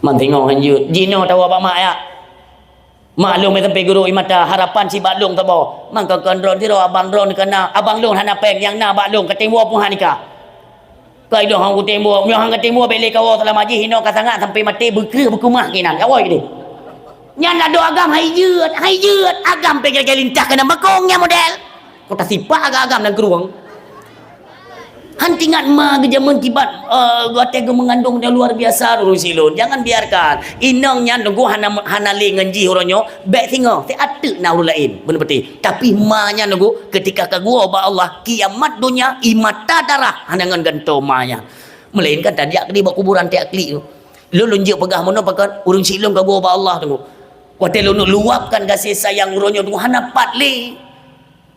Man singoh hanjeuet, jinoe tawoe bak mak ya. Mak lôn meusampé guru i mata, harapan sibak lôn saboh. Man kon-kon droen sidroe abang droen ka na, abang lôn hana péng, nyang na bak lôn ka tém woe pun han nikah. Kai lôn hang kutem buet, meunyoe hang katem buet bék lé kawoe seulama jih, inoe ka sangat sampai maté beukreueh beukeumah keunan. Kawoe deh. Nyan adoe agam hai jeuet, hai jeuet. Agam pih lagèe lintah keunan bakong nyan model. Kota sipak agam-agam dan kerueng. Han teuingat ma geujameun kiban, eh, watèe geumeungandong nyang luar biasa ureueng silôn. Jangan biarkan. Inong nyan teungku hana, hana lé ngon jih uroe nyoe, bèk singoh, siat teuk na ureueng laén. Beuneuh beutôi. Tapi ma nyan teungku, keutika ka geuwoe bak Allah, kiamat donya, ie mata darah, hana ngon gantoe ma nyan. Meulainkan tajak keudéh bak kuburan tajak klik tu. Lôn, lôn jeuet peugah meunoe pakon, ureueng silôn ka geuwoe bak Allah teungku. Watèe lôn luwapkan gaséh sayang uroe nyoe teungku, hana pat lé.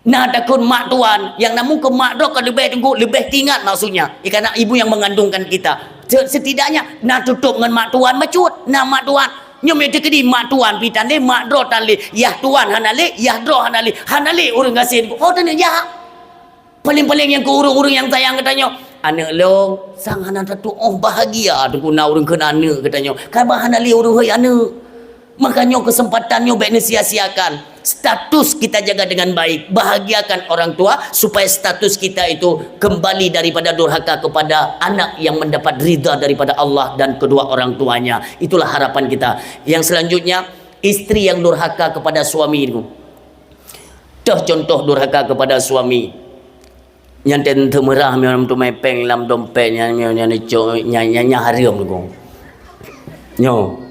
Na takheun mak tuan, nyang na mungken mak droe ka leubeh teungku, leubeh teuingat maksudnya. Ia kana ibu yang mengandungkan kita. Se-, setidaknya na tutôp ngon mak tuan bacut, na mak tuan. Nyoe meunyo teukeudi mak tuan pih tan lé, mak droe tan lé, yah tuan hana lé, yah droe hana lé, hana lé ureueng gaséh teungku. Oh, tan jak. Paléng-paléng nyang keu ureueng-ureueng nyang sayang geutanyoe. Aneuk lôn, sang hana tatuoh bahagia teungku na ureuëng kheun aneuk geutanyoe. Ka bah hana lé ureuëng hôi aneuk. Makanya kesempatan nyoe bék neusia-siakan. Status kita jaga dengan baik. Bahagiakan orang tua supaya status kita itu kembali daripada durhaka kepada anak yang mendapat ridha daripada Allah dan kedua orang tuanya. Itulah harapan kita. Yang selanjutnya, istri yang durhaka kepada suami itu. Toh contoh durhaka kepada suami. Nyan teumeurah meunyoe teumé péng lam dompet nyan, nyan, nyan, nyan, nyan, nyan hareuem teungku. Nyoe.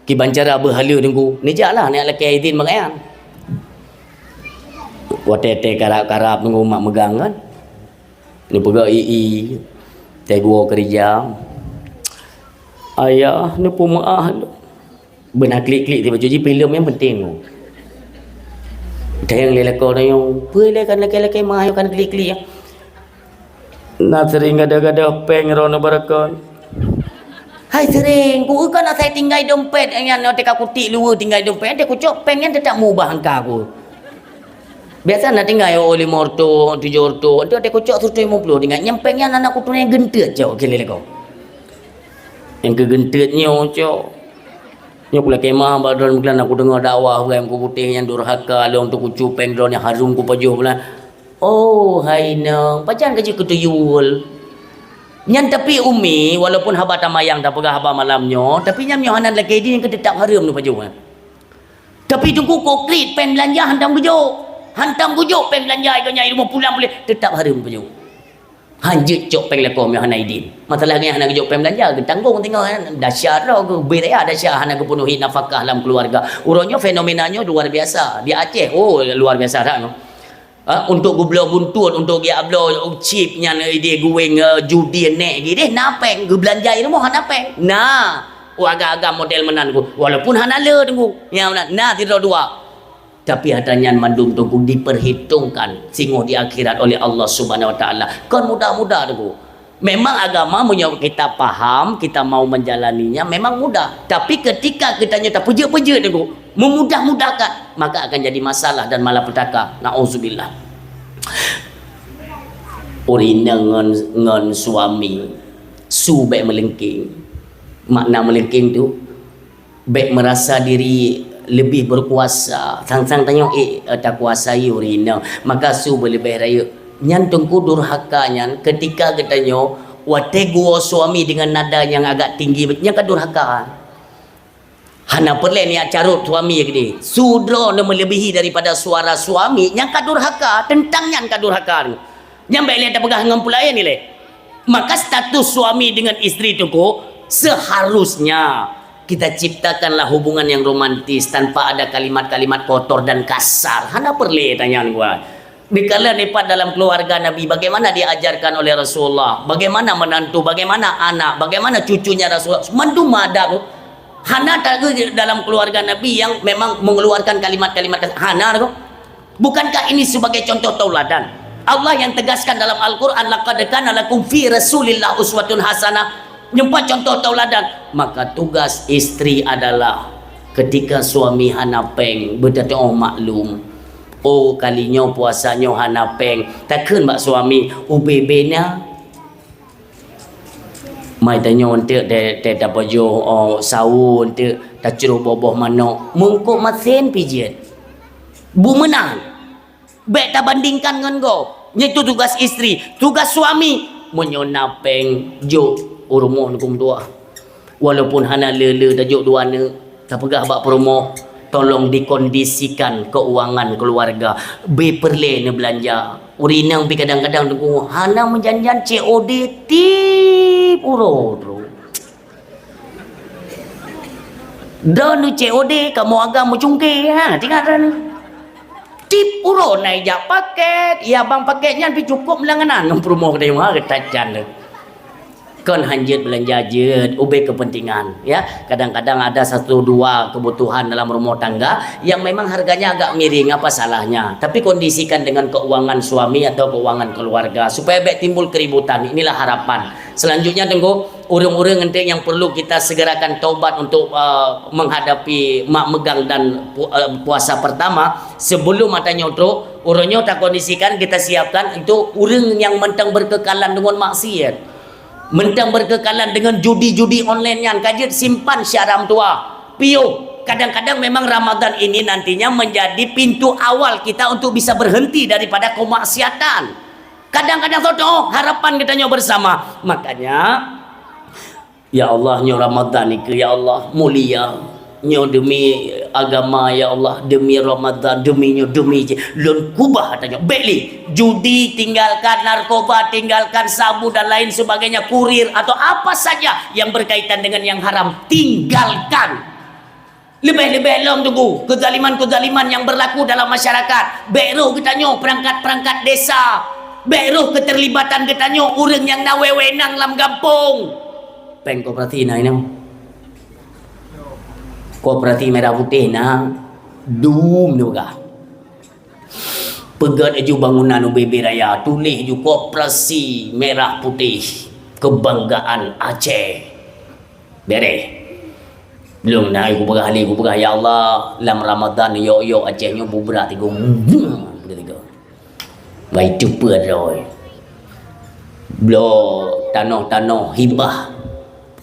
Kiban cara beuhaleue teungku. Neujak lah, neujak lakée idin meurayan. Watée-watée karab-karab teungku mak meugang kan. Neupeugah i-i. Teguo keurija. Ayah, neupeumaáh lôn. Beuna klik-klik tiba ji filem nyang penting tu. Tayang lé lakoe nyoe, peue lé kan lakée-lakée mah ayo kan klik-klik. Na sering gadoh-gadoh péng droeneuh barakon. Hai sering, ku kan asai tinggai dompet nyan teuka kutik luwe tinggai dompet, teuka kucok péng nyan tetap mubah angka ku. Biasa na tinggai oh lima ratus, tujuh ratus, tu teuka kucok seratus lima puluh tinggai. Nyang péng nyan anak kutu nyan genteut cok keu lé lakoe. Nyang keu genteut nyoe cok. Nyoe kulakée mah bak droeneuh meukeulayan, kudeungoe dakwah ureuëng ku putéh nyang durhaka lôn teukucu péng droeneuh nyang hareuem kupajoh bulan. Oh hai inong, pajan ka jeuet keutuyul. Nyan tapi umi, walaupun haba tamayang tapeugah haba malam nyoe, tapi nyan nyoe hana lakée idin nyang keu teutap hareuem neupajoh. Tapi teungku kok krit péng beulanja hantom geujok. Hantom geujok péng beulanja geuh nyang i rumoh pulang puléh teutap hareuem neupajoh. Hanjeuet cok péng lakoe meunyoe hana idin. Masalah nyan hana geujok péng beulanja, geutanggong teungoh nyan. Dahsyat droe geuh, beda dahsyat hana geupeunuhi nafakah lam keuluwarga. Uroe nyoe fenomena nyoe luar biasa. Di Aceh, oh luar biasa that nyoe. Ha, untuk geubloe buntut, untuk geujak bloe chip nyan idin guweng, eh, judi nek gideh na péng, geubeulanja i rumoh hana péng. Na, oh agam-agam model meunan ku. Walaupun hana le teungku. Nyang na, na sidroe dua. Tapi atra nyan mandum teungku diperhitungkan singoh di akhirat oleh Allah Subhanahu Wa Taala. Kon mudah-mudah teungku. Memang agama meunyoe kita paham, kita mau menjalaninya memang mudah. Tapi ketika kita nyoe tapeujeuet-peujeuet teungku, memudah-mudahkan, maka akan jadi masalah dan malapetaka. Nauzubillah. Ureuëng inong ngon, ngon suami, su bék meulengkeng. Makna meulengkeng tu, bék merasa diri lebih berkuasa. Sang-sang tanyoe, eh, takuasai ureuëng inong. Maka su beuleubeh rayeuk. Nyan teungku durhaka nyan ketika geutanyoe watée geuwoe suami dengan nada nyang agak tinggi, nyan ka durhaka. Hana peureulée neujak carot suami keudeh. Su droeneuh meuleubihi daripada suara suami, nyan ka durhaka, teuntang nyan ka durhaka. Nyan bék lé tapeugah ngon peulaén ilée. Maka status suami dengan istri teungku, seharusnya kita ciptakanlah hubungan yang romantis tanpa ada kalimat-kalimat kotor dan kasar. Hana peureulée tanyan gua. Dikala dipat dalam keluarga Nabi, bagaimana diajarkan oleh Rasulullah, bagaimana menantu, bagaimana anak, bagaimana cucunya Rasulullah, mandum ada tu. Hana tahu dalam keluarga Nabi yang memang mengeluarkan kalimat-kalimat kasar. Hana tu. Bukankah ini sebagai contoh tauladan? Allah yang tegaskan dalam Al-Quran, "Laqad kana lakum fi Rasulillah uswatun hasanah." Nyoe pat contoh tauladan. Maka tugas istri adalah ketika suami hana péng, beuteutoh maklum. Oh, kali nyoe puasa nyoe hana péng. Takheun bak suami, "Ubé-bé na." Mai tanyoe eunteuk teuh, teuh tapajoh, oh, sawo eunteuk, tacroh boh-boh manok, meungkok masen pijeuet. Beu meunan. Bék tabandingkan ngon gob. Nyan tu tugas istri, tugas suami. Meunyoe na péng, jok u rumoh neukum tuah. Walaupun hana le-le tajok dua aneuk, tapeugah bak peurumoh, tolong dikondisikan keuangan keuluwarga. Bé peureulée neubeulanja. Ureuëng inong pih kadang-kadang teungku hana meujan-jan C O D tiep uroe droe. Droeneuh C O D kamoe agam meucungké, ha, teuingat droeneuh. Tiep uroe na ijak paket, ya bang paket nyan pih cukôp meulangganan ngon peurumoh geutanyoe, ha, geutanyoe. Kon hanjeuet beulanja jeuet, ubé kepentingan, ya. Kadang-kadang ada satu dua kebutuhan dalam rumah tangga yang memang harganya agak miring, apa salahnya? Tapi kondisikan dengan keuangan suami atau keuangan keluarga supaya bék timbul keributan. Inilah harapan. Selanjutnya, teungku, ureuëng-ureuëng eunteuk nyang perlu kita segerakan taubat untuk, eh, menghadapi mak meugang dan pu-, eh, puasa pertama, sebelum atra nyoe trok, Uroe nyoe takondisikan, kita siapkan untuk ureuëng nyang mantong berkekalan deungon maksiat. Mantong berkekalan deungon judi-judi online nyan, ka jeuet simpan syara meutuwah. Piôh, kadang-kadang memang Ramadan ini nantinya menjadi pintu awal kita untuk bisa berhenti daripada kemaksiatan. Kadang-kadang soe tahu harapan geutanyoe bersama. Makanya, ya Allah, nyoe Ramadan nikeue, ya Allah, mulia. Nyoe demi agama, ya Allah, demi Ramadan, demi nyoe, demi jih. Lôn keubah tanyoe. Bék lé. Judi tinggalkan, narkoba tinggalkan, sabu dan lain sebagainya, kurir atau apa saja yang berkaitan dengan yang haram, tinggalkan. Leubeh-leubeh lom teungku, kezaliman-kezaliman nyang berlaku dalam masyarakat. Bék roh geutanyoe peurangkat-peurangkat desa. Bék roh keterlibatan geutanyoe ureuëng nyang na wewenang lam gampông. Péng koperasi na inong. Koperasi merah putih na dum juga. Peugét aju bangunan U B B Raya, tuléh aju koperasi merah putih, kebanggaan Aceh. Bereh. Lôn na kupeugah lé, kupeugah, "Ya Allah, lam Ramadan yok-yok Aceh nyoe bubra tiga." Bubra tiga. Bai teupeu droe. Bloe tanoh-tanoh hibah.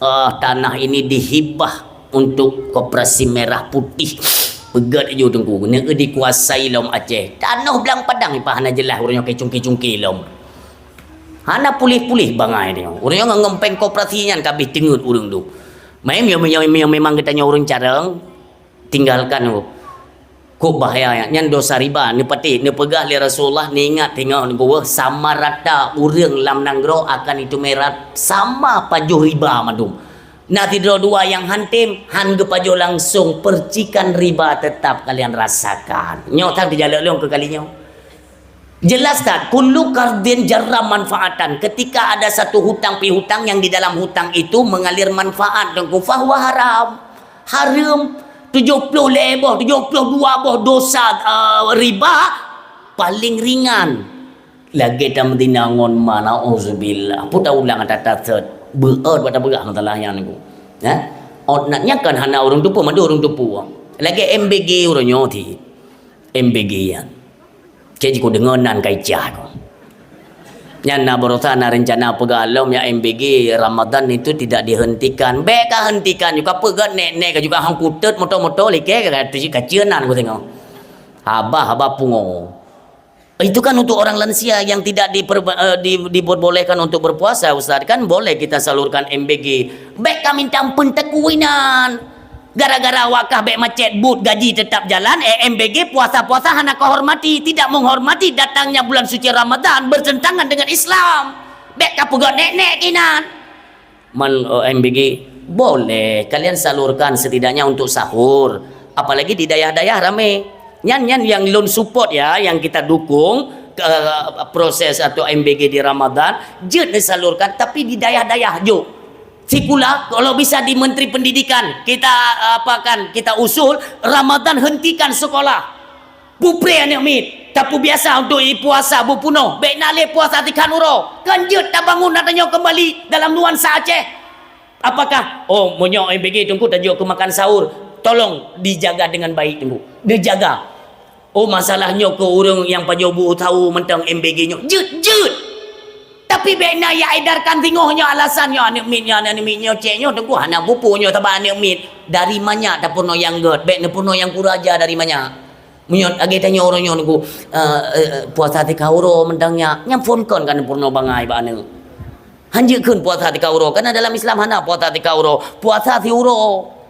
Ah, tanah ini dihibah untuk koperasi merah putih. Peugét aju teungku, neu dikuasai lom Aceh. Tanoh blang padang ipah hana jeulaih ureuëng nyoe kecungki-cungki lom. Hana puléh-puléh bangai nyoe. Ureuëng nyoe ngon péng koperasi nyan ka abéh teungeut ureuëng tu. Mai, meunyoe, meunyoe, meunyoe memang geutanyoe ureuëng carông, tinggalkan tu. Kok bahaya nyan, nyan dosa riba. Neupatéh, neupeugah lé Rasulullah, neuingat teungoh neupeugah, sama rata ureuëng lam nanggroe akan itu merat sama pajoh riba mandum. Na sidroe dua nyang han tem, han geupajoh langsung, percikan riba tetap kalian rasakan. Nyoe tan teujalok lôn keu kali nyoe. Jelas tak? Kullu qardin jarra manfaatan. Ketika ada satu hutang piutang yang di dalam hutang itu mengalir manfaat, teungku, fahuwa haram. Haram. Tujuh puluh lhée boh, tujuh puluh dua boh dosa, eh, riba paling ringan. Lagée tameuzina ngon ma, nauzubillah. Peue ta ulang ata tasot. Beuet bak tapeugah masalah nyan, teungku. Ha? Ot nyan kan hana ureuëng tupu, mandum ureuëng tupu. Lagée M B G uroe nyoe ti. M B G nyan. Cit jiku deungoe nan ka icah ku. Nyan na baroesa na rencana peugah lom ya M B G Ramadan itu tidak dihentikan. Bék ka hentikan, juga peugah nek-nek ka juga hong kutet moto-moto like ka tu ka ceunan ku tengok. Haba-haba pungo. Itu kan untuk orang lansia yang tidak diper, eh, di, diperbolehkan untuk berpuasa, Ustaz. Kan boleh kita salurkan M B G. Bék ka minta ampun teukuinan. Gara-gara wakah bék macet but gaji tetap jalan, eh, M B G puasa-puasa hana kau hormati, tidak menghormati datangnya bulan suci Ramadan bertentangan dengan Islam. Bék ka peugah nek-nek kinan. Man, eh, M B G, boleh kalian salurkan setidaknya untuk sahur. Apalagi di dayah-dayah ramé. Nyan, nyan yang lôn support ya, yang kita dukung, eh, proses atau M B G di Ramadan, jeuet disalurkan, tapi di dayah-dayah jok. Sikula, kalau bisa di Menteri Pendidikan, kita, eh, apakan, kita usul, Ramadan hentikan sekolah. Pupreh aneuk miet, tapeubiasa untuk ipuasa beupunoh, bék na lé puasa tikhan uroe. Kan jeuet tabangun ata nyoe keumbali dalam nuansa Aceh. Apakah, oh, meunyoe M B G teungku tajok keu makan sahur, tolong dijaga dengan baik teungku. Dijaga. Oh, masalah nyoe keu ureuëng nyang pajoh bu sahur mantong M B G nyoe. Jeuet, jeuet. Tapi bék na ya edarkan singoh nyoe alasan nyoe aneuk miet nyoe, aneuk miet nyoe cek nyoe teungku hana bupu nyoe sabab aneuk miet. Dari manyak tapeurunoe nyang gét, bék neupeurunoe nyang kuraja dari manyak. Meunyoe lagée tanyoe uroe nyoe teungku, eh, eh, puasa tika uroe mantong nyak, nyang phon kon ka neupeurunoe bangai bak aneuk. Hanjeuet kheun puasa tika uroe, karena dalam Islam hana puasa tika uroe. Puasa siuroe.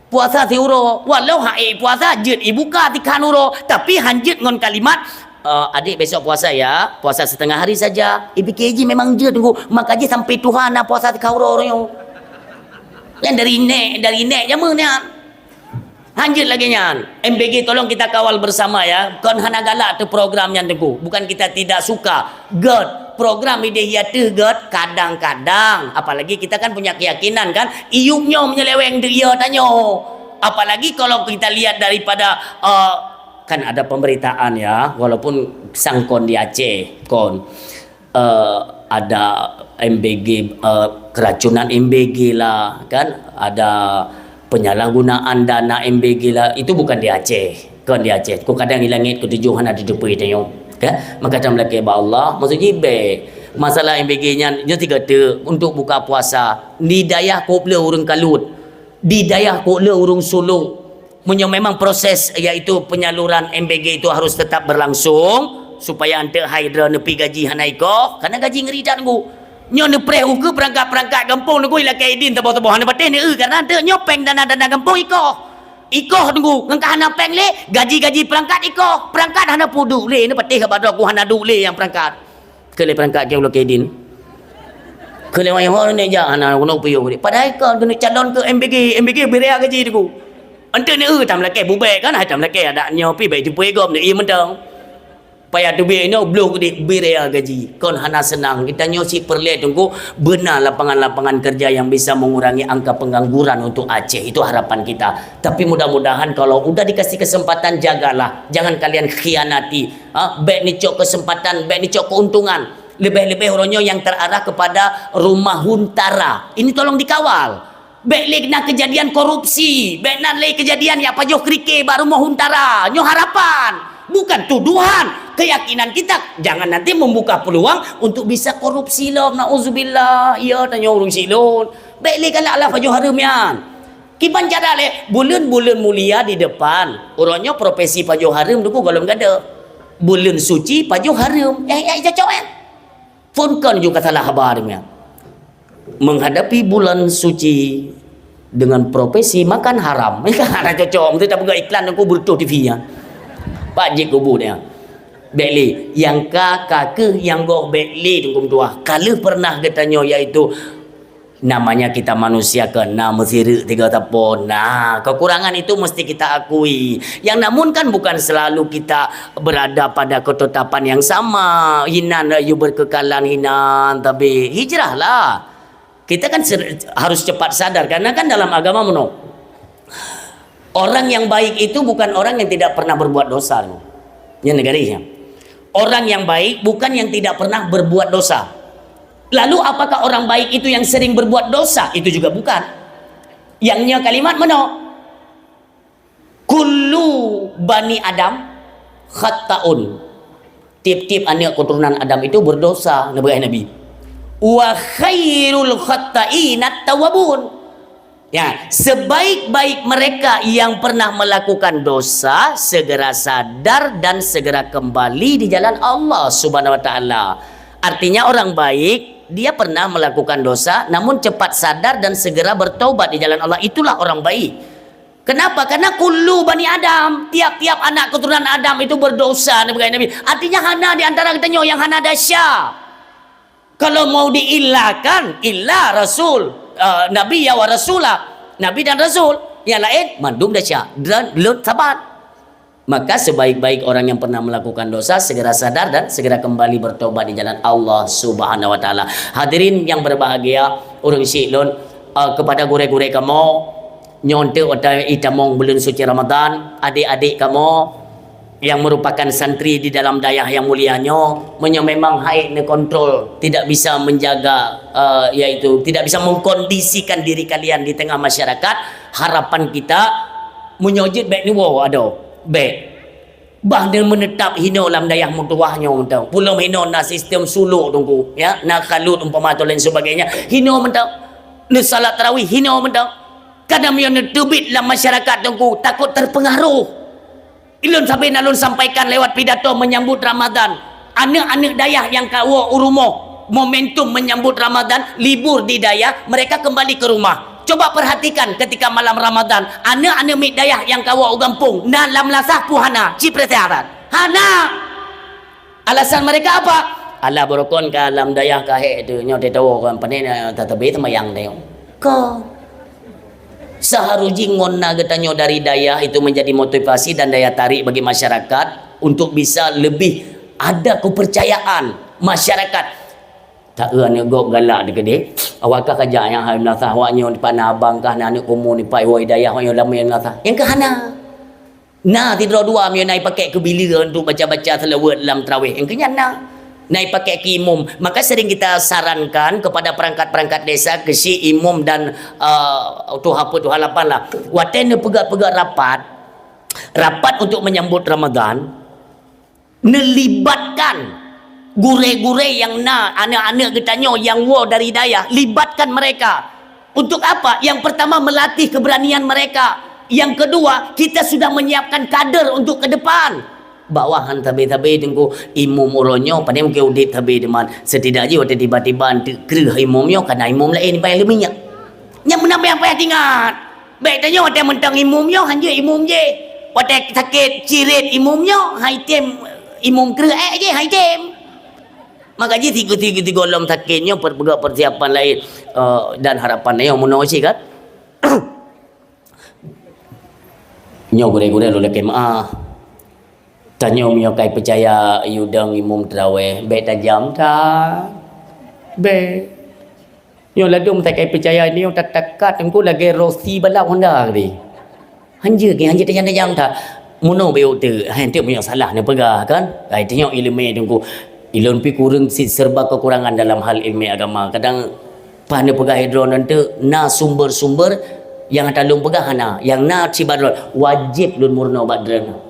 Puasa siuroe. Walau hak ék puasa jeuet ibuka tikhan uroe, tapi hanjeuet ngon kalimat, eh, "Adik besok puasa ya, puasa setengah hari saja." Ipike jih memang jeuet teungku, maka jih sampai tuha na puasa tika uroe nyoe. Nyan dari nek, dari nek jameun nyan. Hanjeuet lagée nyan. M B G tolong kita kawal bersama ya. Kon hana galak teu program nyan teungku. Bukan kita tidak suka. Gét, program ideh ya teuh gét kadang-kadang. Apalagi kita kan punya keyakinan kan. Iyup nyoe menyeleweng dek ya tanyoe. Apalagi kalau kita lihat daripada, eh, kan ada pemberitaan ya, walaupun sang kon di Aceh, kon. Eh, ada M B G, eh, keracunan M B G lah, kan? Ada penyalahgunaan dana M B G lah. Itu bukan di Aceh, kon di Aceh. Ku kadang di langét ketujuh hana diteupui tanyoe. Kan? Maka tameulakée bak Allah, maksud jih bèk. Masalah M B G nyan, nyoe tiga teuk untuk buka puasa. Di dayah kôb le ureuëng kalut. Di dayah kôb le ureuëng sulok. Meunyoe memang proses, yaitu penyaluran M B G itu harus tetap berlangsung, supaya eunteuk hai droe neupi gaji hana ikoh, karena gaji ngeri that nunggu. Nyoe neupreh ukeue peurangkat-peurangkat gampông nunggu ilakée idin teuboh-teuboh hana patéh neu, karena eunteuk nyoe péng dana-dana gampông ikoh. Ikoh nunggu, ngon ka hana péng lé, gaji-gaji peurangkat ikoh. Peurangkat hana peuduek lé, neupatéh bak droe ku hana duek lé nyang peurangkat. Keu lé peurangkat keu ulôn keu idin. Keu lé wayang ho neujak hana guna piôh. Padahai kon keuneuk calon keu M B G, M B G bri gaji teungku. Eunteuk neu tam lakée bubek kan, hai tam lakée adak nyoe pi baik jumpa gob neu ie mantong. Payah teubiet inoe bloh geude bri gaji. Kon hana seunang. Kita nyoe si peureulée teungku beuna lapangan-lapangan kerja yang bisa mengurangi angka pengangguran untuk Aceh. Itu harapan kita. Tapi mudah-mudahan kalau udah dikasih kesempatan, jagalah. Jangan kalian khianati. Ha, bék neucok kesempatan, bék neucok keuntungan. Lebih-lebih uroe nyoe yang terarah kepada rumah huntara. Ini tolong dikawal. Bék lé na kejadian korupsi, bék na lé kejadian nyang pajoh krike bak rumoh huntara. Nyoe harapan, bukan tuduhan. Keyakinan kita, jangan nanti membuka peluang untuk bisa korupsi lom. Nauzubillah. Ya, tanyoe ureuëng silon. Bék lé galak lah pajoh hareuem nyan. Kiban cara lé, buleuen-buleuen mulia di depan. Uroe nyoe profesi pajoh hareuem teungku gohlom gada. Buleuen suci pajoh hareuem. Eh, eh, cocok, eh? Phon kon ju ka salah haba deungon. Menghadapi bulan suci dengan profesi makan haram. Kan hana cocok. Mesti tak peugah iklan aku berutuh T V nya. Pak jik kubu dia. Bék lé, nyang ka, ka keuh nyang goh bék lé teungku meutuah. Ka lheueh pernah geutanyoe yaitu namanya kita manusia kan, na meusireuk tiga tapon. Nah, kekurangan itu mesti kita akui. Yang namun kan bukan selalu kita berada pada ketetapan yang sama. Hinan, eh, you berkekalan hinan, tapi hijrahlah. Kita kan ser-, harus cepat sadar, karena kan dalam agama meunoe. Orang yang baik itu bukan orang yang tidak pernah berbuat dosa. Nyan neugari nyan. Orang yang baik bukan yang tidak pernah berbuat dosa. Lalu apakah orang baik itu yang sering berbuat dosa? Itu juga bukan. Yang nya kalimat meunoe. Kullu bani Adam khatta'un. Tiap-tiap aneuk keturunan Adam itu berdosa, neupeugah Nabi. Wa khairul khatta'inat tawwabun. Ya, sebaik-baik mereka yang pernah melakukan dosa, segera sadar dan segera kembali di jalan Allah Subhanahu wa Ta'ala. Artinya orang baik, dia pernah melakukan dosa, namun cepat sadar dan segera bertobat di jalan Allah. Itulah orang baik. Kenapa? Karena kullu bani Adam, tiap-tiap anak keturunan Adam itu berdosa, Nabi. Artinya hana di antara kita nyoe yang hana desya. Kalau mau diillakan, illa rasul, eh, nabi ya wa rasula. Nabi dan rasul. Yang lain, mandum desya. Dan lut sabat. Maka sebaik-baik orang yang pernah melakukan dosa, segera sadar dan segera kembali bertobat di jalan Allah Subhanahu wa Ta'ala. Hadirin yang berbahagia, ureuëng syik lôn, eh, kepada gurée-gurée kamoe, nyoe teuk watée itamong buleuen suci Ramadan, adik-adik kamoe yang merupakan santri di dalam dayah yang mulia nyoe, meunyoe memang hai neukontrol, tidak bisa menjaga, eh, yaitu tidak bisa mengkondisikan diri kalian di tengah masyarakat, harapan kita meunyoe jeuet bék neuwoe adoe, bék. Bah neumeunetap hinoe lam dayah meutuwah nyoe mantong. Pulom hinoe na sistem sulok teungku, ya, na kalut umpama atau lain sebagainya. Hinoe mantong. Neusalat tarawih hinoe mantong. Kadang meunyoe neuteubiet lam masyarakat teungku, takot terpengaruh. Ilôn sabe na lôn sampaikan lewat pidato menyambut Ramadan. Aneuk-aneuk dayah nyang ka woe u rumoh, momentum menyambut Ramadan, libur di dayah, mereka kembali ke rumah. Coba perhatikan ketika malam Ramadan, aneuk-aneuk miet dayah nyang ka woe u gampông, na lam lasah peue hana, ci peureusiaran. Hana! Alasan mereka apa? Alah, beurukon ka lam dayah ka hék tu, nyoe teutowo kan, pane na tatabe teumayang teuh. Ka. Seharusnya ngon na geutanyoe dari dayah itu menjadi motivasi dan daya tarik bagi masyarakat untuk bisa lebih ada kepercayaan masyarakat. Tak eu aneuk gob galak dikeudeh. Awak kah kajak nyang hai meunasah, awak nyoe dipat na abang kah, na aneuk kumu dipat iwoe dayah, awak nyoe lam meunasah. Nyang keu hana. Na sidroe dua meunyoe na ipakék keu bileue untuk baca-baca seulaweuet lam tarawih. Nyang keu nyan na. Na ipakék keu imum. Maka sering kita sarankan kepada perangkat-perangkat desa, keu si imum dan, eh, tuha peuet, tuha lapan lah. Watée neupeugah-peugah rapat, rapat untuk menyambut Ramadan, Neulibatkan gurée-gurée nyang na, aneuk-aneuk geutanyoe nyang woe dari dayah, libatkan mereka. Untuk apa? Yang pertama, melatih keberanian mereka. Yang kedua, kita sudah menyiapkan kader untuk ke depan. Bak wah han sabe-sabe teungku, imum uroe nyoe, pane mungken udeb sabe teuma. Setidak jih watée tiba-tiba eunteuk kreueh imum nyoe, kana imum laén, bak leuminyak. Nyang meunan nyang payah tingat. Bék tanyoe watée mantong imum nyoe, hanjeuet imum jih. Watée sakét cirit imum nyoe, hai tem imum kreueh ék jih, hai tem. Maka jih tiga-tiga tiga lom sakét nyoe per-, peugah persiapan laén, eh, dan harapan nyoe meunoe cit kan. Nyoe gurée-gurée lôn lakée meuáh. Tanyoe meunyoe kai peucaya yue dong imum teurawéh, bék tajam that. Bék. Nyoe ladôm meutai kai peucaya nyoe tatakat teungku lagée rosi balap Honda tadi. Hanjeuet nyan, hanjeuet tajam-tajam that. Meunoe bék teuk, hai teuk meunyoe salah neupeugah kan. Hai tanyoe iéleumé teungku. Ilôn pih kureueng sit serba kekurangan dalam hal iéleumé agama. Kadang paih neupeugah droeneuh teuk na sumber-sumber nyang ata lôn peugah hana, nyang na sibaroe wajéb lôn meurunoe bak droeneuh.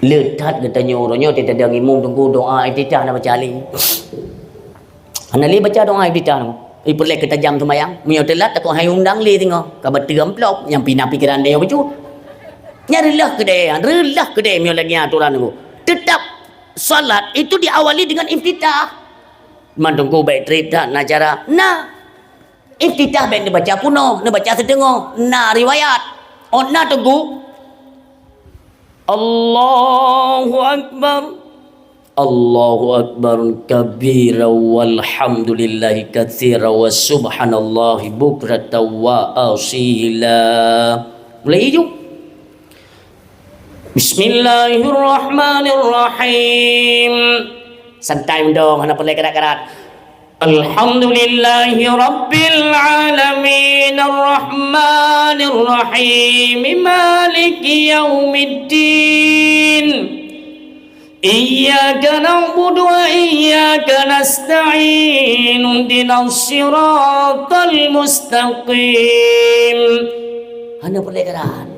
Le that geutanyoe uroe nyoe teudeungoe imum teungku doa iftitah na baca lé. Hana lé baca doa iftitah teungku. Ipeureulée keutajam seumayang. Meunyoe teulat takot hai undang lé singoh. Ka bateu amplop nyang pina pikeran deh bacut. Nyan reulah keudeh, reulah keudeh meunyoe lagée nyan atoran teungku. Tetap salat itu diawali dengan iftitah. Man teungku baik trép that na cara. Nah. Iftitah bék neubaca peunoh, neubaca siteungoh. Na riwayat. Oh, na teungku. Allahu Akbar. Allahu Akbar kabira walhamdulillahi katsira wa subhanallahi bukratan wa asila. Mulai iju. Bismillahirrahmanirrahim. Santai mendong, hana peureulée karat-karat. Alhamdulillahi rabbil alamin, arrahmanir rahim, maliki yaumiddin. Iyyaka na'budu wa iyyaka nasta'in, ihdinas siratal mustaqim. Hana peureulée karat.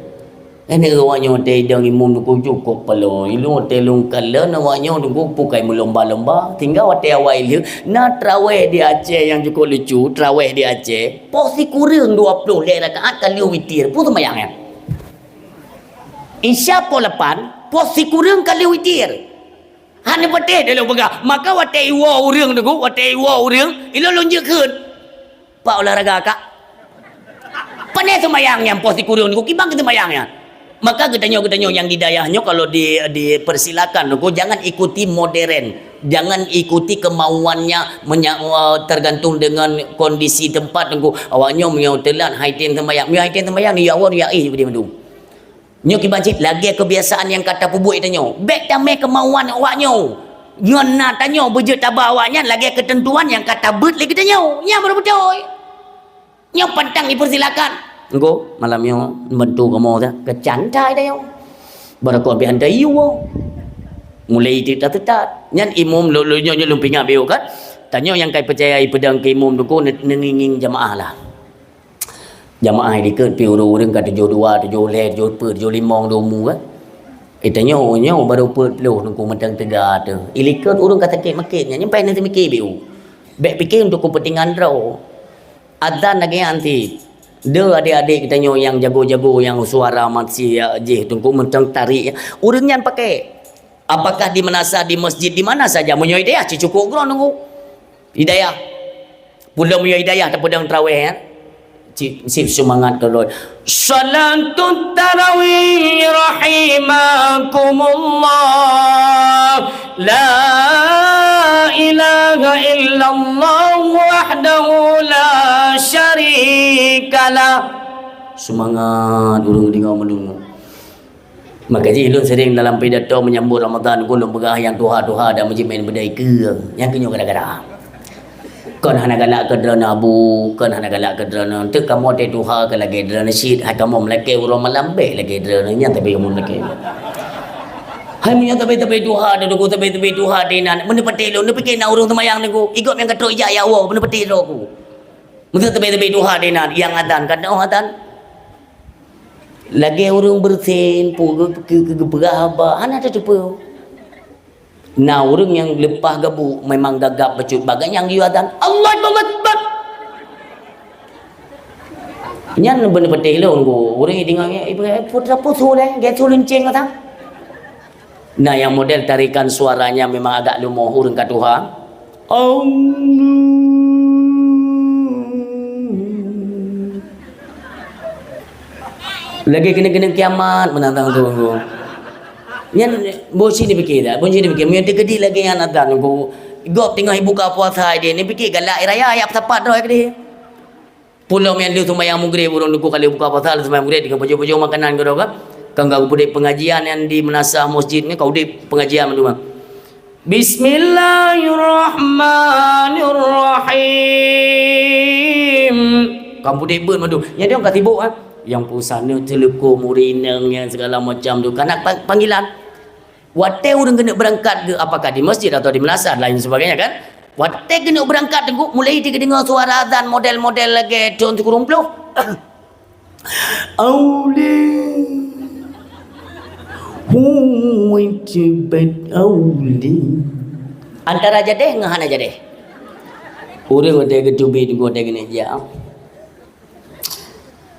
Keuneuk awaknyoe watée idong imum teungku cukôp paloe, ilôn watée lôn kalon awaknyoe teungku bukai meulomba-lomba, sehingga watée awai lheueh na trawéh di Aceh nyang cukôp lucu, trawéh di Aceh, poh sikureueng dua ploh lhée rakaat ka lheueh witir, peue seumayang nyan? Isya poh lapan, poh sikureueng ka lheueh witir. Hana patéh lôn peugah, maka watée iwoe ureuëng teungku, watée iwoe ureuëng, ilôn lôn jeuet kheun. Pak olahraga, Kak. Pane seumayang nyan poh sikureueng niku, kiban keu seumayang nyan. Maka geutanyoe-geutanyoe nyang di dayah nyoe kalau di, dipersilakan teungku, jangan ikuti modern. Jangan ikuti kemauannya menya-, eh, tergantung dengan kondisi tempat teungku. Awaknyoe meunyoe teulat hai tem seumayang. Meunyoe hai tem seumayang, ya Allah, ya eh, dia mandum. Nyoe kiban cit lagée keubiasaan nyang ka tapeubuet tanyoe. Bék tamé keumauan awaknyoe. Ngon na tanyoe beujeuet taba awaknyan lagée keuteuntuan nyang ka tabeuet lé geutanyoe. Nyan baru beutôi. Nyoe pantang dipersilakan. Engko malam nyoe bantu kamoe dah. Keucantai tanyoe. Barakot pih hantai yue. Mulai teutat-teutat. Nyan imum lo, lo nyoe, nyoe lôn pingat biôh kan. Tanyoe nyang kai peucayai peudong keu imum teungku ne-, neungieng-ngieng jamaah lah. Jamaah likot pih ureuëng-ureuëng ka tujoh dua, tujoh lhée, tujoh peuet, tujoh limong di umu kan. Eh, tanyoe nyoe baru peuet ploh teungku mantong teuga teuh. Ilikot ureuëng ka sakét makét nyan, nyan paih na teumikir biôh. Bék pike untuk keupeuntengan droe. Azan lagée nyan cit. Deuh adék-adék geutanyoe nyang jago-jago nyang suara maksiat jih teungku mantong tarik. Ureuëng nyan pakai. Apakah di meunasah di masjid di mana saja meunyoe dayah cicukok droe teungku. Hidayah. Pulo meunyoe hidayah tapeudong trawéh, ya. Cit, cit seumangat keu lôn. Salatut tarawih rahimakumullah. La ilaha illallah wahdahu la syarikalah. Seumangat ureuëng deungoe meunurut. Maka jih lôn sering dalam pidato menyambut Ramadan, ulôn peugah nyang tuha-tuha dan meujimen beudai keue. Nyang keuh nyoe gara-gara. Kon hana galak keu droeneuh abu, kon hana galak keu droeneuh. Teuk kamoe teuh tuha keu lagée droeneuh cit, hai kamoe meulakée uroe malam bék lagée droeneuh, nyan tapi kamoe meulakée. Hai meunyoe tapi-tapi tuha teuh teungku, tapi-tapi tuha teuh inan, meuneupatéh lôn, neupike na ureuëng seumayang teungku, i gob nyang ka trok ijak ya Allah, meuneupatéh droe ku. Meunyoe tapi-tapi tuha teuh inan, nyang adan, ka teuh adan. Lagée ureuëng beureusen, pu-, keu-, keu-, keu-, geupeugah haba, hana tateupeue. Na ureuëng nyang leupah gabuk memang gagap bacut bagai nyang geuyue azan, "Allahu Akbar, Allahu Akbar." Nyan beuneupatéh lôn ku ureuëng deungoe, "Eh, putra pusu lé, gét su leunceng kata." Na nyang model tarikan suaranya memang agak lumoh ureuëng ka tuha. Lagée keuneuk-keuneuk kiamat meunantang tu. Nyan boh si dipike dak, boh si dipike. Meunyoe teukeudi lagée nyan atan ku, gob teungoh buka puasa dia, ni pike galak raya ayat sapat droe keudeh. Pulo meunan lheueh sumbayang Maghrib, ureuëng teungku ka lheueh buka puasa, lheueh sumbayang Maghrib, teungoh pajoh-pajoh makanan keudroe ka. Kan ka udeb pengajian nyang di meunasah masjid ni, ka udeb pengajian mandum. Bismillahirrahmanirrahim. Ka udeb beuet mandum. Nyang dong ka sibuk ah. Nyang pusana teuleuko murineng nyang segala macam tu. Kana pa-, panggilan. Watée ureuëng keuneuk beurangkat geuh, apakah di masjid atau di meunasah, lain sebagainya kan? Watée keuneuk beurangkat teungku, mulai teudeungoe suara azan model-model lagée thon sikureueng ploh. Auli. Hui cebat auli. Antara jadeh ngon hana jadeh. Ureuëng watée geuteubiet teungku watée keuneuk jak.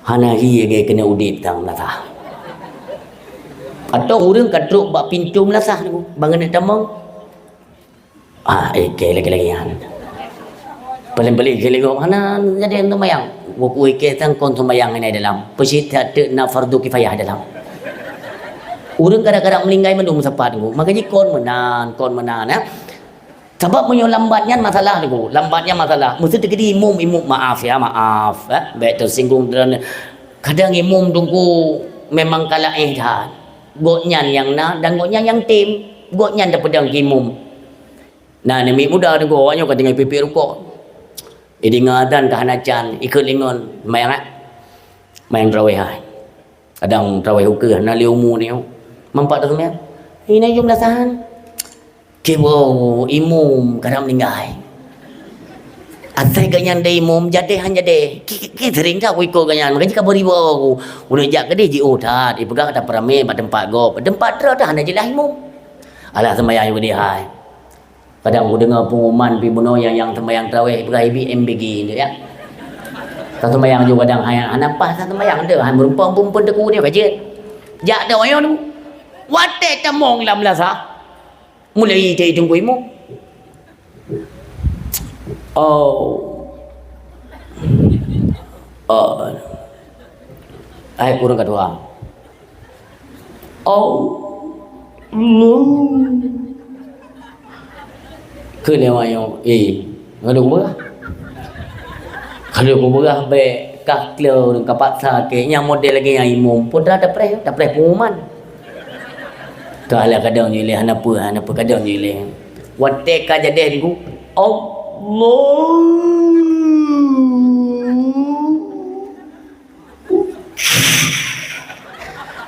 Hana hi lagée keuneuk udeb tam meunasah. Atau ureuëng ka trok bak pintoe meunasah tu, bangai neuk tamong. Ah, eh, keu lagée-lagée nyan. Paléng-paléng keu lagée hana jadi sumbayang. Waktu ikée sang kon sumbayang inai dalam. Peusit that teuk na fardu kifayah dalam. Ureuëng kadang-kadang meuninggai mandum sapat tu. Maka jih kon meunan, kon meunan, ya. Sabab meunyoe lambat nyan masalah teungku, lambat nyan masalah. Meuseuti keudi imum, imum maaf ya, maaf, eh. Bék teusinggung droeneuh. Kadang imum teungku memang ka laén that. Gobnyan nyang na dan gobnyan nyang tem. Gobnyan tapeudong keu imum. Na aneuk miet muda teungku, awaknyoe ka tinggai pipék rukok. Ideungoe azan ka hana can, ikot lingon, seumayang, eh. Seumayang tarawih hai. Kadang tarawih ukeue hana lé umu nyoe. Mampak teuseumayang. Ina jom lasahan. Kiboh imum kadang meuninggai. Asai gobnyan dai imum, jadeh han jadeh. Ki, ki, ki sering that kuikot gobnyan. Maka jih ka beriba aku. Uneuk jak keudeh jiôh that. Ipeugah kata peuramé bak teumpat gob. Teumpat droe that hana jeulaih imum. Alah seumayang keudeh hai. Kadang kudeungoe pengumuman pih bunoe nyang, nyang seumayang tarawih ipeugah ibi M B G tu ya. Ka seumayang ju kadang hai hana paih ka seumayang tu. Hai meurumpok pun, pun teuk nyoe ka jeuet. Jak dak nyoe tu. Watée tamong lam meunasah. Mulai itée teungku imum. Oh. Oh. Hai ureuëng ka tuha. Oh. Keu lewat nyoe, eh, ngon peugah. Kalau kupeugah bék kah kleu ureuëng ka paksa keu nyang model lagée nyang imum, peue teuma tapreh, tapreh pengumuman. Ka lah kadang nyoe lé, hana peue, hana peue kadang nyoe lé. Watée ka jadeh teungku, Allah.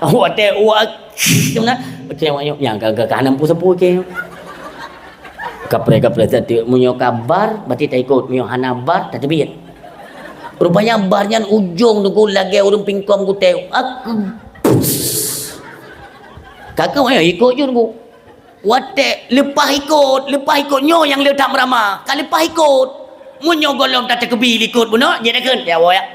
Watée wak, tu na. Okey, awak nyoe nyang ka, ka, ka hana peue sapeue, okey. Kapreh-kapreh sateuk, meunyoe ka bar, berarti taikot, meunyoe hana bar, tateubiet. Rupanya bar nyan ujong teungku lagée ureuëng pingkom gutée. Aku. Ka keuh, ayo ikot ju teungku. Watée leupah ikot, leupah ikot nyoe nyang le that meurama. Ka leupah ikot. Meunyoe gohlom tateukeubie likot bunoe, jeuet takheun, ya Allah, ya.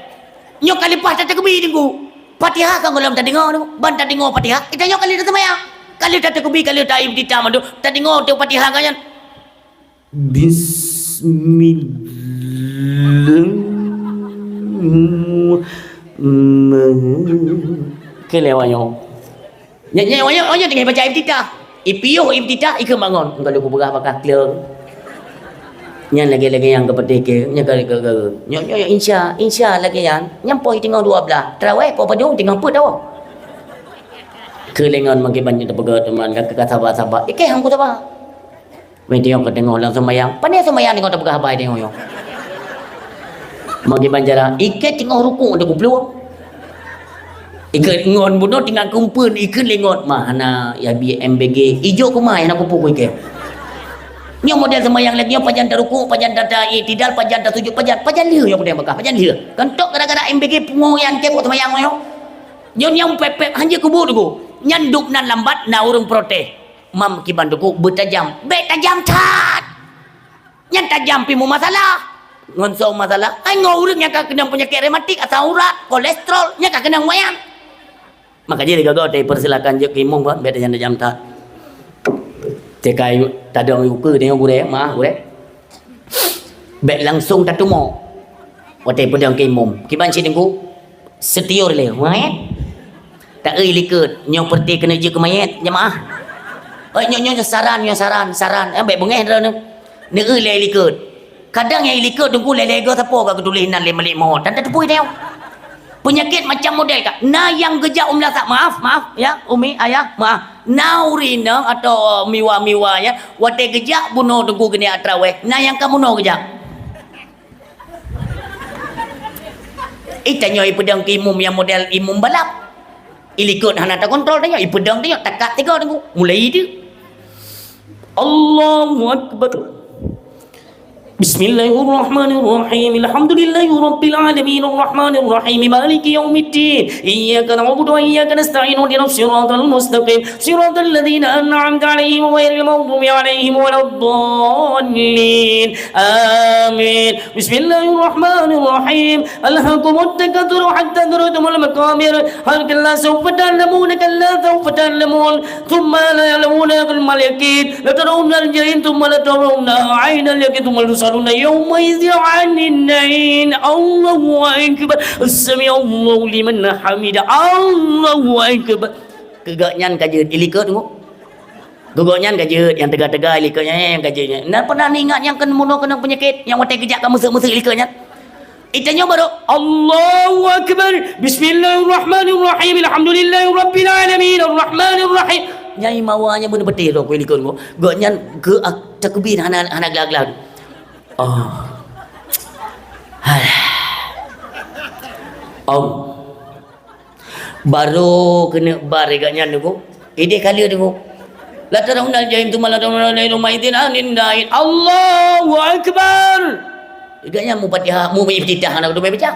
Nyoe ka leupah tateukeubie teungku. Fatihah kan gohlom tadeungoe teungku. Ban tadeungoe Fatihah, geutanyoe ka lheueh taseumayang. Ka lheueh tateukeubie, ka lheueh ta-iftitah mandum, tadeungoe teuk Fatihah kan nyan. Bismillah. Keu lewat nyoe. Nyan, nyan, awak nyan, awak nyan tinggai baca iftitah. Ipiôh iftitah, ikheun bangon. Engkau lôn kupeugah bak kah kleueng. Nyan lagée-lagée nyang keupeuteh keu, nyan ka, ka, ka, nyoe, nyoe, nyoe, insya, insya lagée nyan. Nyan poh teungoh dua belas. Tarawih poh padum teungoh peuet tawoe. Keu lé ngon meukiban nyoe teupeugah teuma, ka, ka saba-saba. Ikeh hang kusaba. Meuteungoh ka teungoh lam seumayang. Pane seumayang teungoh tapeugah haba teungoh nyoe. Meukiban cara, ikeh teungoh rukuk teuk kuplueng. Ikheun ngon bunoe teungoh kumpeuen, ikheun lé ngon, "Ma hana ya bi M B G, ijok keumah hana kupu ku ikeh." Nyoe model seumayang lagée nyoe, pajan tarukuk, pajan ta, ta, i'tidal, pajan tasujud, pajan, pajan lheueh nyoe kudeh bakah, pajan lheueh. Kan tok gara-gara M B G pungo nyan cebok seumayang nyoe. Nyoe nyang pep-pep hanjeuet kubu teungku. Nyan dub nan lambat na ureuëng protes. Mam kiban teungku beutajam. Bék tajam that! Nyan tajam pih meumasalah. Ngon soe masalah? Ai ngon ureuëng nyang ka keunong peunyakét rematik, asam urat, kolesterol, nyan ka keunong nyan. Maka jih lé gogo teupeursilakan jeuet keu imum kon, bék tajam-tajam that. Teukai tadong ukeue tanyoe gurée, meuah gurée. Bék langsong tatumo. Watée peudong keu imum. Kiban cit teungku. Seutior lé, wéet. Ta-eu likot, nyoe peureuté keuneuk jeuet keu manyét, jeumaáh. Oi, nyoe, nyoe, nyoe saran, nyoe saran, saran. Eh, bék beungéh droeneuh. Neu-eu lé likot. Kadang nyang likot teungku lé-lé goe sapo ka geutuléh nan lé malik mawöt. Dan tateupeue teuh. Peunyakét macam model ka. Na nyang geujak u meulasah, maaf, maaf, ya, umi, ayah, maaf. Na ureuëng inong atau miwa-miwa nyan, watée geujak bunoe teungku keuneuk traweh, na nyang ka bunoe geujak. Eh, tanyoe ipeudong keu imum nyang model imum balap. Ilikot hana takontrol tanyoe, ipeudong tanyoe, takat tiga teungku. Mulai itu. Allahu Akbar. Bismillahirrahmanirrahim. Alhamdulillahirabbil alamin. Arrahmanirrahim. Maliki yaumiddin. Iyyaka na'budu wa iyyaka nasta'in. Ihdinas siratal mustaqim. Siratal ladzina an'amta 'alaihim ghairil maghdubi 'alaihim waladdallin. Amin. Bismillahirrahmanirrahim. Alhakumut takatsur hatta zurtumul maqabir. Hal kalla sawfa ta'lamun, kalla sawfa ta'lamun. Tsumma la ya'lamuna ilmal yaqin. La tarawunnal jahim, tsumma la tarawunnahu 'ainal yaqin, tsumma la tus'alunna yawma idzin 'anin na'im. Allahu akbar. Sami'allahu liman hamidah. Allahu akbar. Keu gobnyan ka jeuet ilikot teungku. Keu gobnyan ka jeuet, nyang teuga-teuga ilikot nyan, nyang ka jeuet nyan. Na pernah neuingat nyang keuneuk bunoe keunong peunyakét, nyang watée geujak ka meuseuk-meuseuk ilikot nyan? Itanyoe barô, Allahu Akbar, Bismillahirrahmanirrahim, Alhamdulillahirabbil alamin, Arrahmanirrahim. Nyang imawa nyan beuna beutôi lom keu ilikot teungku. Gobnyan keu ak-, takbir hana, hana glah-glah. Oh. Alah. Oh. Barô keuneuk bar gobnyan teungku. Idéh ka lheueh teungku. La tarawunnal jahim tsumma la tarawunnahu 'ainun yaqin tsumma la tus'alunna yawma idzin 'anin na'im. Allahu Akbar. Gobnyan mufatihah, mu iftitah hana geuteumé baca.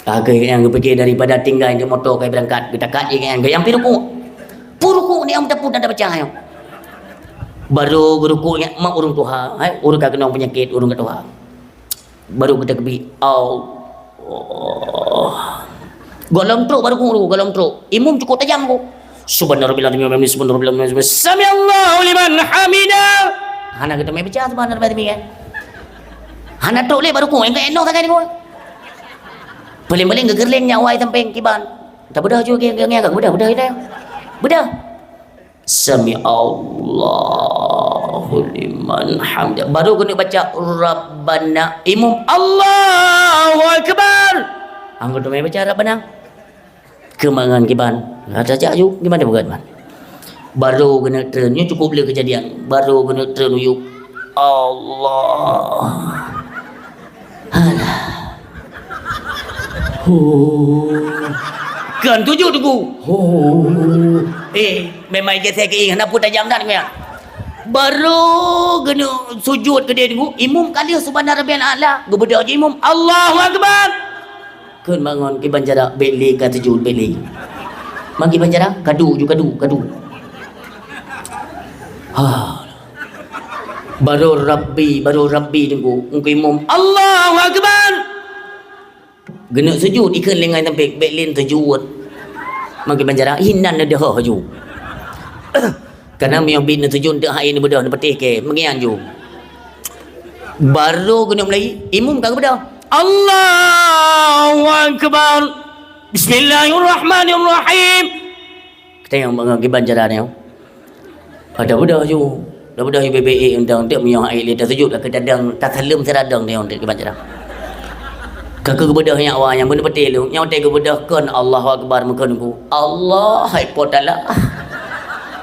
Ka gobnyan geupike daripada tinggai di moto ka beurangkat, geutakat jih gobnyan, gobnyan pih rukuk. Pih rukuk ni nyang teupeu dan baca nyoe. Barô geurukuk nyan mak ureuëng tuha, hai, ureuëng ka keunong peunyakét, ureuëng ka tuha. Barô geutakbir, Allah. Gohlom trok barô guru, gohlom trok. Imum cukup tajam ku. Subhana rabbil azim, subhana rabbil azim, sami'allahu liman hamidah. Hana geuteumé baca subhana rabbil azim, kan? Hana trok lé barô ku, engkai enoh sagai ku. Paléng-paléng geugeurleng nyak wai sampéng kiban. Tabeudôh ju, ngieng, ngieng, ngieng, beudôh, beudôh, beudôh. Beudôh. Sami'allahu liman hamidah. Barô keuneuk baca Rabbana. Imum, Allahu Akbar. Anggô teumé baca Rabbana. Keumangan kiban. Rata jak ju, gimana bukan man? Barô keuneuk treun. Nyoe cukup le keujadian. Barô keuneuk treun uyup. Allah. Alah. Huh. Kan tuju teungku. Huh. Eh, memang geusé keuieng, hana peue tajam that nyan. Barô geuneuk sujud keudeh teungku, imum ka lheueh subhana rabbiyal a'la, geubeudôh ju imum, Allahu Akbar. Kheun bangon kiban cara bék lé ka sujud, bék lé. Mangki ban cara, kadu ju, kadu, kadu. Ha. Barô Rabbi, barô Rabbi teungku. Engkeu imum, Allahu Akbar! Geuneuk sujud, ikheun lé ngon tampék, bék lé sujud. Mangki ban cara, inan neudoh ju. Karena meunyoe bit neusujud, teuh hai neubeudôh, neupatéh kée, meugian ju. Barô geuneuk mulai, imum ka geubeudôh. Allahu Akbar! Bismillahirrahmanirrahim! Katanyong bangon kiban cara nyoe. Ada beudôh ju. Ada beudôh ju bebek eh, undang dek meunyoe hai lé tasujud ka keudadang tasaleuem siradong nyoe dek kiban cara. Ka keu geubeudôh nyak wa nyang beuneupatéh lôn, nyoe watée geubeudôh kon Allahu Akbar meukeunku. Allah hai po tala.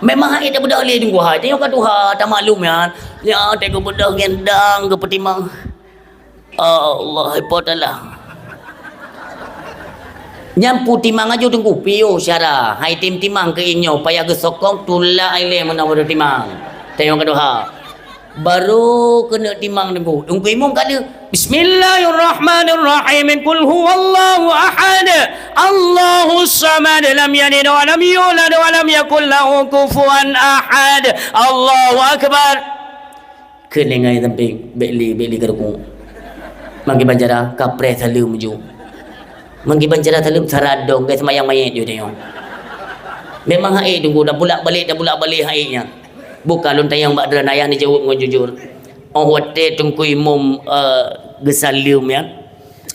Memang hai tabeudôh lé teungku hai, tanyoe ka tuha, tamaklum nyan. Nyoe watée geubeudôh ngendang geupeutimang. Allah, hai po tala. Nyan peutimang aju teungku, piôh syara. Hai tim timang keu inyoe, payah geusokong, tulak ilée meunan baru timang. Tayong keudua. Baru keuneuk timang Teungku. Teungku Imum ka lheueh, "Bismillahirrahmanirrahim. Qul huwallahu ahad. Allahus samad. Lam yalid wa lam yulad wa lam yakul lahu kufuwan ahad. Allahu akbar." Kheun lé ngon sampéng, "Bék lé, bék lé keu ruku'." Mangké bancara, kapreh saleuem ju. Mangké bancara saleuem, saradong, geuh seumayang manyét ju tanyoe. Memang hak ék Teungku, dah bulak-balik, dah bulak-balik hak ék nyan. Buka lôn tanyong bak droeneuh, ayah neujaweueb ngon jujur. Óh watée Teungku Imum, eh, geusaleuem nyan,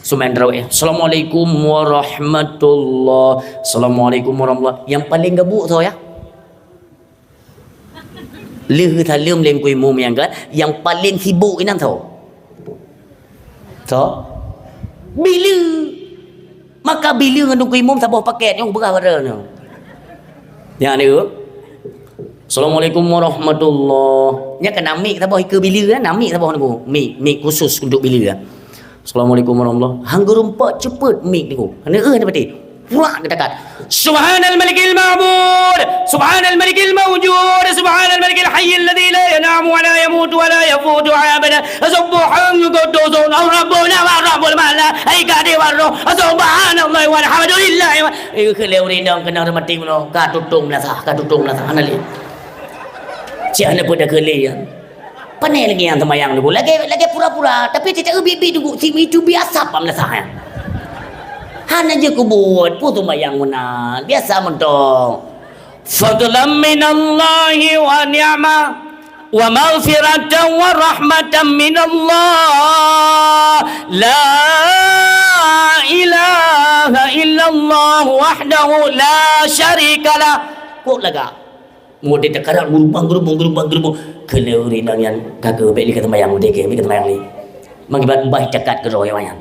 seumayang tarawih, "Assalamualaikum warahmatullah. Assalamualaikum warahmatullah." Nyang paleng gabuk soe, ya? Lheueh saleuem lé Teungku Imum nyan kan, nyang paleng sibuk inan soe? Soe? Bileue. Maka bileue ngon Teungku Imum saboh paket, nyang beurah barang nyoe. Nyan dia. "Assalamualaikum warahmatullah." Nyan keunan mik saboh ikeue bileue kan, na mik saboh Teungku. Mik, mik khusus untuk bileue kan. "Assalamualaikum warahmatullah." Han geurumpok, ceupet mik Teungku. Hana, eh, hana pati. Purak geutakat. "Subhanal malikil ma'bud. Subhanal malikil maujud. Subhanal malikil hayyil ladzi la yanamu wa la yamutu wa la yafutu abada. Subhanal quddus rabbuna wa rabbul malaikati war ruh. Subhanallah walhamdulillah." Eh, keu lé ureueng inong keunong reumatik meunyoe, ka tutong meunasah, ka tutong meunasah. Hana lé. Cit hana peue dah keu lé nyan. Pane lagée nyang seumayang Teungku. Lagée, lagée pura-pura, tapi teuka biet-biet Teungku, si itu biasa pam lasah nyan. Hana jeuet kubuet, peue seumayang meunan, biasa mantong. Fadlan minallahi wa ni'mah, wa maghfiratan wa rahmatan minallah. La ilaha illallah wahdahu la syarikalah. Kok lagak? Model takaran, geurubang-geurubong, geurubang-geurubong. Keu lé ureueng inong nyan ka geubek lé ka seumayang, udeh keu, bek ka seumayang lé. Mangibat bah cakat keudroe nyan.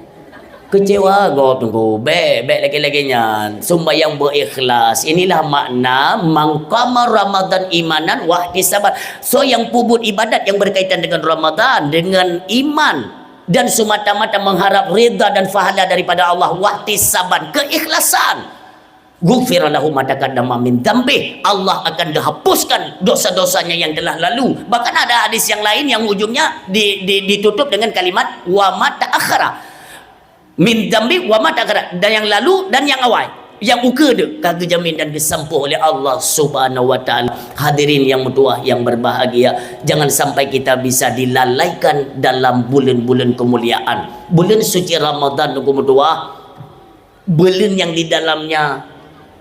Keucewa gob Teungku, bek, bek lagée-lagée nyan. Seumayang beu ikhlas. Inilah makna, "Man qama Ramadan imanan wahtisaban." Soe nyang peubuet ibadat nyang berkaitan dengan Ramadan, dengan iman dan semata-mata mengharap rida dan pahala daripada Allah, wahtisaban, keikhlasan. Ghufira lahu ma taqaddama min dzambih, Allah akan dihapuskan dosa-dosanya yang telah lalu. Bahkan ada hadis yang lain yang ujungnya di, di, ditutup dengan kalimat, "Wa ma ta'akhkhara min dzambih wa ma ta'akhkhara," dan yang lalu dan yang awai. Yang ukeue deuh ka geujamin dan geusampoe oleh Allah Subhanahu wa Ta'ala. Hadirin yang meutuwah, yang berbahagia, jangan sampai kita bisa dilalaikan dalam bulan-bulan kemuliaan. Bulan suci Ramadan, Teungku meutuwah, buleuen nyang di dalamnya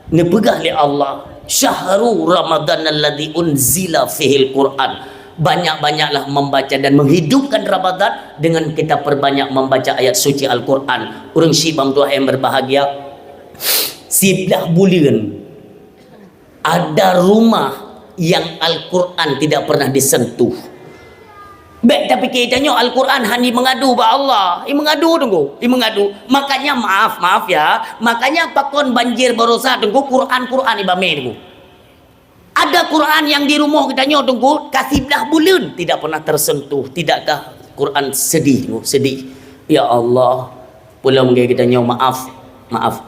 neupeugah lé Allah, "Syahru Ramadan alladzi unzila fihil Qur'an." Banyak-banyaklah membaca dan menghidupkan Ramadan dengan kita perbanyak membaca ayat suci Al-Qur'an. Ureueng syiek bang tuah yang berbahagia, siblah buleuen ada rumah yang Al-Qur'an tidak pernah disentuh. Bèk tapike tanyoe Al-Qur'an hana mengadu bak Allah. I mengadu Teungku, i mengadu. Makanya maaf, maaf ya. Makanya pakon banjir barosa Teungku, Qur'an, Qur'an ibame Teungku. Ada Qur'an yang di rumoh geutanyoe Teungku, ka siblah buleuen tidak pernah tersentuh. Tidakkah Qur'an sedih Teungku, sedih? Ya Allah, peulom lagèe geutanyoe maaf, maaf.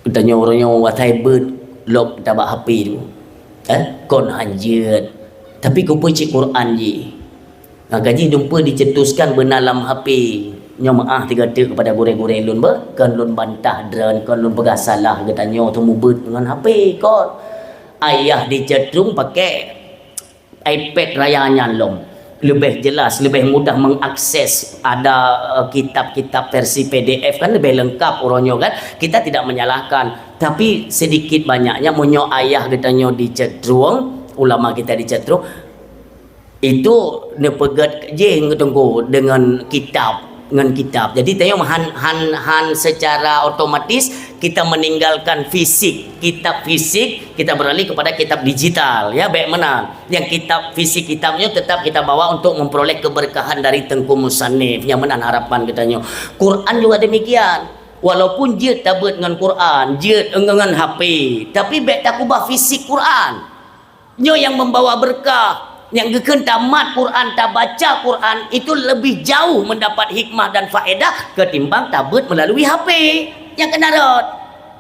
Geutanyoe uroe nyoe watèe beuet lom tabak H P tu. Eh, kon hanjeuet. Tapi keupeue cit Quran jih. Nah, ka jih dumpeue dicetuskan beuna lam H P. Nyoe meu'ah tiga teuk kepada gurèe-gurèe lôn beuh, kon lôn bantah droen, kon lôn peugah salah geutanyoe teumeubeuet ngon H P kon. Ayah di chatroom pakai iPad raya nyan lom. Leubeh jelas, leubeh mudah mengakses. Ada, eh, kitab-kitab versi P D F kan leubeh lengkap uroe nyoe kan. Kita tidak menyalahkan. Tapi sedikit banyaknya meunyoe ayah geutanyoe di chatroom, ulama kita di chatroom, itu neupeugèt jih Teungku dengan kitab. ngon kitab. Jadi, tanyoe han, han, han secara otomatis kita meninggalkan fisik, kitab fisik, kita beralih kepada kitab digital, ya, bèk meunan. Yang kitab fisik kitab nyoe tetap kita bawa untuk memperoleh keberkahan dari Teungku Musannif. Nyang meunan harapan geutanyoe. Quran juga demikian. Walaupun jeuet tabeuet ngon Quran, jeuet ngon, ngon H P, tapi bèk takubah fisik Quran. Nyoe nyang membawa berkah. Nyang geukheun tamat Quran, tabaca Quran, itu lebih jauh mendapat hikmah dan faedah ketimbang tabeuet melalui H P. Nyang keunan rot.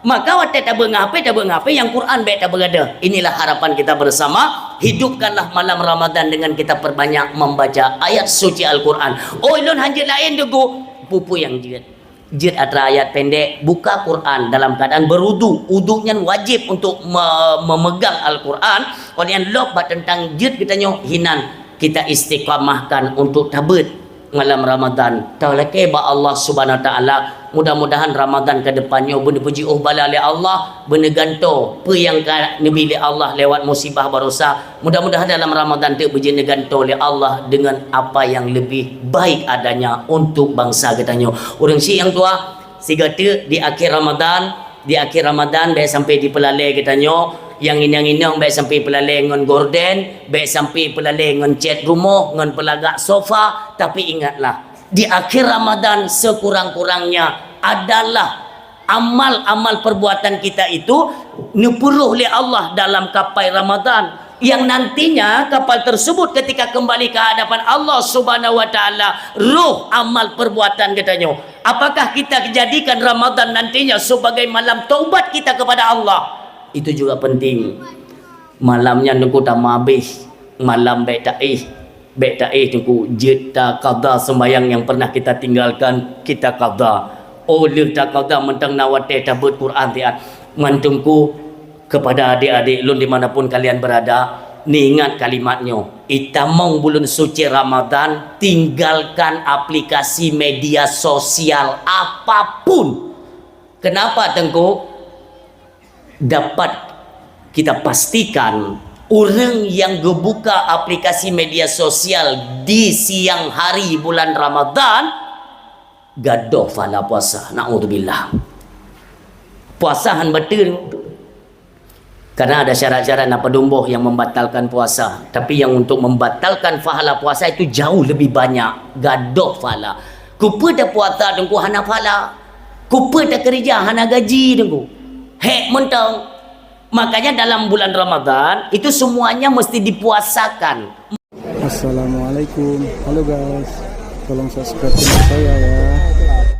Maka watèe tabeuet ngon H P, tabeuet ngon H P, nyang Quran bèk tabeugadeuh. Inilah harapan kita bersama. Hidupkanlah malam Ramadan dengan kita perbanyak membaca ayat suci Al-Quran. Oh, lôn hanjeuet laén, Teungku. Peue-peue nyang jeuet? Jeuet atra ayat pendek, buka Quran dalam keadaan berudu. Udu nyan wajib untuk me-, memegang Al-Quran. Kon nyan lom bak teuntang jeuet geutanyoe hinan kita istiqamahkan untuk tabeuet malam Ramadan. Talakée bak Allah Subhanahu Wa Taala. Mudah-mudahan Ramadan ke depan nyoe beuneupuji oh bala lé Allah, beuneugantoe peue nyang ka neubi lé Allah lewat musibah barosa. Mudah-mudahan dalam Ramadan teuk beujeuet neugantoe lé Allah dengan apa yang lebih baik adanya untuk bangsa geutanyoe. Ureuëng syiek nyang tuha, sigoe teuk di akhir Ramadan, di akhir Ramadan bék sampai dipeulalée geutanyoe, nyang inong-inong bék sampai peulalée ngon gorden, bék sampai peulalée ngon cat rumoh, ngon peulagak sofa, tapi ingatlah, di akhir Ramadan sekurang-kurangnya adalah amal-amal perbuatan kita itu neupeurôh lé Allah dalam kapai Ramadan, yang nantinya kapai tersebut ketika kembali ke hadapan Allah Subhanahu Wa Taala, roh amal perbuatan geutanyoe. Apakah kita jadikan Ramadan nantinya sebagai malam taubat kita kepada Allah? Itu juga penting. Malam nyan Teungku tamah abéh, malam bék taéh. Bék taéh Teungku, jeuet taqadha sembahyang yang pernah kita tinggalkan, kita qadha. Oh lheueh taqadha mantong na watée tabeuet Quran siat. Ngon Teungku, kepada adik-adik lôn di mana pun kalian berada, neuingat kalimat nyoe, itamong buleuen suci Ramadan, tinggalkan aplikasi media sosial apapun. Kenapa, Teungku? Dapat kita pastikan, ureuëng nyang geubuka aplikasi media sosial di siang hari bulan Ramadan, gadôh pahala puasa. Naudzubillah. Puasa han bateue. Karena ada syarat-syarat na padum boh yang membatalkan puasa. Tapi yang untuk membatalkan pahala puasa itu jauh lebih banyak. Gadôh pahala. Kupeue tapuasa Teungku hana pahala? Kupeue takeureuja hana gaji Teungku? Hék mantong. Makanya dalam bulan Ramadan itu semuanya mesti dipuasakan. Assalamualaikum. Halo guys. Tolong subscribe channel saya ya.